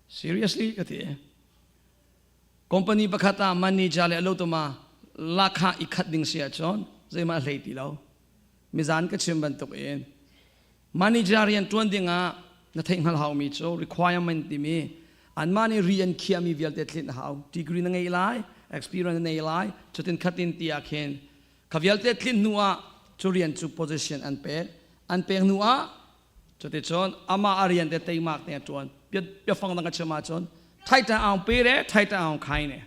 I: Seriously ka ti. Company pakhat ah manager le alotuma lakha i khat ding si ahcun zeimah hlei ti lo. Mizan ka chim bantuk in Manager rian ṭuan dingah na theih hngalh haumi cu requirement timi anmah nih ri an khiahmi vialte tlinh a hau. Degree na ngei lai, experience na nei lai, cutin khatin ti ah khin kha vialte tlinh hnu ah cu rian cu position an pek. An pek hnu ah cuticun amah a rian te teimak te a ṭuan. Biafang dang ka chim ahcun thaita aung pe le thaita aung khai ne.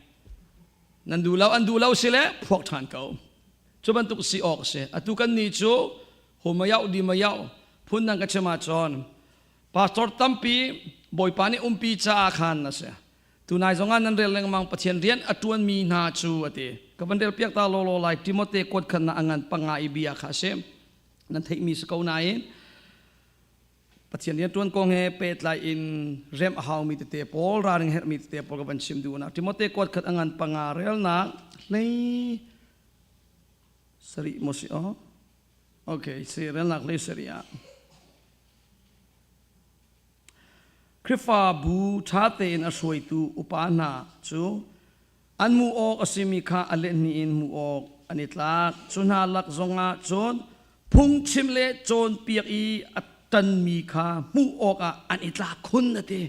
I: Nan duh lo an duh lo si le phuak ṭhan ko. Cu bantuk si awk a si. Atu kan nih cu humayau dimayau phun dang ka chim ahcun pastor tampi Bawipa nih umpi caah khan a si. Tunai zongah nan rel lengmang Pathian rian a ṭuanmi hna cu a ti. Ka van rel piak ta lawlaw lai Timote kuat khan na a ngan panga i bia kha a si. Nan theihmi si ko nain Pathian rian ṭuan kong he pehtlai in remh a haumi tete pawl ralring herhmi tete pawl ka van chim duh na Timote kuat khat a ngan panga relnak hlei sarih maw si aw Okay, si relnak hlei sarih ah. Khrihfabu ṭha tein a hruaitu upa hna cu an hmuh awk a simi kha a lehhnih in hmuh awk an i tlak. Cu hna lak zongah cun phungchim le cawnpiak i a ṭanmi kha hmuh awkah an i tlak khun a ti.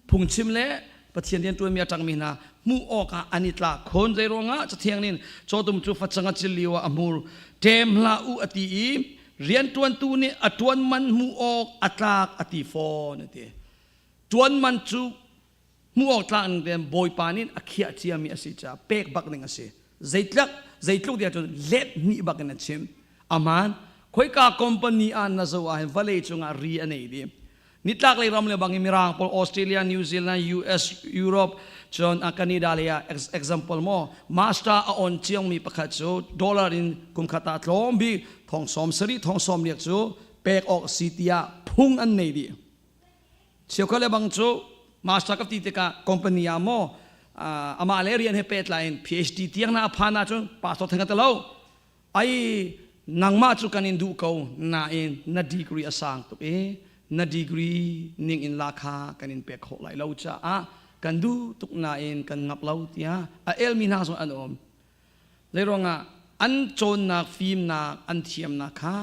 I: Phungchim le Pathian rianṭuanmi a ṭangmi hna hmuh awkah an i tlak khun. Zei ruangah Cathiang nih cawtum cu facang a cil lio ah a hmur ṭem hlah u a ti i rianṭuantu nih a ṭuan man hmuh awk a tlak a ti fawn a ti. Ṭuan man cu hmuh awk tlak ning tein Bawipa nih a khiah ciami a si caah pek bak ding a si. Zeitlak zeitluk tiah cun let hnih bak in a chim. Aman khoika company ah na zoh ahhin vawlei cungah ri a nei dih. Nitlaklei ram le bang in Mirang pawl Australia, New Zealand, US, Europe, cun Canada lei ah example maw master a on ciangmi pakhat cu dollar in kum khat ah tlawm bik thong sawm sarih thong sawm riat cu pek awk si tiah phung an nei dih. Cheukhat le bang cu master ka ti tikah company ah maw amah le rian he pehtlai in PhD tiang na a phan ahcun pastor theng ka lo ai nangmah cu kan in duh ko nain na degree a sang tuk i na degree ning in la kha kan in pek khawh lai lo caah kan duh tuk nain kan ngap lo tiah a elmi hna zong an um zei ruangah an cawnnak fimnak an thiamnak kha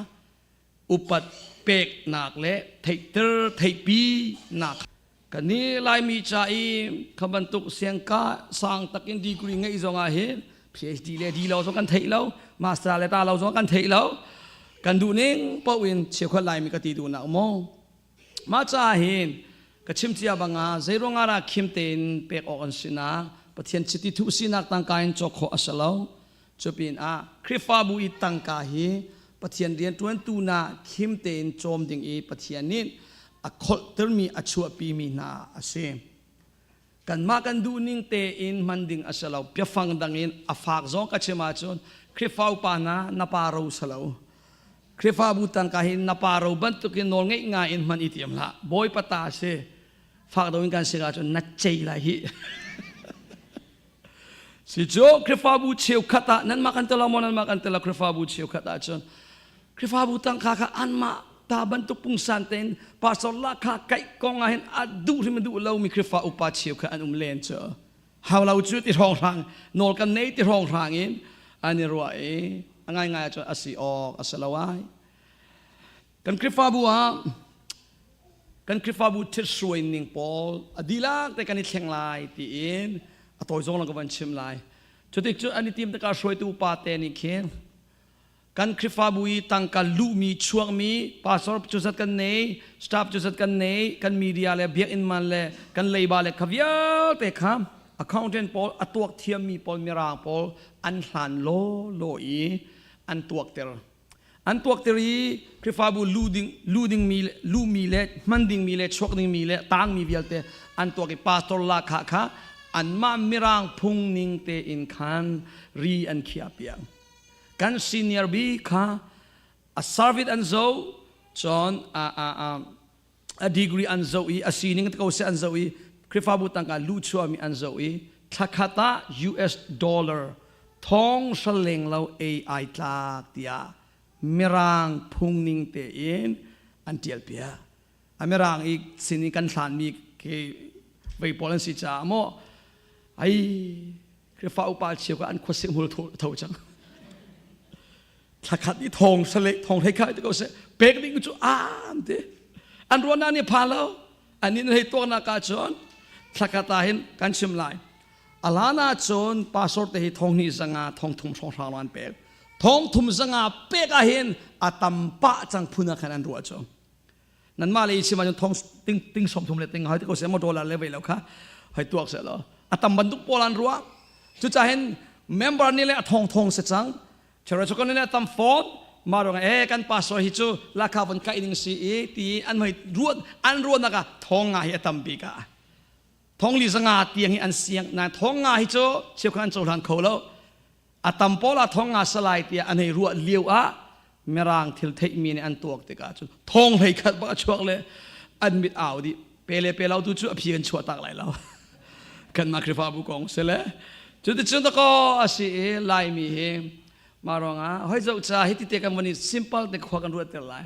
I: upat peknak le theihter theihpi nak kan ni Laimi ca i kha bantuk siangka sang takin degree ngeih zong ah hin PhD le D lo zong kan theih lo master le ta lo zong kan theih lo kan duh ning paoh in cheukhat Laimi ka ti duhnak maw mah caah hin ka chim cia banga zeiruangah dah khim tein pek awk an si na Pathian chiti thuh sinak tangka in cawk khawh a si lo Cupinah Khrihfabu i tangka hi Pathian rianṭuantu na khim tein cawm ding i Pathian nih a kholhtermi a chuahpimi hna a si. Kanmah kan duhning tein hman ding a si lo. Biafang dang in a fak zong ka chim ahcun Khrihfa upa hna na pa ro si lo. Khrihfabu tangka hi na pa ro bantukin nawl ngeih ngai in hman i tiam hlah. Bawipa ta a si. Fak deuh in kan si ahcun na cei lai hih. Si cu Khrihfabu cheukhat ah nanmah kan tel maw nanmah kan tel Khrihfabu cheukhat ah cun Khrihfabu tangka kha anmah ta bantuk pungsan tein pastor la kha kaih kong ah hin a duh hrim a duh lomi Khrihfa upa cheukhat an um len cu hau lo cu ti hrawng hrang nawl kan nei ti hrawng hrang in an i ruah i a ngaingai ahcun a si awk a si lo ai Kan Khrihfabu ah kan Khrihfabu thithruai ning pawl a dihlak te kan i thleng lai tiin a tawi zong lang ka van chim lai. Cutik cu an i tim tikah hruaitu pa te nih khin Kan Khrihfabu i tangka luhmi chuakmi pastor cu zat kan nei, staff cu zat kan nei, kan media le biakinn man le kan leiba le kha vialte kha accountant pawl a tuak thiammi pawl mirang pawl an hlan law law i an tuakter. An tuakter i Khrihfabu lu ding lu dingmi luhmi le hman dingmi le chuak dingmi le tangmi vialte an tuak i pastor lahkhah kha anmah mirang phung ning tein khan ri an khiah piak. Kan senior bi kha a service an zo cun a a a a degree an zoh i a sining ko se an zoh i Khrihfabu tangka luhchuahmi an zoh i thlakhat ah US dollar thong hral leng lo ei ai tlak tiah mirang phungning tein an tial piak. A mirang i sin i kan hlanmi khi vei pawl an si caah maw ai Khrihfa upa cheu ka an khuasik hmul tho cang. Thlakhat i thong sale thong hlei khai te ko se pek ding cu am te an ruana ni pha lo an in hei tuak na ka cun thlakhat ah hin kan chim lai alana cun pastor te hi thong ni zanga thong thum hrawng hrang an pek thong thum zanga pek ah hin a tam pa cang phun ah khan an ruah cu nan mah le i chim ahcun thong ting ting som thum le ting hoi te ko se mo dollar le vei lo kha hoi tuak se lo a tam bantuk pawl an ruah cucaah hin member nih le a thong thong se cang chero chu kan tam fawn ma rong e kan pastor hi cu lakha von kai ding si i ti an hoi ruat an ruat nak ah thong nga hi a tam bik ah thong li zanga tiang hi an siang na thong nga hi cu cheu khan an cohlan kho lo a tam pawl ah thong nga salai tiah an hei ruah lio ah mirang thil theihmi nih an tuak tikah cun thong hlei khat bak a chuak le an mit au dih pe le pe lo tu cu a phi kan chuah tak lai lo kanmah Khrihfabu kong si le cuticun dakaw a si i Laimi hi mah ruangah hoi zoh ca hi tite kan van i simple te khua kan ruat ter lai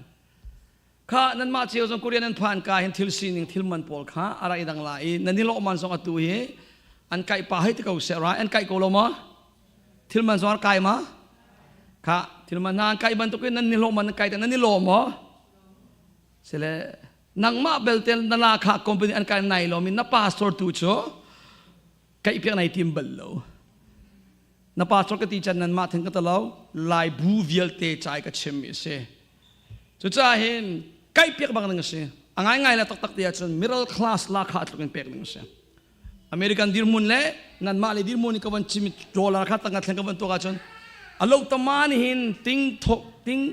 I: kha nanmah cio zong Korean an phan ka hin thil sining thil man pawl kha a ra i dang la i nan i lawh man zong atu hi an kaih pa hei ti ko seh ra an kaih ko lo maw thil man zong an kai ma kha thil man hna an kaih bantukin nan ni hlawh man an kai nan i lawm maw sile nangmah belte na la kha company an kai nai lo mi na pastor tu cu kaih piak nai tim bal lo na pastor ka ti chan nan mah theng ka talo lai bu vialte chai ka chim mi si cucaah hin kaih piak bang ding a si a ngai ngai le taktak ti ahcun middle class la kha tluk in pek ding a si American dirhmun le nanmah le dirhmun ka van chim dollar kha tangka thleng ka van tuak ahcun a lo tama ni hin ting thok ting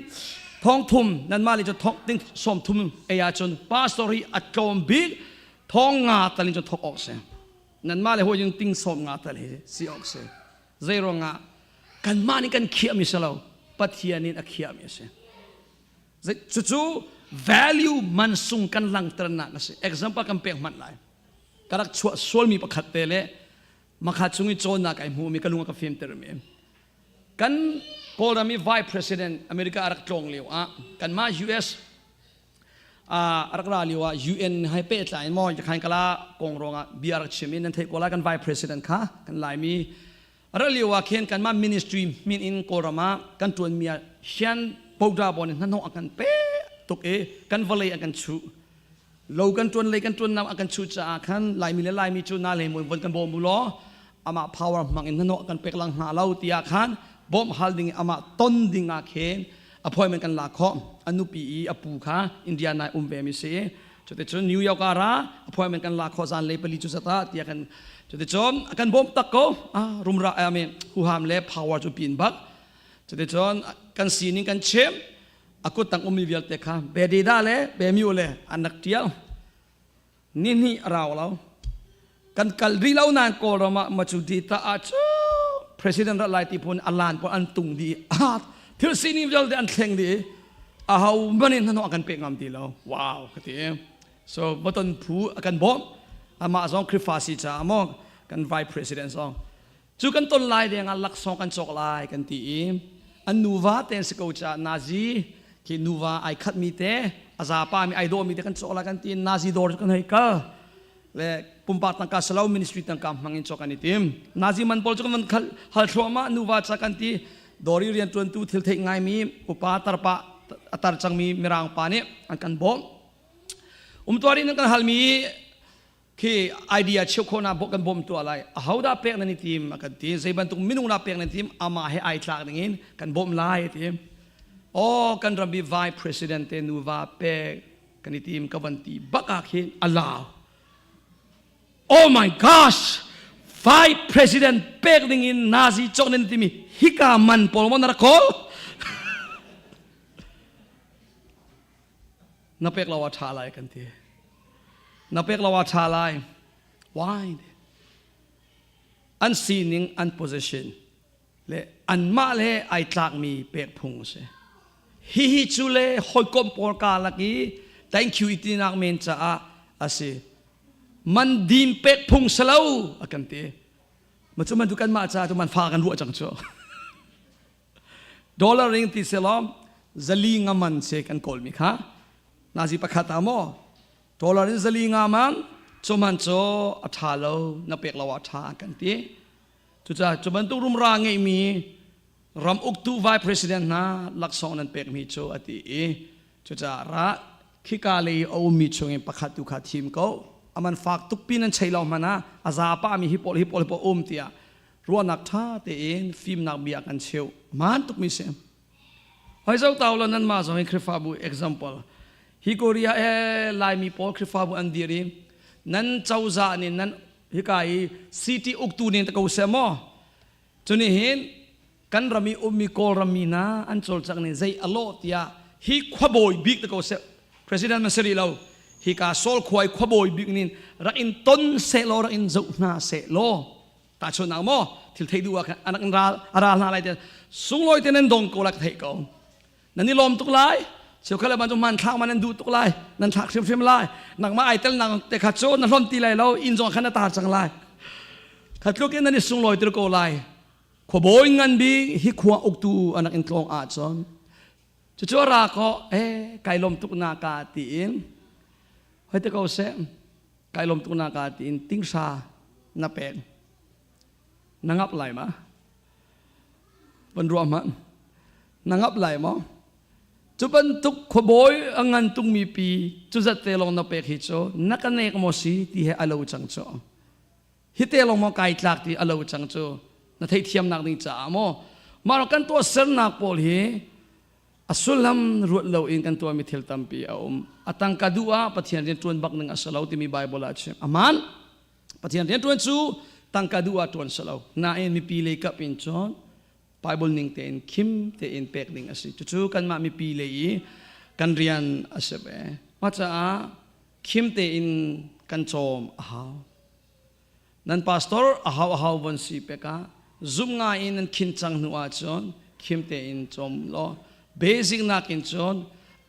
I: thong thum nanmah le cu thong ting som thum ei ahcun pastor hi a tlawm bik thong nga talin cun thok awk si nanmah le hawi ting som nga tal hi si awk si zei ruangah kanmah nih kan khiahmi si lo Pathian in a khiahmi a si cucu value man sung kan langternak a si example kan pek hmanh lai ka rak chuah sualmi pakhat te le makha chung i cawnnak ai hmumi ka lung a ka fimter mi kan Kawlram i vice president America a rak tlawng lio ah kanmah US a rak ra lio ah UN hai pehtlai in maw khan kala kong ruangah bia rak chim in nan theih ko lai kan vice president kha kan Laimi ra lio ah khin kanmah ministry min in Kawlram ah kan tuanmi ah hian powder bon in hnahnawh a kan pe tuk i kan vawlei an kan chuh lo kan tuan lei kan tuan nam a kan chuh caah khan Laimi le Laimi cu na le mun von kan bawm u law amah power hmang in hnahnawh kan pek lang hna lo tiah khan bawmh hal ding amah ton ding ah khin appointment kan la khawh a nupi i a pu kha India nai um ve mi si cuticun New York ah ra appointment kan la khawh zan lei pali cu zata tiah kan cuticun kan bawm tak ko ah rumra I mean huham le power cu pin bak cuticun kan sining kan chim a kut tang ummi vialte kha bedida le bemiu le an rak tial ni hnih a rau lo kan kal rih lo nain kawlram ah macu dita ah cu president rat lai ti phun alan pawl an tung dih ah thil sining vialte an thleng dih a ho man in hnahnawh kan pek ngam ti lo wow ka ti so baton phu a kan bawmh amah zong Khrifa si caah maw kan vice president zong cu kan ton lai deng ah laksawng kan cawk lai kan ti i an nuva ten si ko caah nazi khi nuva ai khat mi te a zapa mi ai dawh mi te kan cawk lai kan ti nazi dawr cu kan hei kal le pumpak tangka salo ministry tangka hmang in cawk kan i tim nazi man pawl cu kan van khal hal thluahmah nuva ca kan ti dawri rian tuantu thil theih ngai mi upa tarpa atar cangmi mirang pa nih an kan bawmh umtuarin an kan halmi khi idea cheu khawhnak bawk kan bawm tuah lai ahodah pek nan i tim a kan ti zei bantuk minung dah pek nan tim amah he ai tlak ding in kan bawmh lai a ti. Aw kan ram i vice president te nuva pek kan i tim ka van ti bak ah khin a lau. Oh my gosh! Vice president pek ding in Nazi cawk nan timi hika man pawl maw na rak kawl? Na pek lo ah ṭha lai kan ti. Na pek lo ah ṭha lai. Why? An sining, an position le anmah le ai tlakmi pek phung a si. Hihi cu le hawikom pawl ka lak i thank you i tinak men caah a si. Man dim pek phung si lo a kan ti. Ma cu man tu kanmah caah cu man fa kan ruah cang cu. Dollar ring ti selawm zali nga man se kan kawl mi kha nazi pakhat ah maw dollar in zali nga man cu man cu a tha lo na pek lo ah tha kan ti. Cucaah cu bantuk rumra ngeihmi ram uktu vice president hna laksawng nan pekmi cu a ti i cucaah ra khika lei a ummi chungin pakhat tu kha thim ko aman fak tuk pi nan chei lo hmanh ah a zapa mi hi pawl hi pawl hi pawl um tiah ruahnak ṭha tein fimnak bia kan cheuh hmaan tukmi si hoi zo tau lo nan mah zong hi Khrihfabu example hi Korea e Laimi pawl Khrihfabu an dir i nan cozah nih nan hika i city uktu ning te ko seh maw cuni hin kan ram i ummi kawlram mi hna an cawlcangh ning zei a lawh tiah hi khuabawi bik te ko seh president man si rih lo hika Saul khua i khuabawi bik nin rak in ton seh law rak in zoh hna seh law tahchunhnak maw thil theih duh ah khan anak in ral a ral hna lai te sunglawi te nan dong ko la ka theih ko Nan i lawm tuk lai. Cheukhat le bantuk hmanthlak ma nan duh tuk lai. Nan thlak hrimhrim lai. Nangmah ai tel nang te kha cu na hlon ti lai lo. Inn zong khan na tar cang lai. Kha tluk in nan i sunglawi tir ko lai. Khuabawi ngan bik hi khua uktu anak in tlawng ahcun cucu a ra ko eh kai lawm tuk na ka tiin hoi te ko seh kai lawm tuk na ka tiin tingsha na pek na ngap lai ma van ruah hmanh na ngap lai maw cu bantuk khuabawi a ngan tungmi pi cu zat te lawng na pek hi cu na ka nek maw si ti he a lo cang cu hi te lawng maw kai tlak ti a lo cang cu na theihthiamnak ding caah maw mah kan tuah sernak pawl hi a sullam ruat lo in kan tuahmi thil tampi a um a tangka duh ah Pathian rian ṭuan bak ning a si lo timi Bible ah a chim aman Pathian rian ṭuan cu tangka duh ah ṭuan si lo nain mipi lei kap in cun Bible ning tein khim tein pek ding a si cucu kanmah mipi lei i kan rian a si ve mah caah khim tein kan cawm a hau nan pastor a hau a hau von si pek ah zum ngai in nan khin cang hnu ahcun khim tein cawm law basic nakin cun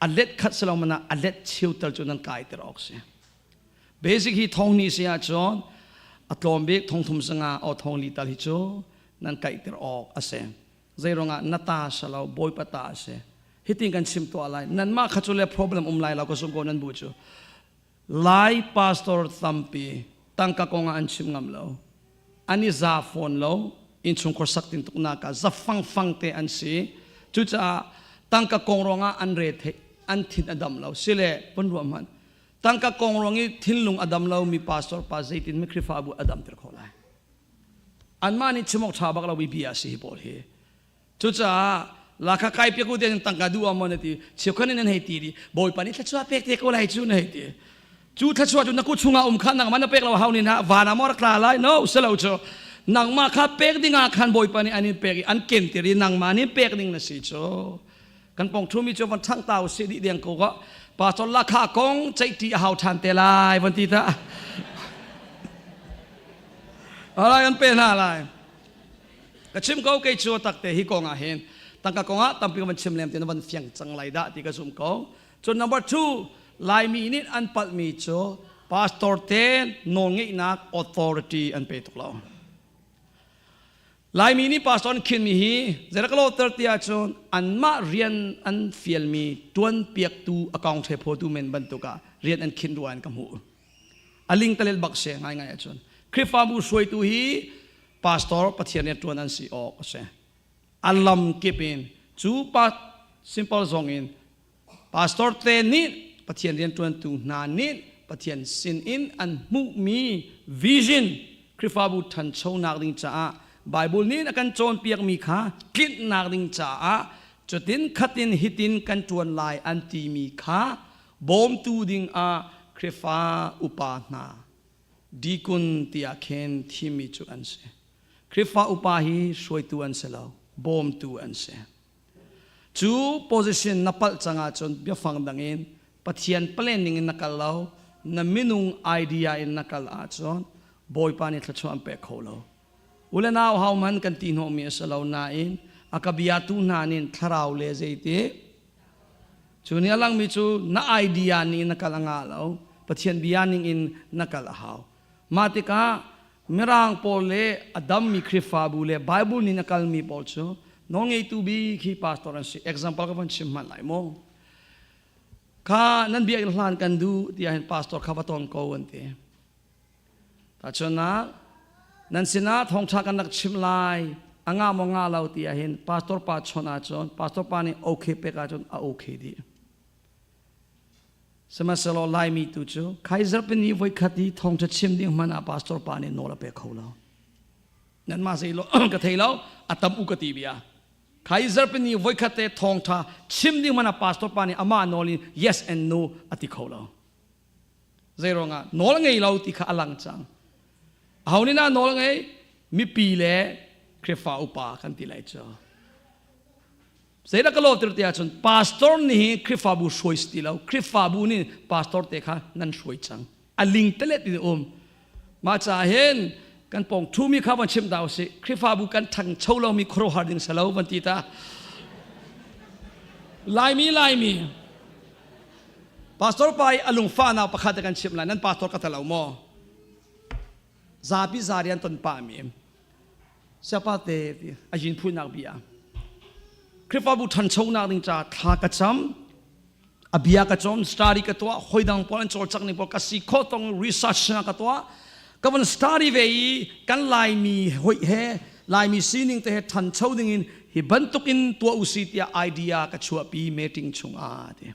I: a let khat si lo man ah a let cheu tal cu nan kai ter awk si Basic hi thong ni si ahcun a tlawm bik thong thum sanga o thong li tal hi cu nan kaihter awk a si. Zeiruangah na ta salo bawipa ta a si. Hitin kan chim tuah lai. Nanmah kha cu le problem um lai lo ka zumh ko nan bu cu. Lai pastor tampi tangka kong ah an chim ngam lo. An i za fawn lo. Innchungkhar sak tin tuknak ah za fangfang te an si. Cucaah tangka kong ruangah an re theih an thin a dam lo. Sile pun ruah hmanh. Tangka kong ruang i thinlung a dam lomi pastor pa zeitin mi Khrihfabu a damter khawh lai? Anmah nih chim awk ṭha bak lo mi bia a si hi pawl hi. Cucaah lakha kai piak u tiah tangka duh ah maw na ti cheukhat nih nan hei ti di Bawipa nih thluachuah pek te ko lai cu na hei ti. Cu thluachuah cu na kut chungah um kha nangmah na pek lo hau ni na van ah maw rak tla lai no silo cu nangmah kha pek ding ah khan Bawipa nih an in pek i an ken tir i nangmah nih pek ding na si cu. Kan pong ṭhumi cu van ṭhang ta usih dih deng ko ka pastor lakha kong ceihṭi a hau ṭhan te lai van ti ta alai an pe hna lai ka chim ko kei cu tak te hi kong ah hin tangka kong ah tampi van chim lem te na van fiang cang lai dah ti ka zum ko cun number 2 Laimi nih an palhmi cu pastor te nawlngeihnak authority an pe tuk lo. Laimi nih pastor an khinmi hi zeirakloter ti ahcun anmah rian an fialmi tuanpiaktu account he phawtu men bantuk ah rian an khin rua in ka hmuh. A ling talel bak se ngaingai ahcun. Khrihfabu hruaitu hi pastor Pathian rian tuan an si awk a si. A lam kip in cu pa simple zong in pastor te nih Pathian rian tuantu hna nih Pathian sin in an hmuhmi vision Khrihfabu ṭhanchonak ding caah Bible nih a kan cawnpiakmi kha tlinhnak ding caah. Cutin khatin hitin kan ṭuan lai an timi kha bawmtu dingah Khrihfa upa hna deacon tiah khin thimmi cu an si. Khrihfa upa hi hruaitu an si lo, bawmtu an si. Cu position na palh cang ahcun biafang dang in Pathian plan ning in na kal lo, na minung idea in na kal ahcun Bawipa nih thluachuah an pek kho lo. U le nau hohmanh kan ti hnawhmi a si lo nain a ka biatu hna nih thlarau le zeiti cu nih a langmi cu na idea ning in na kal a ngah lo Pathian bia ning in na kal a hau. Mah tikah Mirang pawl le a dammi Khrihfabu le Bible ning a kalmi pawl cu nawlngeitu bik hi pastor an si. Example ka van chim hmanh lai maw? Kha nan biakinn hlan kan duh tiah hin pastor kha va ton ko an ti. Tahchunhnak, nan sinah thawngṭha kan rak chim lai, a ngah maw ngah lo ti ahhin pastor pa chawnh ahcun pastor pa nih okay pek ahcun a okay dih. Sihmanhsehlaw Laimi tu cu Kaiser pini voikhat i thawngṭha chim ding hmanh ah pastor pa nih nawl a pe kho lo. Nanmah zei lo ka thei lo, a tam u ka ti bia. Kaiser pini voikhat te thawngṭha chim ding hmanh ah pastor pa nih amah nawl in yes and no a ti kho lo. Zeiruangah nawl ngei lo ti kha a lang cang. Aho nih dah nawl ngei? Mipi le Khrihfa upa kan ti lai cu. Zeidah ka lawhter ti ahcun pastor nih hi Khrihfabu hruai si ti lo. Khrihfabu nih pastor te kha nan hruai cang. A ling telet in um. Mah caah hin kan pawng ṭhumi kha van chim ta usih. Khrihfabu kan ṭhangcho lomi khuaruahhar ding si lo van ti ta. Laimi Laimi Pastor pa i a lungfahnak pakhat kan chimh lai. Nan pastor ka talo maw? Zapi zarian ton pa mi. Siapa te a yin phunak bia. Khrihfabu ṭhanchonak ding ca thla ka cam. A bia ka cawm, study ka tuah, hoidang pawl an cawlcang ning pawl ka si kho tong research na ka tuah. Ka van study ve i kan Laimi hoi he Laimi sining te he ṭhancho ding in hi bantuk in tuah usi tiah idea ka chuahpi meeting chungah ti.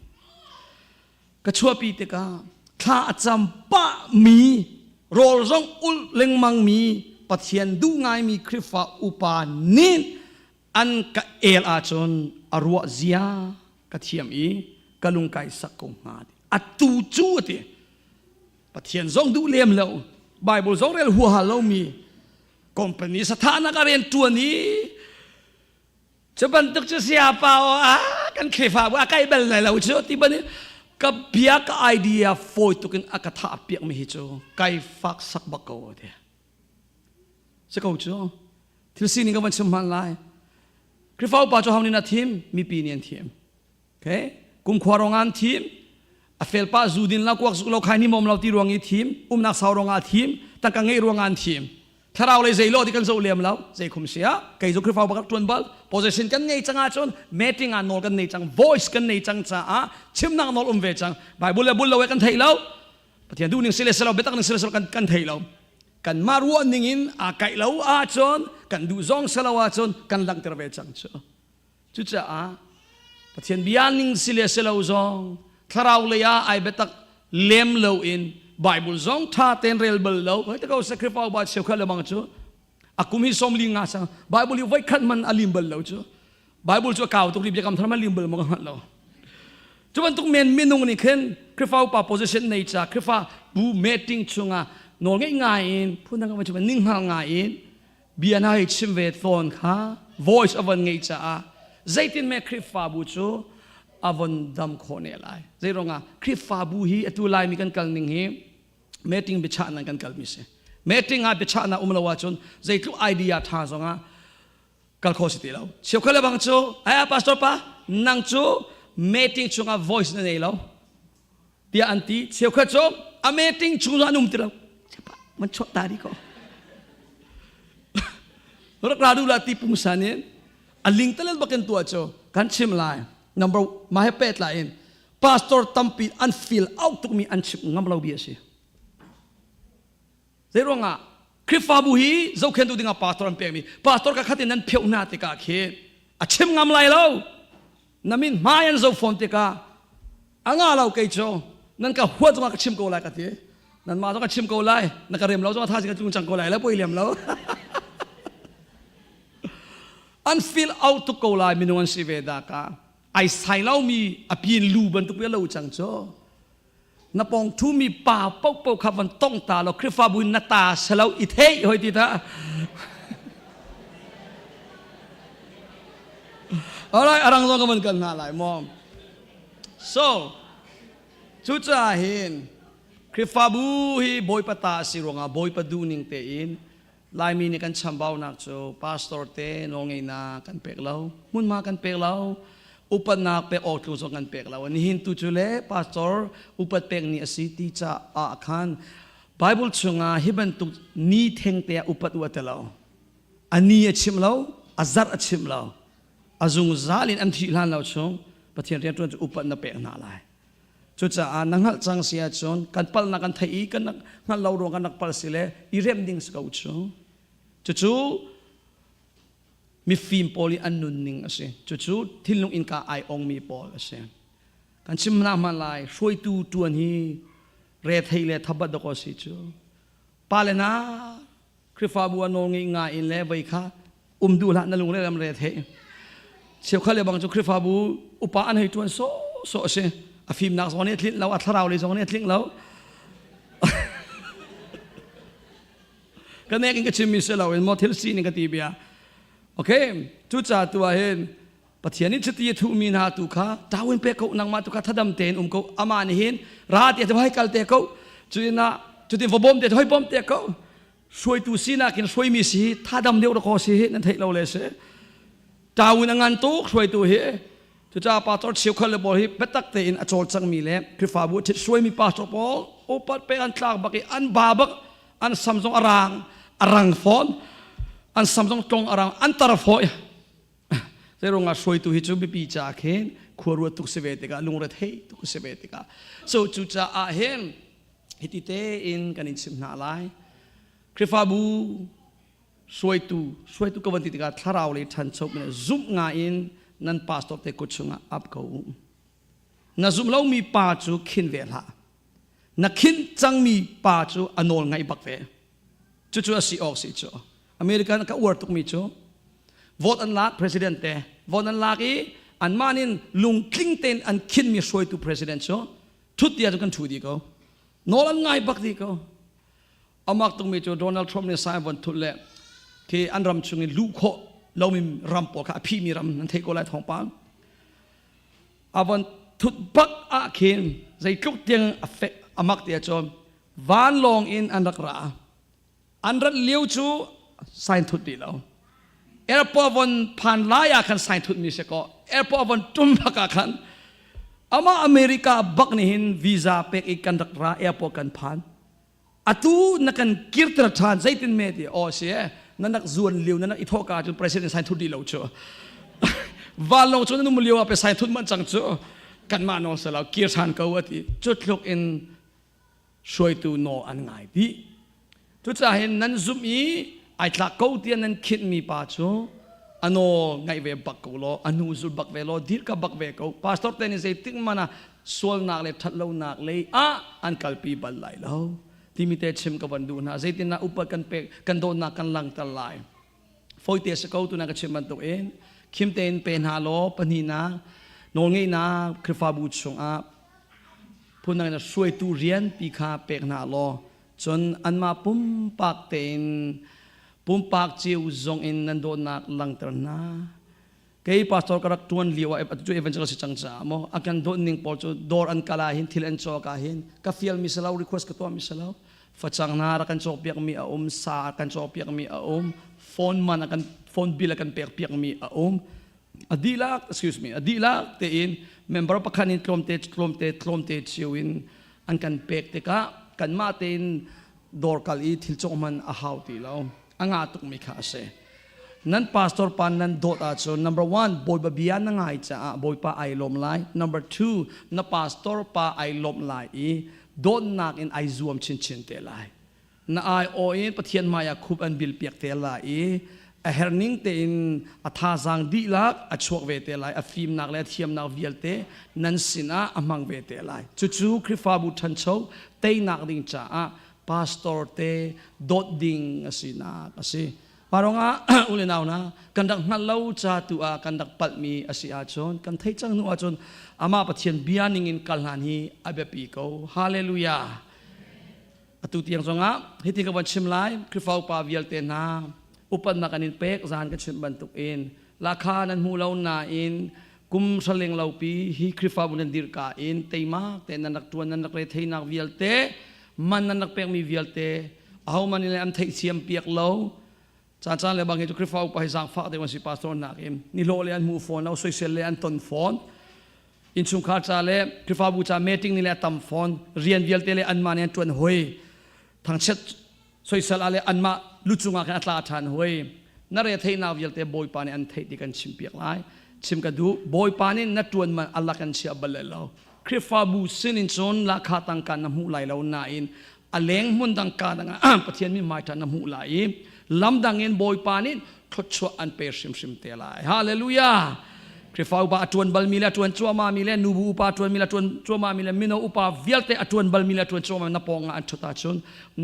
I: Ka chuahpi tikah thla a cam pah mi rawl zong ulh lengmang mi Pathian duh ngaimi Khrihfa upa nih an ka el ahcun a ruah zia ka thiam i ka lung kai sak ko hnga ti. Atu cu a ti. Pathian zong duh lem lo Bible zong rel huaha lomi company sathahnak a rian ṭuan i cu bantuk cu siapa aw a kan Khrihfabu a kai bal lai lo cu ti ban ka bia ka idea fawi tuk in a ka thah piak mi hi cu kai fak sak bak ko ti si ko cu thil sining ka van chim hman lai Khrihfa upa cu ho nih na thim mipi nih an thim Okay? Kumkhua rong an thim a felpa zu din la kuak zuk lo khai ni mom lo ti ruang i thim umnak sau rong ah thim tangka ngei ruang an thim thlarau lei zei lo ti kan zo lem lo zei khum sia kei zu khrifa bakak tuan bal position kan ngei changa chun meeting ah nawl kan nei chang voice kan nei chang cha a chimnak nawl um ve chang bible le bul lo kan thei lo pathian du ning sile selo betak ning sile selo kan kan thei lo kan ma ruah ning in a kai lo ah cun kan du zong selo ah cun kan langter ve chang chu Cucaah Pathian bia ning si le si lo zong thlarau lei ah ai biatak lem lo in Bible zong tha tein rel bal lo hoi te ko sacrifice ba cheukhat le bang cu a kum hi som li nga sang Bible hi voi khat man a lim bal lo cu Bible cu a kau tuk ri biakam thar man lim bal mo ka hngalh lo cu bantuk men minung nih khin Khrihfa upa position nei ca Khrihfa bu meeting chungah nawl ngeih ngai in phun dang ka ning hngal ngai in bia na hei chim ve tawn kha voice a von ngeih caah zeitin me Khrihfabu cu a von dam khawh ne lai zei ruangah Khrihfabu hi atu laimi kan kal ning hi meeting biachahnak kan kalmi si meeting ah biachahnak um lo ahcun zeitluk idea tha zongah kal kho si ti lo cheukhat le bang cu ai pastor pa nang cu meeting chungah voice na nei lo tiah an ti cheukhat cu a meeting chung an um ti lo man chuah ta di ko rak ra du la ti pungsan in a ling talel bakin tua cu kan chim lai number ma he pet la in pastor tampi an feel out tuk mi an chim ngam lo bi a si zei ruangah Khrihfabu hi zohkhentu dingah pastor an pekmi pastor ka khat in nan pheuh hna tikah khi a chim ngam lai lo na min hmai an zo fawn tikah a nga lo kei cu nan ka huat zongah ka chim ko lai ka ti nan mah zong ka chim ko lai na ka rem lo zongah tha ka tlung cang ko lai la poi lem lo. An feel out tuk ko lai minung an si ve da ka. Ai sai lomi a pin lu bantuk lo cang cu. Na pong thu mi pa pau pau kha van tong ta lo Khrihfabu in na ta selo i thei hoi ti ta. Alright, arang zong ka van kal hna lai mom. So, cucaah hin Khrihfabu hi Bawipa ta a si ruangah Bawipa duhning tein Laimi nih kan chambaunak cu pastor te nawlngeihnak kan pek lo, hmunhma kan pek lo, upatnak pek awk tlu zong kan pek lo. Nihin tu cu le pastor upat pek ni a si ti caah khan Bible chungah hi bantuk ni theng te ah upat u a ti lo. A ni a chim lo, a zarh a chim lo. A zungzal in an thih hlan lo chung Pathian rianṭuan cu upat na pek hna lai. Cucaah na hngalh cang si ahcun kan palhnak kan theih i kan hngalh lo ruang kan rak palh si le i remh ding si ko cu. Cucu mifim pawl i an nunning a si. Cucu thinlung innka ai ongmi pawl a si. Kan chim hna hmanh lai, hruaitu ṭuan hi rethei le thabat dawk a si cu. Pa le na Khrihfabu a nawl ngei nga in le vei kha um duh hlah na lung le lam re thei. Cheukhat le bang cu Khrihfabu upa an hei ṭuan sawh sawh a si. A fimnak zong nih a tlinh lo, a thlarau lei zong nih a tlinh lo. Ka nek in ka chimmi si lo in maw thil sining ka ti bia. Okay, cucaah tu ah hin Pathian nih chiti a thuhmi hna tu kha tawin pe ko nangmah tu kha thadam tein um ko amah nih hin ra ti hoi kal te ko cuin ah cutin va bawm te hoi bawm te ko hruaitu sinak in hruaimi si thadam deuh ko si nan theih lo le si tawin a ngan tuk hruaitu hi cucaah pastor cheukhat le pawl hi biatak tein a cawlcangmi le Khrihfabu a ṭhit hruaimi pastor pawl upat pe an tlak bak i an ba bak an sam zong a rang a rang fawn an sam zong tlong a rang an tar fawi Zeirung ah hruaitu hi cu biapi caah khin khua ruat tuk si ve tikah lungrethei tuk si ve tikah so cucaah hin hiti tein kan in chimh hna lai Khrihfabu hruaitu hruaitu ka van ti tikah thlarau lei ṭhancho zumh nga in nan pastor te kut chungah ap ko u na zumh lomi pa cu khin ve hlah na khin cangmi pa cu a nawl ngaih bak ve cucu a si awk si cu American ka uar tukmi cu vote an lak president te vote an lak i anmah nin lungtling tein an khinmi hruaitu president cu thut tia cu kan thu dih ko nawl an ngai bak dih ko amak tukmi cu Donald Trump nih sai von thut le khi an ram chung i luh khawh lomi ram pawl kha a phimi ram nan theih ko lai thawngpang a von thut bak ah khin zeitluk tiang a fek amak ti ahcun vanlawng in an rak ra an rat lio cu sign thut ti lo airport von phan lai ah khan sign thut mi si ko airport von tum bak ah khan ama America bak nih hin visa pek i kan rak ra airport kan phan atu na kan kirter than zeitin me ti o si e na nak zuan lio na nak i thawka cun president sign thut di lo chu vanlawng cu na num lio ah pe sign thut man cang chu kanmah nawl selo kir than ko ati cu tluk in hruaitu nawl an ngai dih. Cucaah hin nan zumh i ai tlak ko tiah nan khinhmi pa cu a nawl ngaih ve bak ko law a hnu zul bak ve law dirka bak ve ko. Pastor te nih zeitik hmanh ah sualnak le ṭhatlonak lei ah an kalpi bal lai lo timi te chim ka van duh hna. Zeitindah upat kan pek kan dawtnak kan langhter lai. Fawite si ko tuna ka chim bantuk in khim tein pe hna law pahnihnak nawlngeihnak Khrihfabu chungah phundang in hruaitu rian pi kha pek hna law cun anmah pumpak tein pumpak cio zong in nan dawtnak langhter hna kei pastor ka rak tuan lio ah atu evangelist si cang caah maw a kan dawt ning pawl cu dawr an kal ah hin thil an cawk ah hin ka fial mi si lo request ka tuah mi si lo facang hna rak kan cawk piak mi a um sa kan cawk piak mi a um phone man a kan phone bill a kan pek piak mi a um a dihlak excuse me a dihlak tein member pakhat in tlawmte tlawmte tlawmte cio in an kan pek tikah kanmah tein dawr kal i thil cawk man a hau ti lo a ngah tukmi kha a si nan pastor pa nan dawt ahcun number one bawipa bia na ngai caah bawipa ai lawm lai number two na pastor pa ai lawmh lai i dawtnak in ai zuam chinchin te lai na ai aw in Pathian hmai ah khup an bil piak te lai i a herning tein a thazaang dihlak a chuak ve te lai a fimnak le a thiamnak vialte nan sinah a hmang ve te lai cucu Khrihfabu ṭhancho teinak ding caah pastor te dawt ding a sinak a si. Parongah ule nau na kan rak hngalh lo ca tu ah kan rak palhmi a si ahcun kan theih cang hnu ahcun amah Pathian bia ningin kal hlan hi a biapi ko. Hallelujah. Atu tiang zongah hiti ka van chim lai Khrihfa upa vialte hna upatnak an in pek zan ka chimh bantuk in lakha nan hmu lo nain kum hraleng lopi hi Khrihfabu nan dirhka in teimak te nan rak tuan nan rak re theinak vialte man nan rak pekmi vialte aho man in an theihthiam piak lo caan caan le bang hi cu Khrihfa upa hi zaangfak deuh an si pastor nak in nihlawh le an hmu fawn lo soisel le an ton fawn innchungkhar ca le Khrihfabu ca meeting ni le a tam fawn rian vialte le anmah nih an ṭuan hoi thangchiat soisel ah le anmah lu cungah khan a tla ṭhan hoi na re theihnak vialte Bawipa nih an theih ti kan chimpiak lai chim ka duh Bawipa nih na ṭuan man Allah kan chia bal lo Khrihfabu sin in cun lahkhah tangka na hmuh lai lo nain a leng hmun dang ka dang ah Pathian mi hmai na hmuh lai i lam dang in Bawipa nih thluachuah an pe hrimhrim te lai. Hallelujah! Khrihfa upa a ṭuan balmi le a ṭuan cuahmah mi le nubu upa a ṭuan mi le a ṭuan cuahmah mi le mino upa vialte a ṭuan balmi le a ṭuan cuahmah na pawng ah an ṭhut ahcun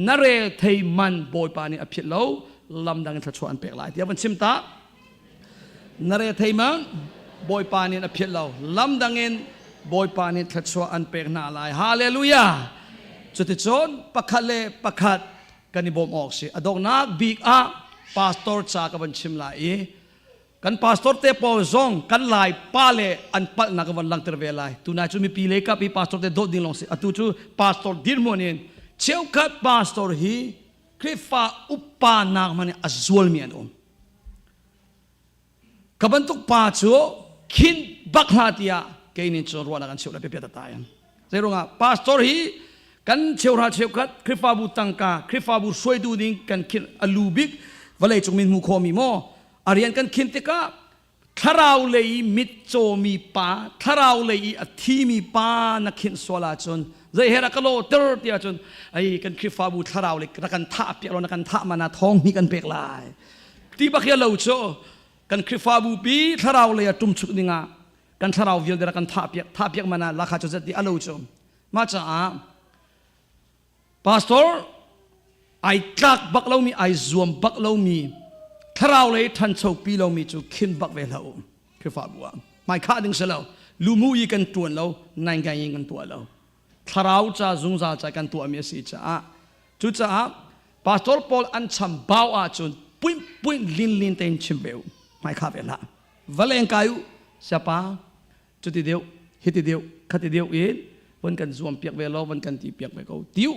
I: na rel thei man Bawipa nih a philh lo lam dang in thluachuah an pek lai tiah van chim ta. Na re thei man Bawipa nih a philh lo lam dang in Bawipa nih thluachuah an pek hna lai. Hallelujah! Cuticun pakhat le pakhat kan i bawmh awk si. A donghnak bik ah pastor ca ka van chim lai i kan pastor te pawl zong kan lai pa le an palhnak ka van langhter ve lai. Tunai cu mipi lei kap i pastor te dawt ding lawng si. Atu cu pastor dirhmun in cheukhat pastor hi Khrihfa upa nak hmanh in a zualmi an um. Ka bantuk pa cu khin bak hlah tiah kei nih cun ruahnak an cheuh le piapia tata in. Zeiruangah pastor hi kan cheuhra cheukhat Khrihfabu tangka Khrihfabu hruaitu ding kan khin a lu bik vawlei cung min hmu khawmi maw a rian kan khin tikah thlarau lei i mitcawmi pa thlarau lei i a thimi pa na khinh sual ahcun zei he rak ka lawter ti ahcun ai kan Khrihfabu thlarau lei na kan thah piak lo na kan thah mana thawng hnih kan pek lai ti bak hi lo cu kan Khrihfabu pi thlarau lei a ṭumchuk dingah kan thlarau vialte rak kan thah piak thah piak mana lakha cu zat ti a lo cu mah caah Pastor ai tlak bak lomi ai zuam bak lomi thlarau lei ṭhancho pi lomi cu khin bak ve hlah u Khrihfabu ah hmai khah ding si lo lumu i kan ṭuan lo naingai in kan tuah lo thlarau ca zungzal ca kan tuahmi a si caah cucaah pastor pawl an cham bau ahcun puin puin lin lin tein chim ve u hmai khah ve hlah va leng kai u siapa cuti deuh hiti deuh khati deuh in von kan zuam piak ve law von kan ti piak ve ko tiu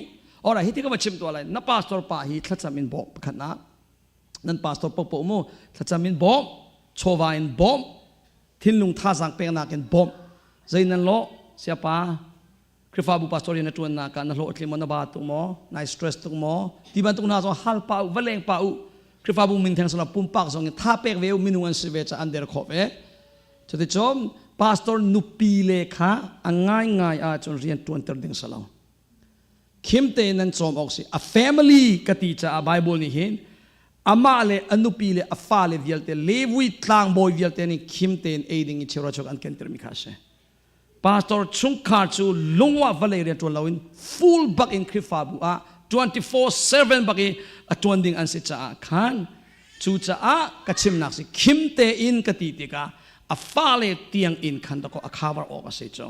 I: ora hiti ka va chim to lai na pastor pa hi thlacam in bawm pakhat na nan pastor popo mu thlacam in bawm chawva in bawm thinlung thazaang peknak in bawm zei nan lo siapa Khrihfabu pastor rian na ṭuannak ah na hlawhtling maw na ba tuk maw nai stress tuk maw ti bantuk hna zong hal pa u va leng pa u Khrihfabu min theng sala pumpak zong in tha pek ve u minung an si ve ca an der khawh ve cuticun pastor nupi le kha a ngaingai ahcun rian ṭuanter ding si lo khim tein nan cawm awk si a family ka ti caah Bible nih hin amah le a nupi le a fale vialte Levi tlangbawi vialte nih khim tein ei ding i cheuhra cheuh an kentermi kha a si Pastor chungkhar cu lungwa vawlei rian ṭuan loin full bak in Khrihfabu ah 24/7 bak i a ṭuan ding an si caah khan cucaah ka chimnak si khim tein ka ti tikah a fale tiang in khan dakaw a cover awk a si cu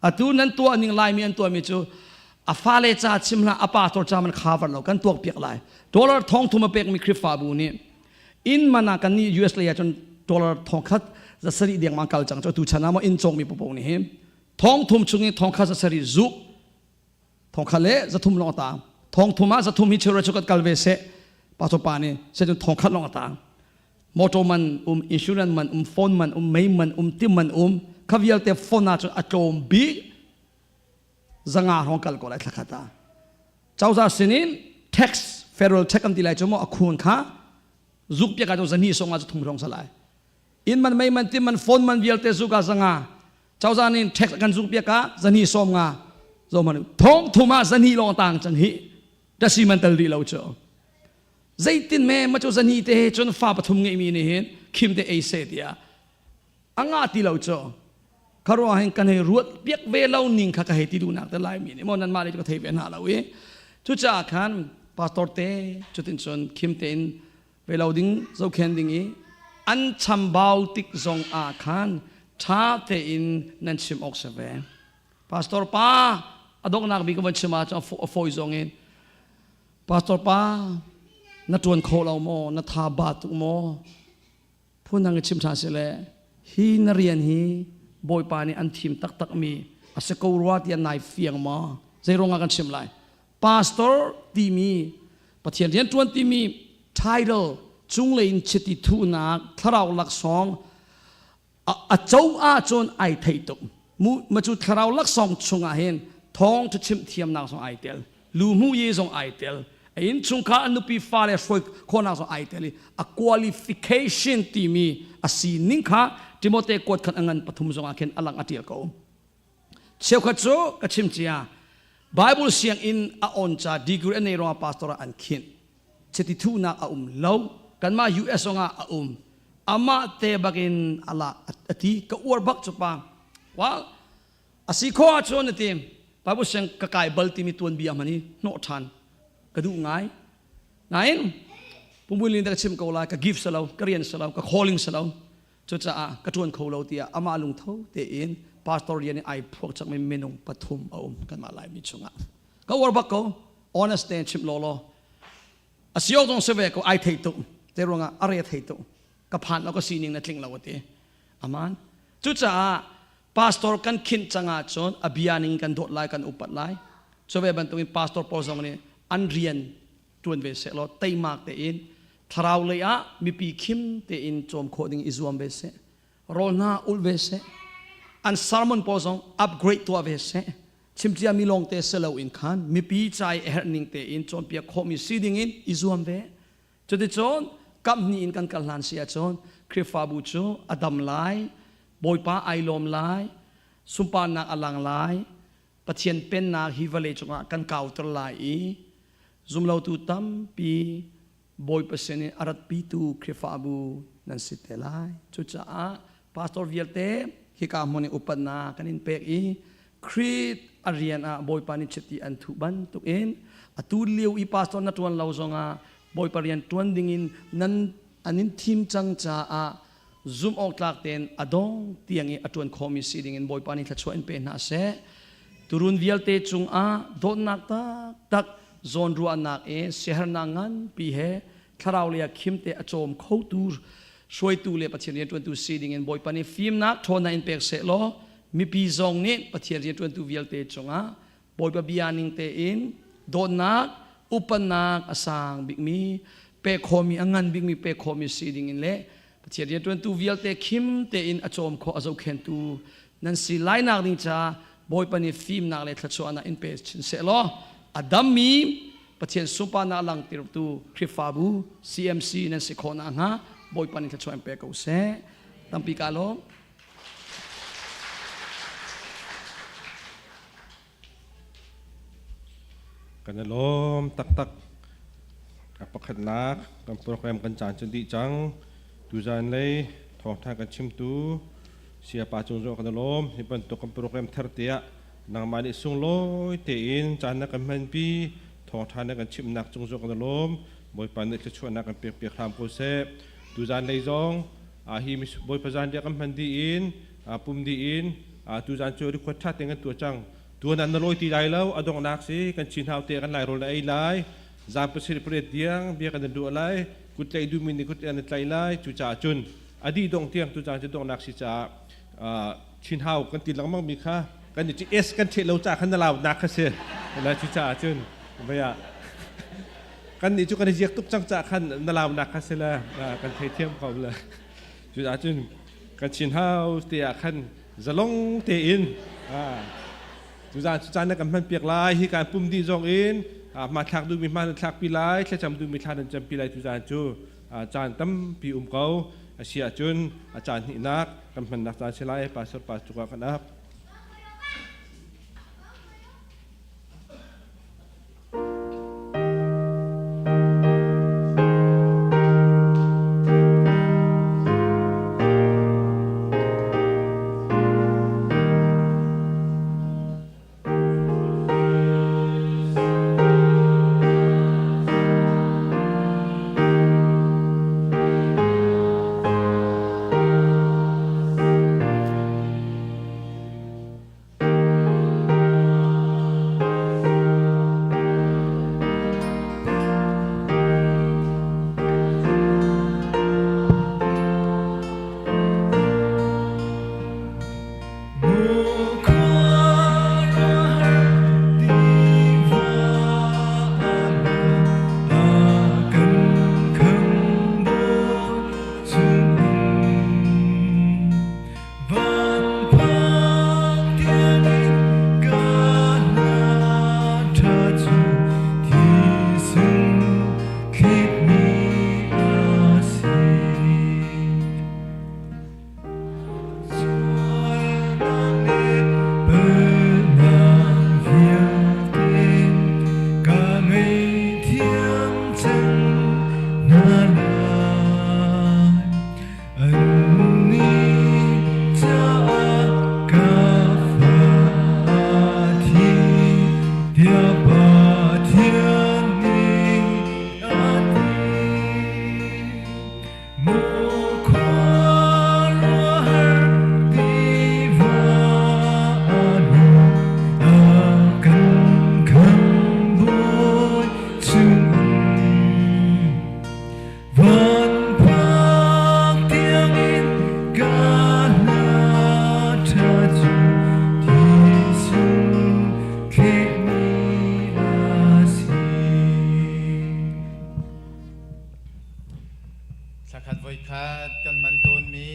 I: atu nan tuah ning laimi an tuahmi cu a fale ca chim hlah a pastor ca man cover lo kan tuak piak lai dollar thong thum a pekmi Khrihfabu nih inn man ah kan nih US lei ah cun dollar thongkhat zasarih dengmang kal cang cu tu chan ah maw inn cawkmi popo nih hin thongthum chung i thongkhat zasarih zuk thongkhat le zathum lawng a tang thongthum ah zathum hi cheuhra cheuhkhat kal ve seh pastor pa nih se cun thongkhat lawng a tang motor man um insurance man um phone man um mei man um tim man um kha vialte phone ah cun a tlawm bik zanga hrawng kal ko lai thlakhat ah cozah sinin tax federal tax kan ti lai cu maw a khun kha zuk piak ah zani song ah thum hrawng salai inn man mei man tim man phone man vialte zuk ah zanga cozah nin tax kan zuk piak ah zani som nga zo man thong thum ah zani long tang chang hi dasi man tal ri lo chu zeitin me ma chu zani te chun fa pathum ngei mi ni hin khim te ei se tia anga ti lo chu kharuah hin kan hei ruat piak ve lo ning kha ka hei ti duhnak te lai mi nih maw nanmah le cu ka thei ve hna lo i cucaah khan pastor te cutin cun khim tein Ve lo ding zohkhen ding i an chambau tik zong ah khan ṭha tein nan chim awk si ve. Pastor pa a donghnak bik ka van chim ahcun a fawi zong in Pastor pa na ṭuan kho lo maw na tha ba tuk maw phundang i chim ṭhan si le hi na rian hi Bawipa nih an thim taktak mi a si ko rua tiah nai fiang maw zei ruangah kan chim lai pastor timi Pathian rian ṭuan timi title cunglei in chiti thuhnak thlarau laksawng a co ahcun ai thei tuk mu ma cu thlarau laksawng chungah hin thawng ṭha chimh thiamnak zong ai tel lu hmu ye zong ai tel a inn chungkhar an nupi fale hruai khawhnak zong ai tel i a qualification timi a sining kha Timote kuat khan a ngan pathum zong ah khin a lang a ṭial ko cheukhat cu ka chim cia Bible sianginn a on ca degree a nei ruangah pastor ah an khinh chiti thuhnak a um lo kanmah US zongah a um amah te bakin ala ati ka uar bak cu pa well asi kho ahcun ati Bible siang ka kai bal timi tuan bia hman hi hnawh ṭhan ka duh ngai nain pumui lin ka chim ko lai ka gift salo ka rian salo ka calling salo cucaah ka ṭuan kho lo tiah amah lungtho tein pastor rian i ai phuak cangmi minung pathum a um kanmah Laimi chungah ka uar bak ko honest tein chimh law law a si awk zong si ve ko ai thei tuk te ruangah a re thei tuk ka phan lo ka sining na tling lo ati aman cucaah pastor kan khinh cang ahcun a bia ning kan dawt lai kan upat lai cu ve bantukin pastor pawl zong nih an rian tuan ve seh law teimak tein thlarau lei ah mipi khim tein cawm khawh ding i zuam ve seh rawl hna ulh ve seh an sermon pawl zong upgrade tuah ve seh chimcia mi lawng te si lo in khan mipi ca i a herh ning tein cawnpiak khawhmi si ding in i zuam ve cuticun kamhni in kan kal hlan si ahcun Khrihfabu cu a dam lai Bawipa ai lawm lai sunparnak a lang lai Pathian pennak hi vawlei cungah kan kauter lai i zumlotu tampi Bawipa sin in a ratpitu Khrihfabu nan si te lai. Cucaah pastor vialte hika hmun in upatnak kan in pek i Khrih a rian ah Bawipa nih chiti an thuh bantukin atu lio i pastor na ṭuan lo zongah Bawipa rian ṭuan dingin nan an in thim cang caah zumh awk tlak tein a dong tiang i a ṭuan khawhmi si dingin Bawipa nih thluachuah in pe hna seh. Turun vialte cungah dawtnak taktak zawnruahnak i siahernak nganpi he thlarau lei ah khimte a cawm khotu hruaitu le Pathian rianṭuantu si dingin Bawipa nih fimnak ṭhawnnak in pek seh law mipi zong nih Pathian rianṭuantu vialte cungah Bawipa bia ning tein dawtnak upatnak a sang bikmi pek khawhmi a ngan bikmi pek khawhmi si dingin le Pathian rianṭuantu vialte khim tein a cawm khawh a zohkhentu nan si lainak ding ca Bawipa nih fimnak le thluachuahnak in pe chin seh law a dammi Pathian sunparnak langhtertu Khrihfabu CMC nan si khawh nakhnga Bawipa nih thluachuah in pe ko seh. Tampi ka lawm.
C: Kan i lawm taktak. A pakhatnak kan program kan caan cu dih cang. Tuzan lei thawngtha kan chimtu Sayapa cung zong kan i lawm. Hi bantuk kan program thar te ah nangmah nih sunglawi tein caan na kan hmanpi thawngtha na kan chimnak cung zong kan i lawm. Bawipa nih thluachuahnak kan pek piak hram ko seh. Tuzan lei zong hi Bawipa zan riah kan hman dih in pum dih in tuzan cu record ṭha tein kan tuah cang. Tuan ah na lawi ti lai lo, a donghnak si kan chin hau te kan lai rawl na ei lai. Zan pasarih pariat tiang bia kan duah lai. Kut tlaih duhmi nih kut an tlaih lai. Cucaah cun a dih dongh tiang tuzan cu donghnak si caah chin hau kan ti lengmang mi kha kan i S kan ṭheh lo caah khan na launak kha si. La cucaah cun vei ah kan nih cu kan i ziak tuk cang caah khan na launak kha si le kan theithiam ko le. Cucaah cun kan chin hau te ah khan zalong tein tuzaan cu caan na kan hman piak lai hi kan pum dih zong in hmathlak duhmi hman nan thlak pi lai thlacam duhmi thla nan cam pi lai tuzaan cu caan tampi um ko a si ahcun a caan hnihnak kan hmannak caan si lai pastor pa cukah kan ap.
M: Thlakhat kan hman tawnmi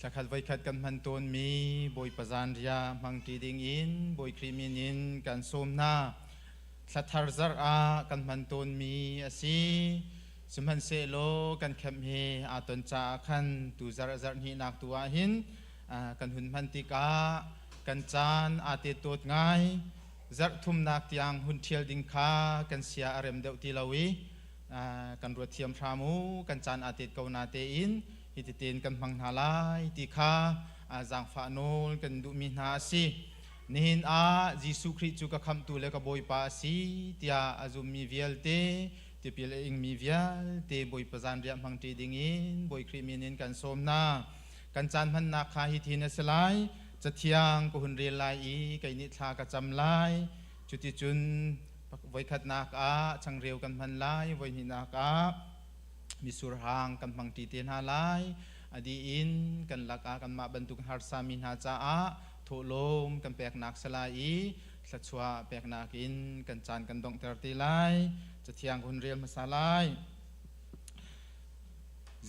M: Thlakhat voikhat kan hman tawnmi Bawipa zanriah hmangṭi dingin Bawi Khrih min in kan sawm hna. Thlathar zarh ah kan hman tawnmi a si. Sihmanhsehlaw kan kemh he aa ton caah khan tu zarh zarh hnihnak tu ah hin kan hun hman tikah kan caan aa tetawt ngai. Zarh thumnak tiang hun ṭhial ding kha kan sia a rem deuh ti lo i kan ruat thiam hram u, kan caan aa tet ko na tein hititin kan hmang hna lai ti kha zaangfah nawl kan duhmi hna a si. Nihin ah Jesuh Khrih cu ka khamhtu le ka Bawipa a si tiah a zummi vialte, tipil a ingmi vialte Bawipa zanriah hmangṭi dingin Bawi Khrih min in kan sawm hna. Kan caan hmannak kha hithin a si lai. Cathiang ka hun rel lai i kei nih thla ka cam lai. Cuticun voikhatnak ah changreu kan hman lai, voihnihnak ah misur hang kan hmangṭi te hna lai. A dih in kan lakah kanmah bantuk harsami hna caah thawhlawm kan peknak si lai i thluachuah peknak in kan caan kan donghter te lai. Cathiang ka hun rel hmasa lai.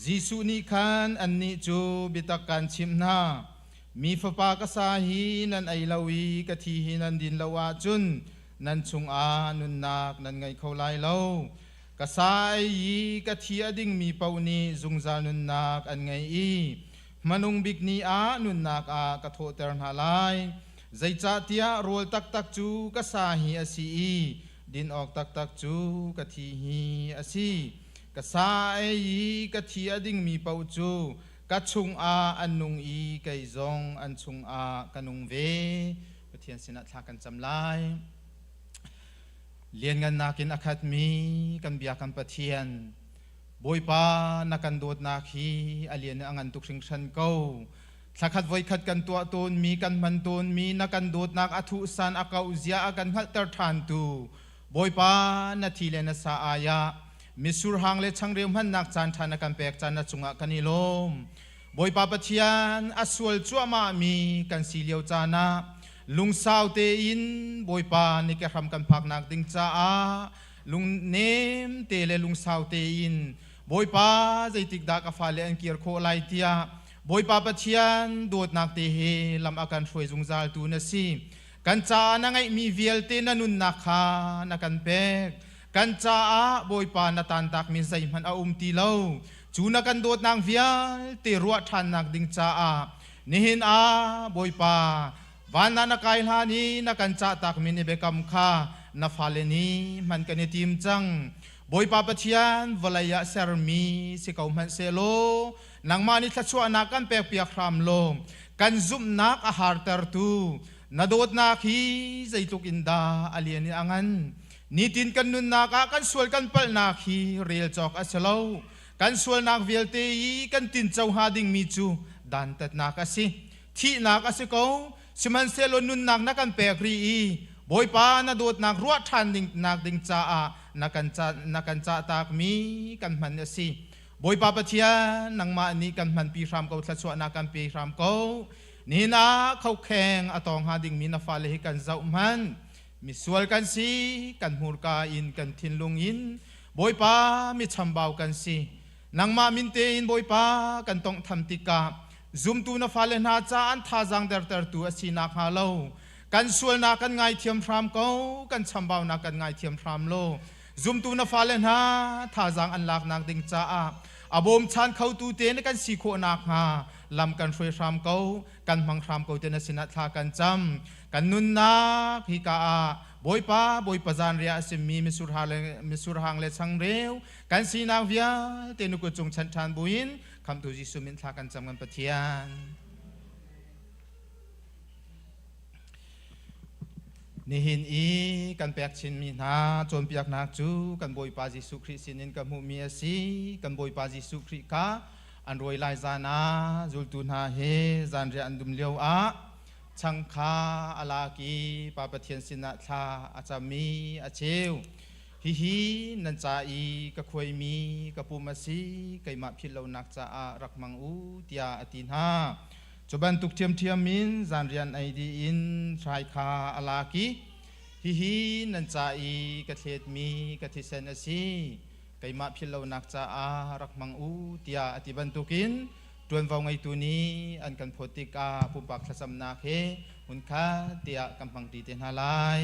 M: Jesuh nih khan annih cu biatak kaan chimh hna, Mi Fapa ka sa hi nan ei lo i ka thi hi nan din lo ahcun nan chungah nunnak nan ngei kho lai lo. Ka sa ei i ka thi a dingmi paoh nih zungzal nunnak an ngei i hmanung bik ni ah nunnak ah ka thawhter hna lai. Zeicahtiah rawl taktak cu ka sa hi a si i din awk taktak cu ka thi hi a si. Ka sa a ei i ka thi a dingmi paoh cu ka chungah an nung i kei zong an chungah ka nung ve. Pathian sinah thla kan cam lai. Lianngannak in a khatmi kan bia kan Pathian, Bawipa na kan dawtnak hi a lian i a ngan tuk hringhran ko. Thlakhat voikhat kan tuah tawnmi, kan hman tawnmi, na kan dawtnak a thuhsan, a kauh zia a kan hngalhter ṭhantu Bawipa na thi le na sa ai ah mitsur hang le changreu hmannak caan ṭha na kan pek caan na cungah kan i lawm. Bawipa Pathian a sual cuahmahmi kan si lio caan ah lungsau tein Bawipa ni ke hram kan phaknak ding caah lungnem te le lungsau tein Bawipa zeitik dah ka fale an kir khawh lai tiah Bawipa Pathian dawtnak te he lam a kan hruai zungzal tu na si. Kan caah na ngeihmi vialte na nunnak kha na kan pek. Kan caah Bawipa na tantakmi zeihmanh a um ti lo. Cu na kan dawtnak vialte ruah ṭhannak ding caah nihin ah Bawipa van ah na kai hlan i na kan cahtakmi ni biakam kha na fale nih hman kan i tim cang. Bawipa Pathian vawlei ah sermi si ko hmanh sehlaw nangmah nih thluachuahnak kan pekpiak hram law kan zumhnak a hartertu na dawtnak hi zeitluk in dah a lian i a ngan. Nitin kan nunnak ah kan sual kan palhnak hi rel cawk a si lo. Kan sualnak vialte i kan tinco hnga dingmi cu dantatnak a si, thihnak a si ko. Sihmanhsehlaw nunnak na kan pek rih i Bawipa na dawtnak ruah ṭhan ding nak ding caah na kan cahtakmi kan hman a si. Bawipa Pathian, nangmah nih kan hmanpi hram ko, thluachuahnak kan pe hram ko. Nihin ah khokheng a tawng hnga dingmi na fale hi kan zoh hmanh. Misual kan si, kan hmurka in, kan thinlung in, Bawipa mi chambau kan si. Nangmah min tein Bawipa kan tawnghtham tikah zumtu na fale hna ca an thazaang dertertu a si nakhnga lo kan sualnak kan ngaithiam hram ko, kan chambaunak kan ngaithiam hram law zumtu na fale hna thazaang an laknak ding caah a bawmchan khotu te na kan si khawh nakhnga lam kan hruai hram ko, kan hmang hram ko te na sinah thla kan cam. Kan nunnak hika ah Bawipa, Bawipa zanriah a simmi misur hang le changreu kan sinak vialte na kut cung chanh ṭhan buin Khamhtu Jesuh min thla kan cam kan Pathian. Nihin i kan pek chinmi hna cawnpiaknak cu kan Bawipa Jesuh Khrih sinin ka hmuhmi a si. Kan Bawipa Jesuh Khrih kha an rawi lai zan ah zultu hna he zanriah an dum lio ah chang kha a lak i Pa Pathian sinah thla a cam i a cheu. Hihi nan ca i ka khuaimi ka pum a si, keimah philh lonak caah rak hmang u, tiah a ti hna. Cu bantuk ṭhiamṭhiam in zanrian ei dih in hrai kha a lak i, Hihi nan ca i ka thletmi ka thisen a si. Keimah philhlonak caah rak hmang u tiah a ti bantukin ṭuanvo ngeitu nih an kan phawt tikah pumpak thlacamnak he hmunkhat tiah kan hmangṭi te hna lai.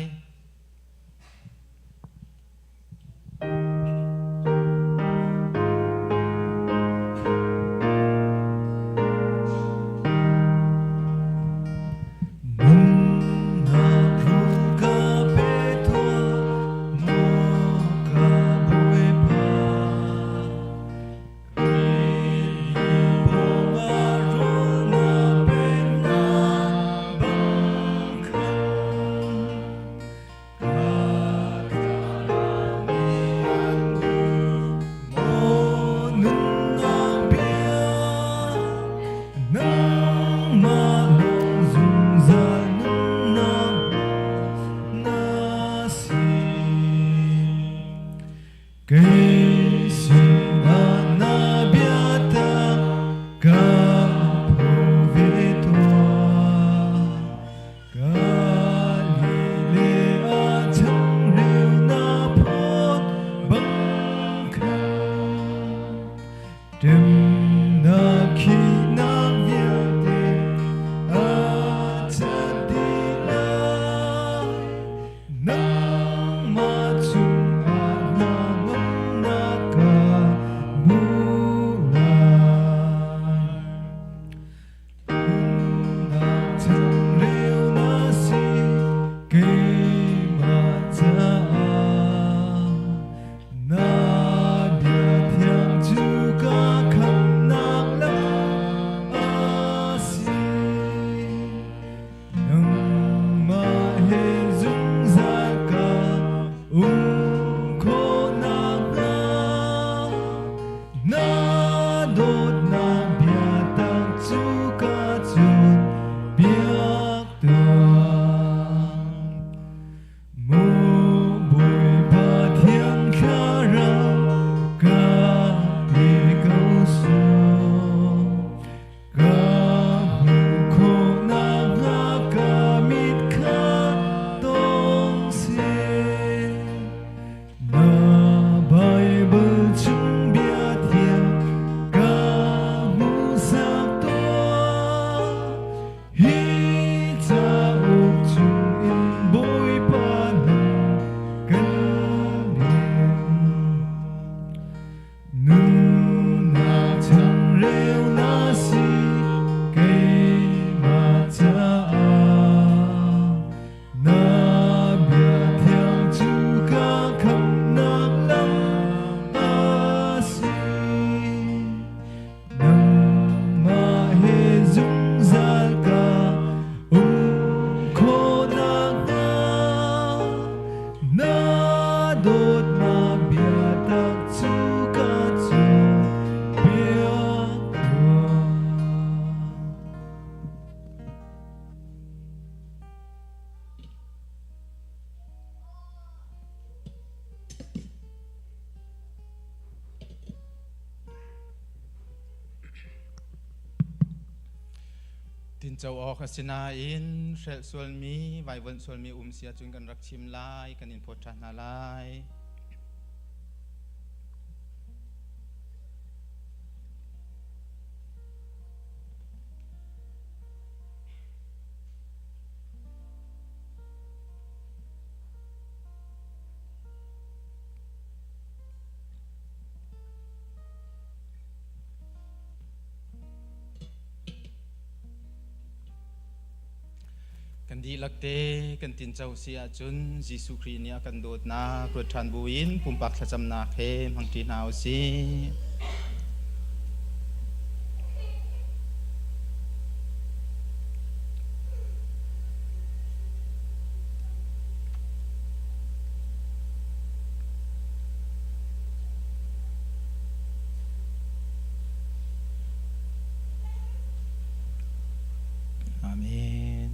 B: Kei sinah na biatak ka phaw ve tuah. Galilea changreu na phawt bang khan Ṭemnak khihnak vialte a cat dih lai. Nangmah cungah hnangamnak ka hmu lai. Nunnak changreu na si keimah caah. Na bia thiang cu ka khamhnak lam a si. Nangmah he zungzal ka um khawh nakhnga na dawtnak biatak cu ka cawnpiak tuah. Maw Bawipa Thiang Thlarau ka pe ko sawh. Ka hmuh khawh nakhnga ka mit kha tawng seh. Na Baibal chung bia thiang ka hmuhsak tuah. Hi cauk chungin Bawipa nan kan bia. Nunnak changreu na si keimah caah na bia thiang cu ka khamhnak lam a si. Nangmah he zungzal ka um khawh nakhnga na dawtnak biatak cu ka cawnpiak tuah.
M: Tinco awk a si nain hrelh sualmi, vaivuanh sualmi um si ahcun kan rak chim lai, kan in phawt ṭhan hna lai. Kan dihlak te kan tinco si ahcun Jesuh Khrih nih a kan dawtnak ruat ṭhan buin pumpak thlacamnak he hmangṭi hna u sih. Amen.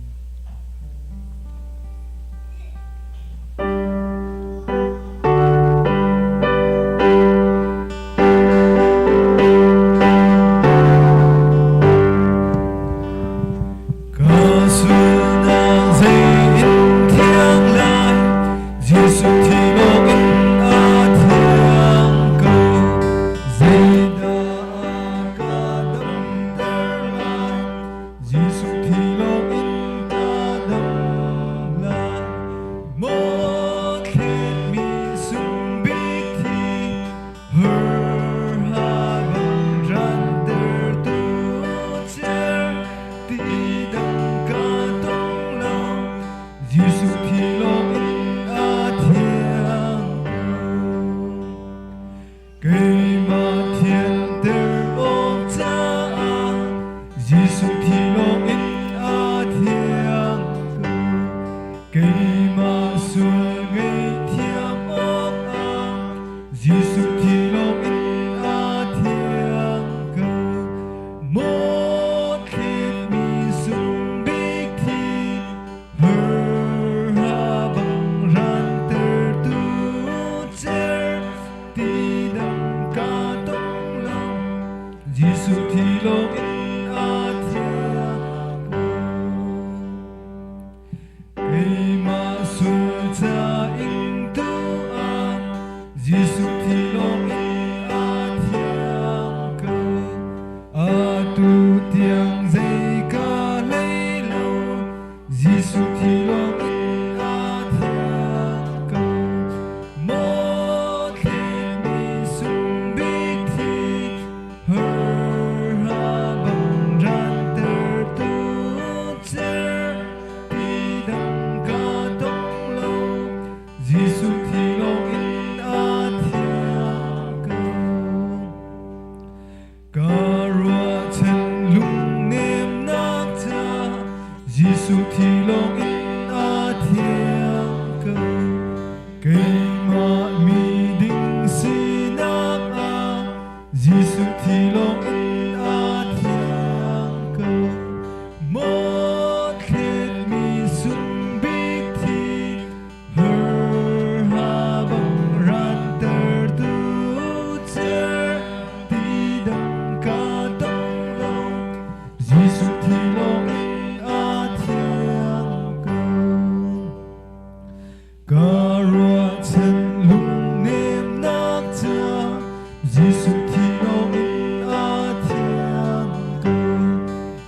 B: Jesuh thi lawng in a thiang ko.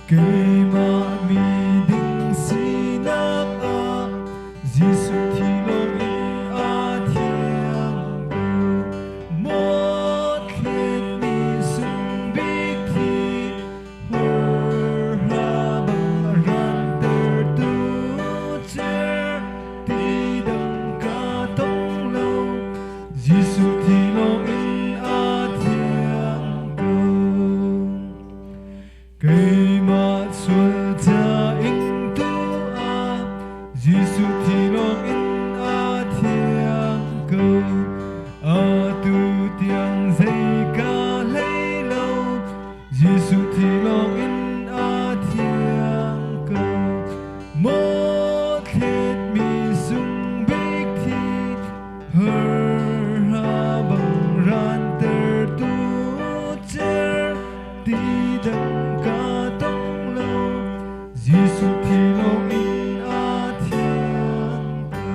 B: Keimah mi ding sinak ah Jesuh thi lawng in a thiang ko. Maw thletmi sung bik thi hur hla bang a rantertu cer ti dang ka tong lo. Jesuh thi lawng in a thiang ko. Keimah sual ca ingtu ah Jesuh thi lawng in a thiang ko. Atu tiang zei ka hlei lo. Jesuh thi lawng in a thiang ko. Maw thletmi sung bik thi hur ha bang rantertu cer ti dang ka tong lo. Jesuh thi lawng in a thiang ko.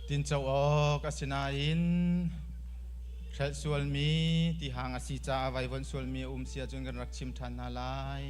M: Tinco awk asinain hrelh sualmi tihang a si caah vaivuanh sualmi a um si ahcun kan rak chim ṭhan hna lai.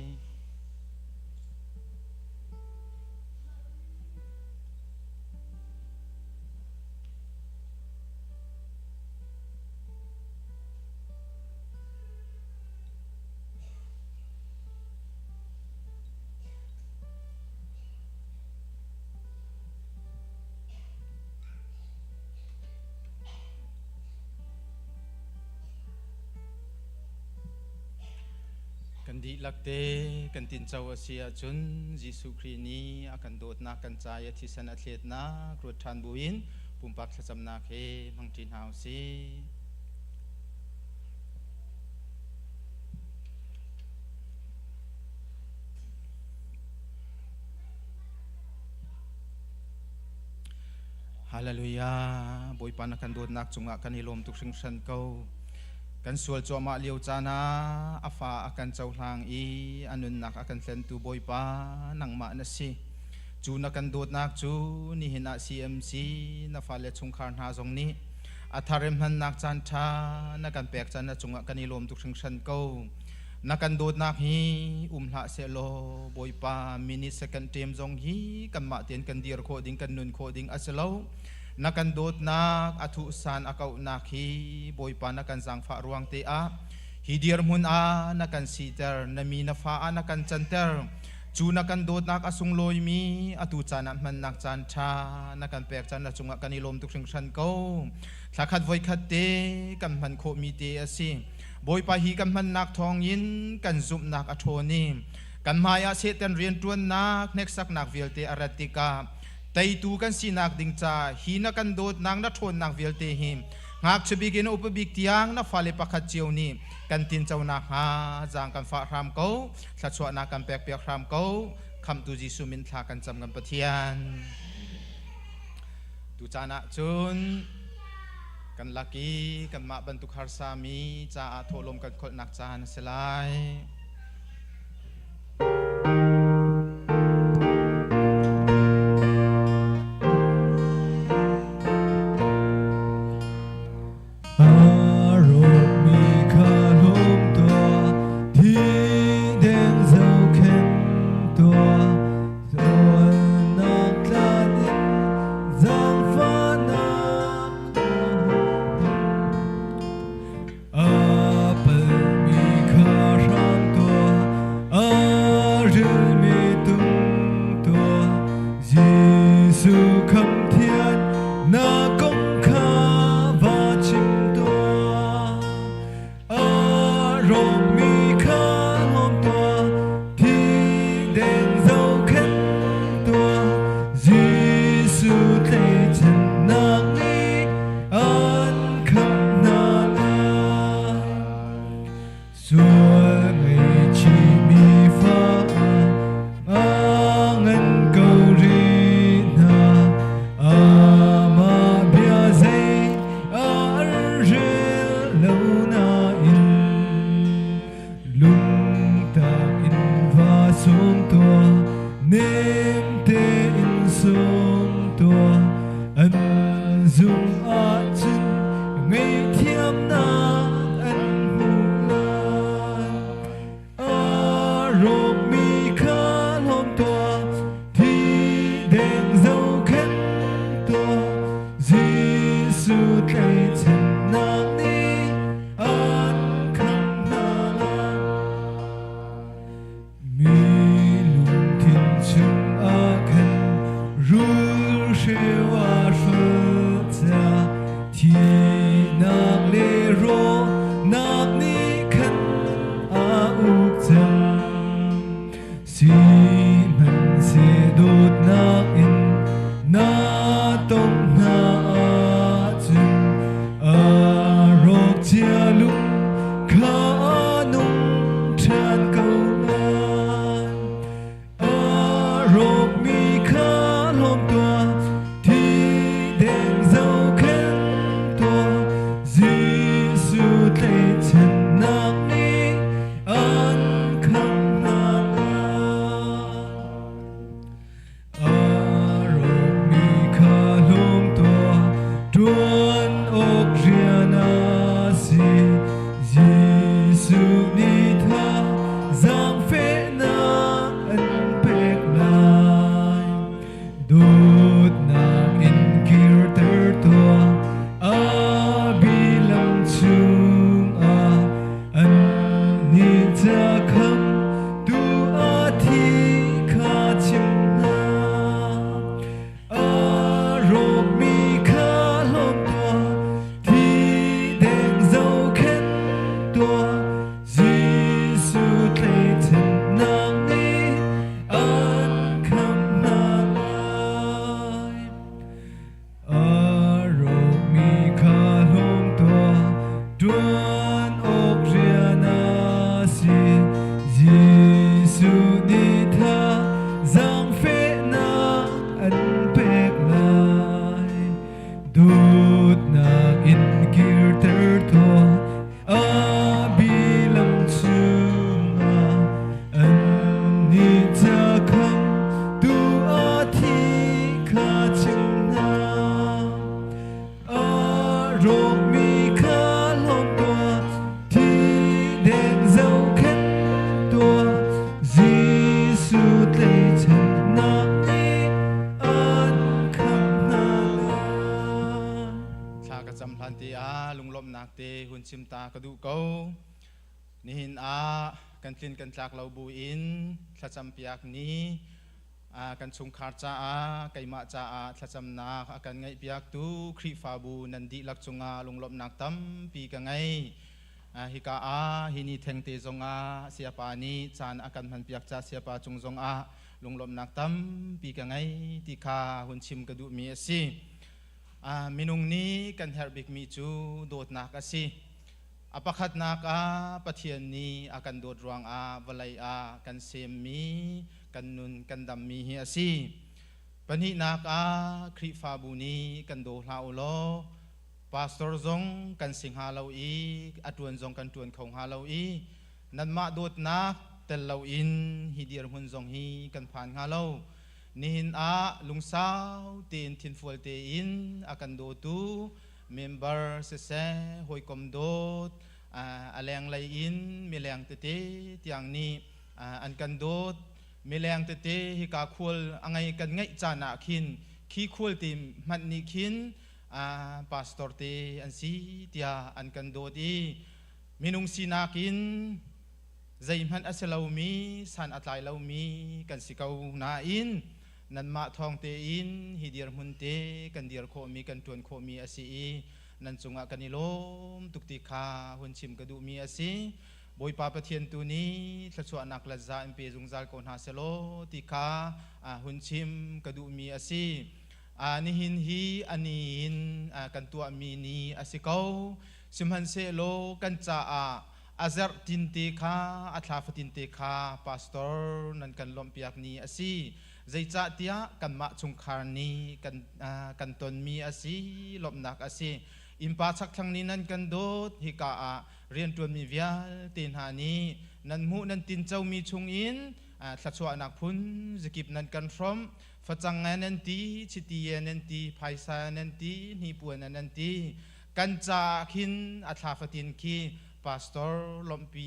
M: Kan dihlak te kan tinco a si ahcun Jesuh Khrih nih a kan dawtnak kan ca i a thisen a thletnak ruat ṭhan buin pumpak thlacamnak he hmangṭi hna u sih. Hallelujah. Bawipa na kan dawtnak cungah kan i lawm tuk hringhran ko. Kan sual cuahmah lio caan ah a fa a kan cohlang i a nunnak a kan thlentu Bawipa nangmah na si. Cu na kan dawtnak cu nihin ah CMC na fale chungkhar hna zong nih a thar in hmannak caan ṭha na kan pek caan na cungah kan i lawm tuk hringhran ko. Na kan dawtnak hi um hlah sehlaw Bawipa minute second ṭem zong hi kanmah tein kan dir khawh ding kan nun khawh ding a si lo. Na kan dawtnak a thuhsan a kauhnak hi Bawipa na kan zaangfah ruang te ah hi dirhmun ah na kan siter na mi na fa ah na kan canter. Cu na kan dawtnak a sunglawimi atu caan ah hmannak caan ṭha na kan pek caan na cungah kan i lawm tuk hringhran ko. Thlakhat voikhat te kan hman khawhmi te a si. Bawipa hi kan hmannak thawngin kan zumhnak a ṭhawn i kan hmaiah Satan rianṭuannak hneksaknak vialte a rat tikah teitu kan sinak ding ca hi na kan dawtnak na ṭhawnnak vialte hi ngakchia bik in upa bik tiang na fale pakhat cio nih kan tinco nakhnga zaang kan fah hram ko. Thluachuahnak kan pekpiak hram ko. Khamhtu Jesuh min thla kan cam kan Pathian. Tucaan ah cun kan lak i kanmah bantuk harsami caah thawhlawm kan kholhnak caan a si lai.
B: A rawkmi kha hlawm tuah, thideng zohkhenh tuah, Sualnak tlan in zaangfahnak a palmi kha hram tuah. zum ahcun ngaihthiamnak an hmuh lai. A rawkmi kha hlawm tuah, thi deng zohkhenh tuah, Jesuh tlaihchannak nih an khamh hna lai. Mi lungthin chungah khan rulhreu a hrawh ca thihnak le rawhnak nih khan a uk cang. Sihmanhseh dawtnak in na tongh hna ahcun a rawk cia lung kha a nung ṭhan ko lai. A rawkmi kha hlawm tuah, thi deng zohkhenh tuah, Jesuh tlaihchannak nih an khamh hna lai. A rawkmi kha hlawm tuah, ṭuan awk rian a si. Jesuh nih tha zaangfehnak an pek lai. Dawtnak in kirter tuah, a bilam chungah an nih ca khamtu a thi kha chim hna. A rawkmi kha hlawm tuah, thi deng zohkhenh tuah, Jesuh tlaihchannak nih an khamh hna lai. A rawkmi kha hlawm tuah, ṭuan awk rian a si. Jesuh nih tha zaangfehnak an pek lai. Dawtnak in kirter tuah, a bilam chungah an nih ca khamtu a thi kha chim hna. A rawkmi kha hlawm tuah, thi deng zohkhenh tuah, Jesuh tlaihchannak nih an khamh hna lai.
M: Thla ka cam hlan te ah lunglawmhnak te hun chim ta ka duh ko. Nihin ah kan tlin kan tlak lo buin thlacam piak ni kan chungkhar caah keimah caah thlacamnak a kan ngaihpiaktu Khrihfabu nan dihlak cungah lunglawmhnak tampi ka ngei. Hika ah hi ni thengte zongah siapa nih caan a kan hmanpiak ca siapa cung zongah lunglawmhnak tampi ka ngei ti kha hun chim ka duhmi a si. Minung nih kan herh bikmi cu dawtnak a si. A pakhatnak ah Pathian nih a kan dawt ruangah vawlei ah kan semmi, kan nun kan dammi hi a si. Pahnihnak ah Khrihfabu nih kan daw hlah u law pastor zong kan si hnga lo i a ṭuan zong kan ṭuan kho hnga lo i nanmah dawtnak tel loin hi dirhmun zong hi kan phan hnga lo. Nihin ah lungsau tein thinfual tein a kan dawtu member siseh hawikom dawt a lenglei in mileng tete tiang nih an kan dawt. Mileng tete hika khual a ngei kan ngeih caan ah khin khi khual te hmanh nih khin pastor te an si tiah an kan dawt i minung sinak in zeihmanh a si lomi san a tlai lomi kan si ko nain nanmah thawng tein hi dirhmun te kan dir khawhmi kan ṭuan khawhmi a si i nan cungah kan i lawm tuk ti kha hun chim ka duhmi a si. Bawipa Pathian tu nih thluachuahnak le za in pe zungzal ko hna selaw ti kha hun chim ka duhmi a si. Nihin hi a ni in kan tuahmi ni a si ko. Sihmanhsehlaw kan caah a zarh tinte kha a thla fatin te kha pastor nan kan lawmhpiak ni a si. Zeicahtiah kanmah chungkhar nih kan kan tonmi a si, lawmhnak a si. Innpa chakthlang nih nan kan dawt, hika ah rianṭuanmi vialte hna nih nan hmuh nan tincomi chungin thluachuahnak phun zakip nan kan hrawmh. Facang nan ti, chiti nan ti, phaisa nan ti, hnipuan nan ti. Kan caah khin a thla fatin khi pastor lawmhpi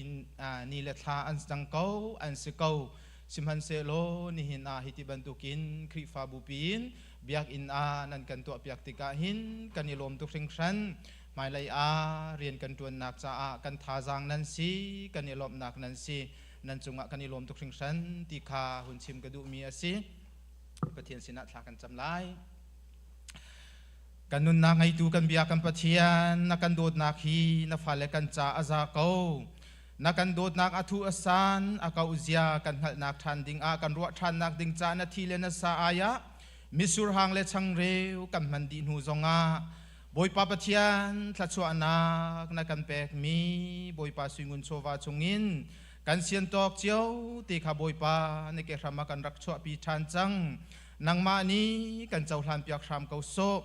M: ni le thla an cang ko, an si ko. Sihmanhsehlaw nihin ah hiti bantukin Khrihfabu piin biakinn ah nan kan tuahpiak tikah hin kan i lawm tuk hringhran. Hmailei ah rian kan ṭuannak caah kan thazaang nan si, kan i lawmhnak nan si. Nan cungah kan i lawm tuk hringhran ti kha hun chim ka duhmi a si. Pathian sinah thla kan cam lai. Kan nunnak ngeitu kan bia kan Pathian, na kan dawtnak hi na fale kan ca a za ko. Na kan dawtnak a thu a san, a kauh zia kan hngalhnak ṭhan ding ah kan ruah ṭhannak ding ca na thi le na sa ai ah mitsur hang le changreu kan hman dih hnu zongah Bawipa Pathian thluachuahnak na kan pekmi Bawipa suingun chawva chungin kan sian tawk cio te kha Bawipa na ke hram ah kan rak chuahpi ṭhan cang. Nangmah nih kan cohlan piak hram ko sawh.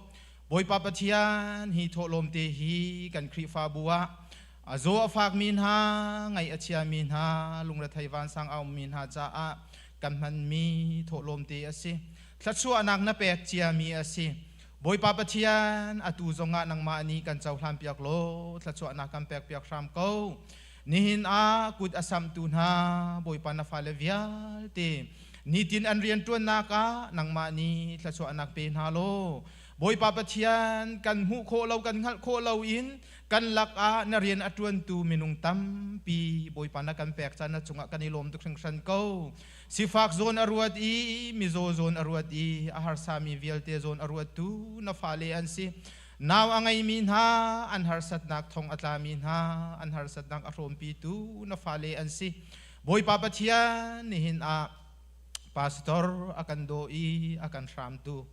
M: Bawipa Pathian hi thawhlawm te hi kan Khrihfabu ah a zaw a fakmi hna, ngaih a chiami hna, lungrethei vansang a ummi hna caah kan hmanmi thawhlawm te a si. Thluachuahnak na pek ciami a si. Bawipa Pathian, atu zongah nangmah nih kan cohlan piak law thluachuahnak kan pek piak hram ko. Nihin ah kut a samtu hna Bawipa na fale vialte nitin an rianṭuannak ah nangmah nih thluachuahnak pe hna law Bawipa Pathian kan hmuh khawh lo kan hngalh khawh lo in kan lakah na rian a ṭuantu minung tampi Bawipa na kan pek caan na cungah kan i lawm tuk hringhran ko. Sifak zawn a ruat i mizaw zawn a ruat i a harsami vialte zawn a ruattu na fale an si. Nau a ngeimi hna, an harsatnak thong a tlami hna, an harsatnak a hrawmpitu na fale an si. Bawipa Pathian nihin ah pastor a kan daw i a kan hramtu.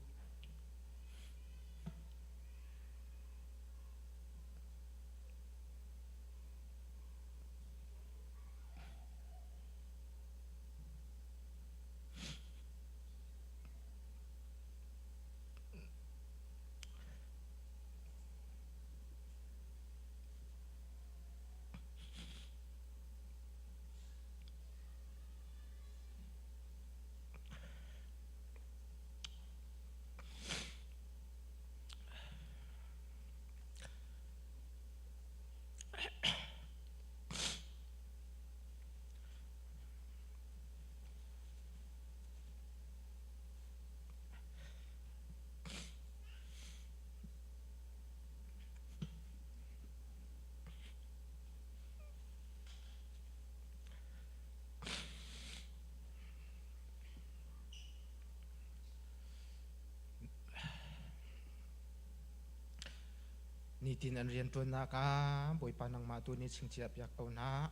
M: Nitin an rianṭuannak ah Bawipa nangmah tu nih chingchiah piak ko hna.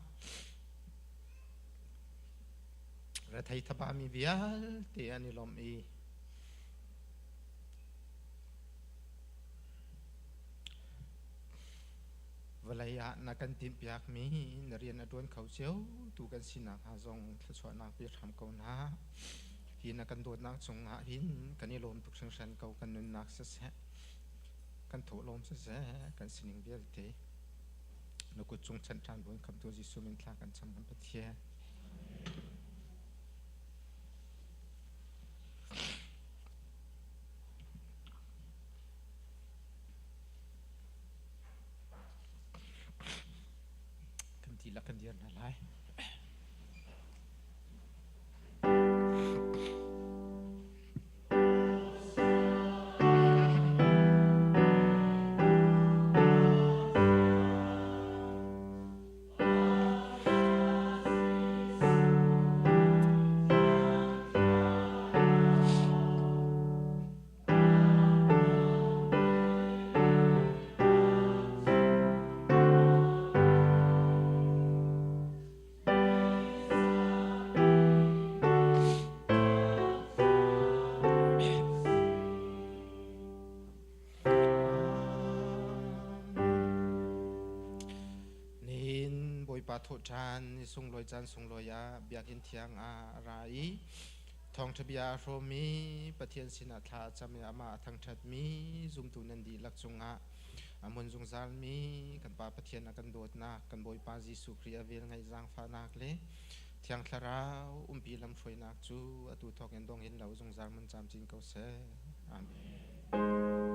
M: Rethei thabami vialte an i lawmh i vawlei ah na kan timhpiakmi na rian a ṭuan kho cio tu kan sinak hnga zong thluachuahnak pe hram ko hna. Hi na kan dawtnak cungah hin kan i lawm tuk hringhran ko kan nunnak siseh kan thawhlawm siseh kan sining vialte na kut cung chanh ṭhan buin khamtu Jesuh min thla kan cham kan Pathian. Kan dihlak kan dir hna lai. Nihin Bawipa thawhṭhan ni sunglawi caan sunglawi ah biakinn thiang ah a ra i thawngṭha bia a hrawm i Pathian sinah thla a cam i amah a thangṭhatmi zumtu nan dihlak cungah a hmun zungzalmi kan Pa Pathian a kan dawtnak, kan Bawipa Jesuh Khrih a vel ngaih zaangfahnak le Thiang Thlarau umpi lamhruainak cu atu thawk in dong in lo zungzal mun camcin ko seh. Amen.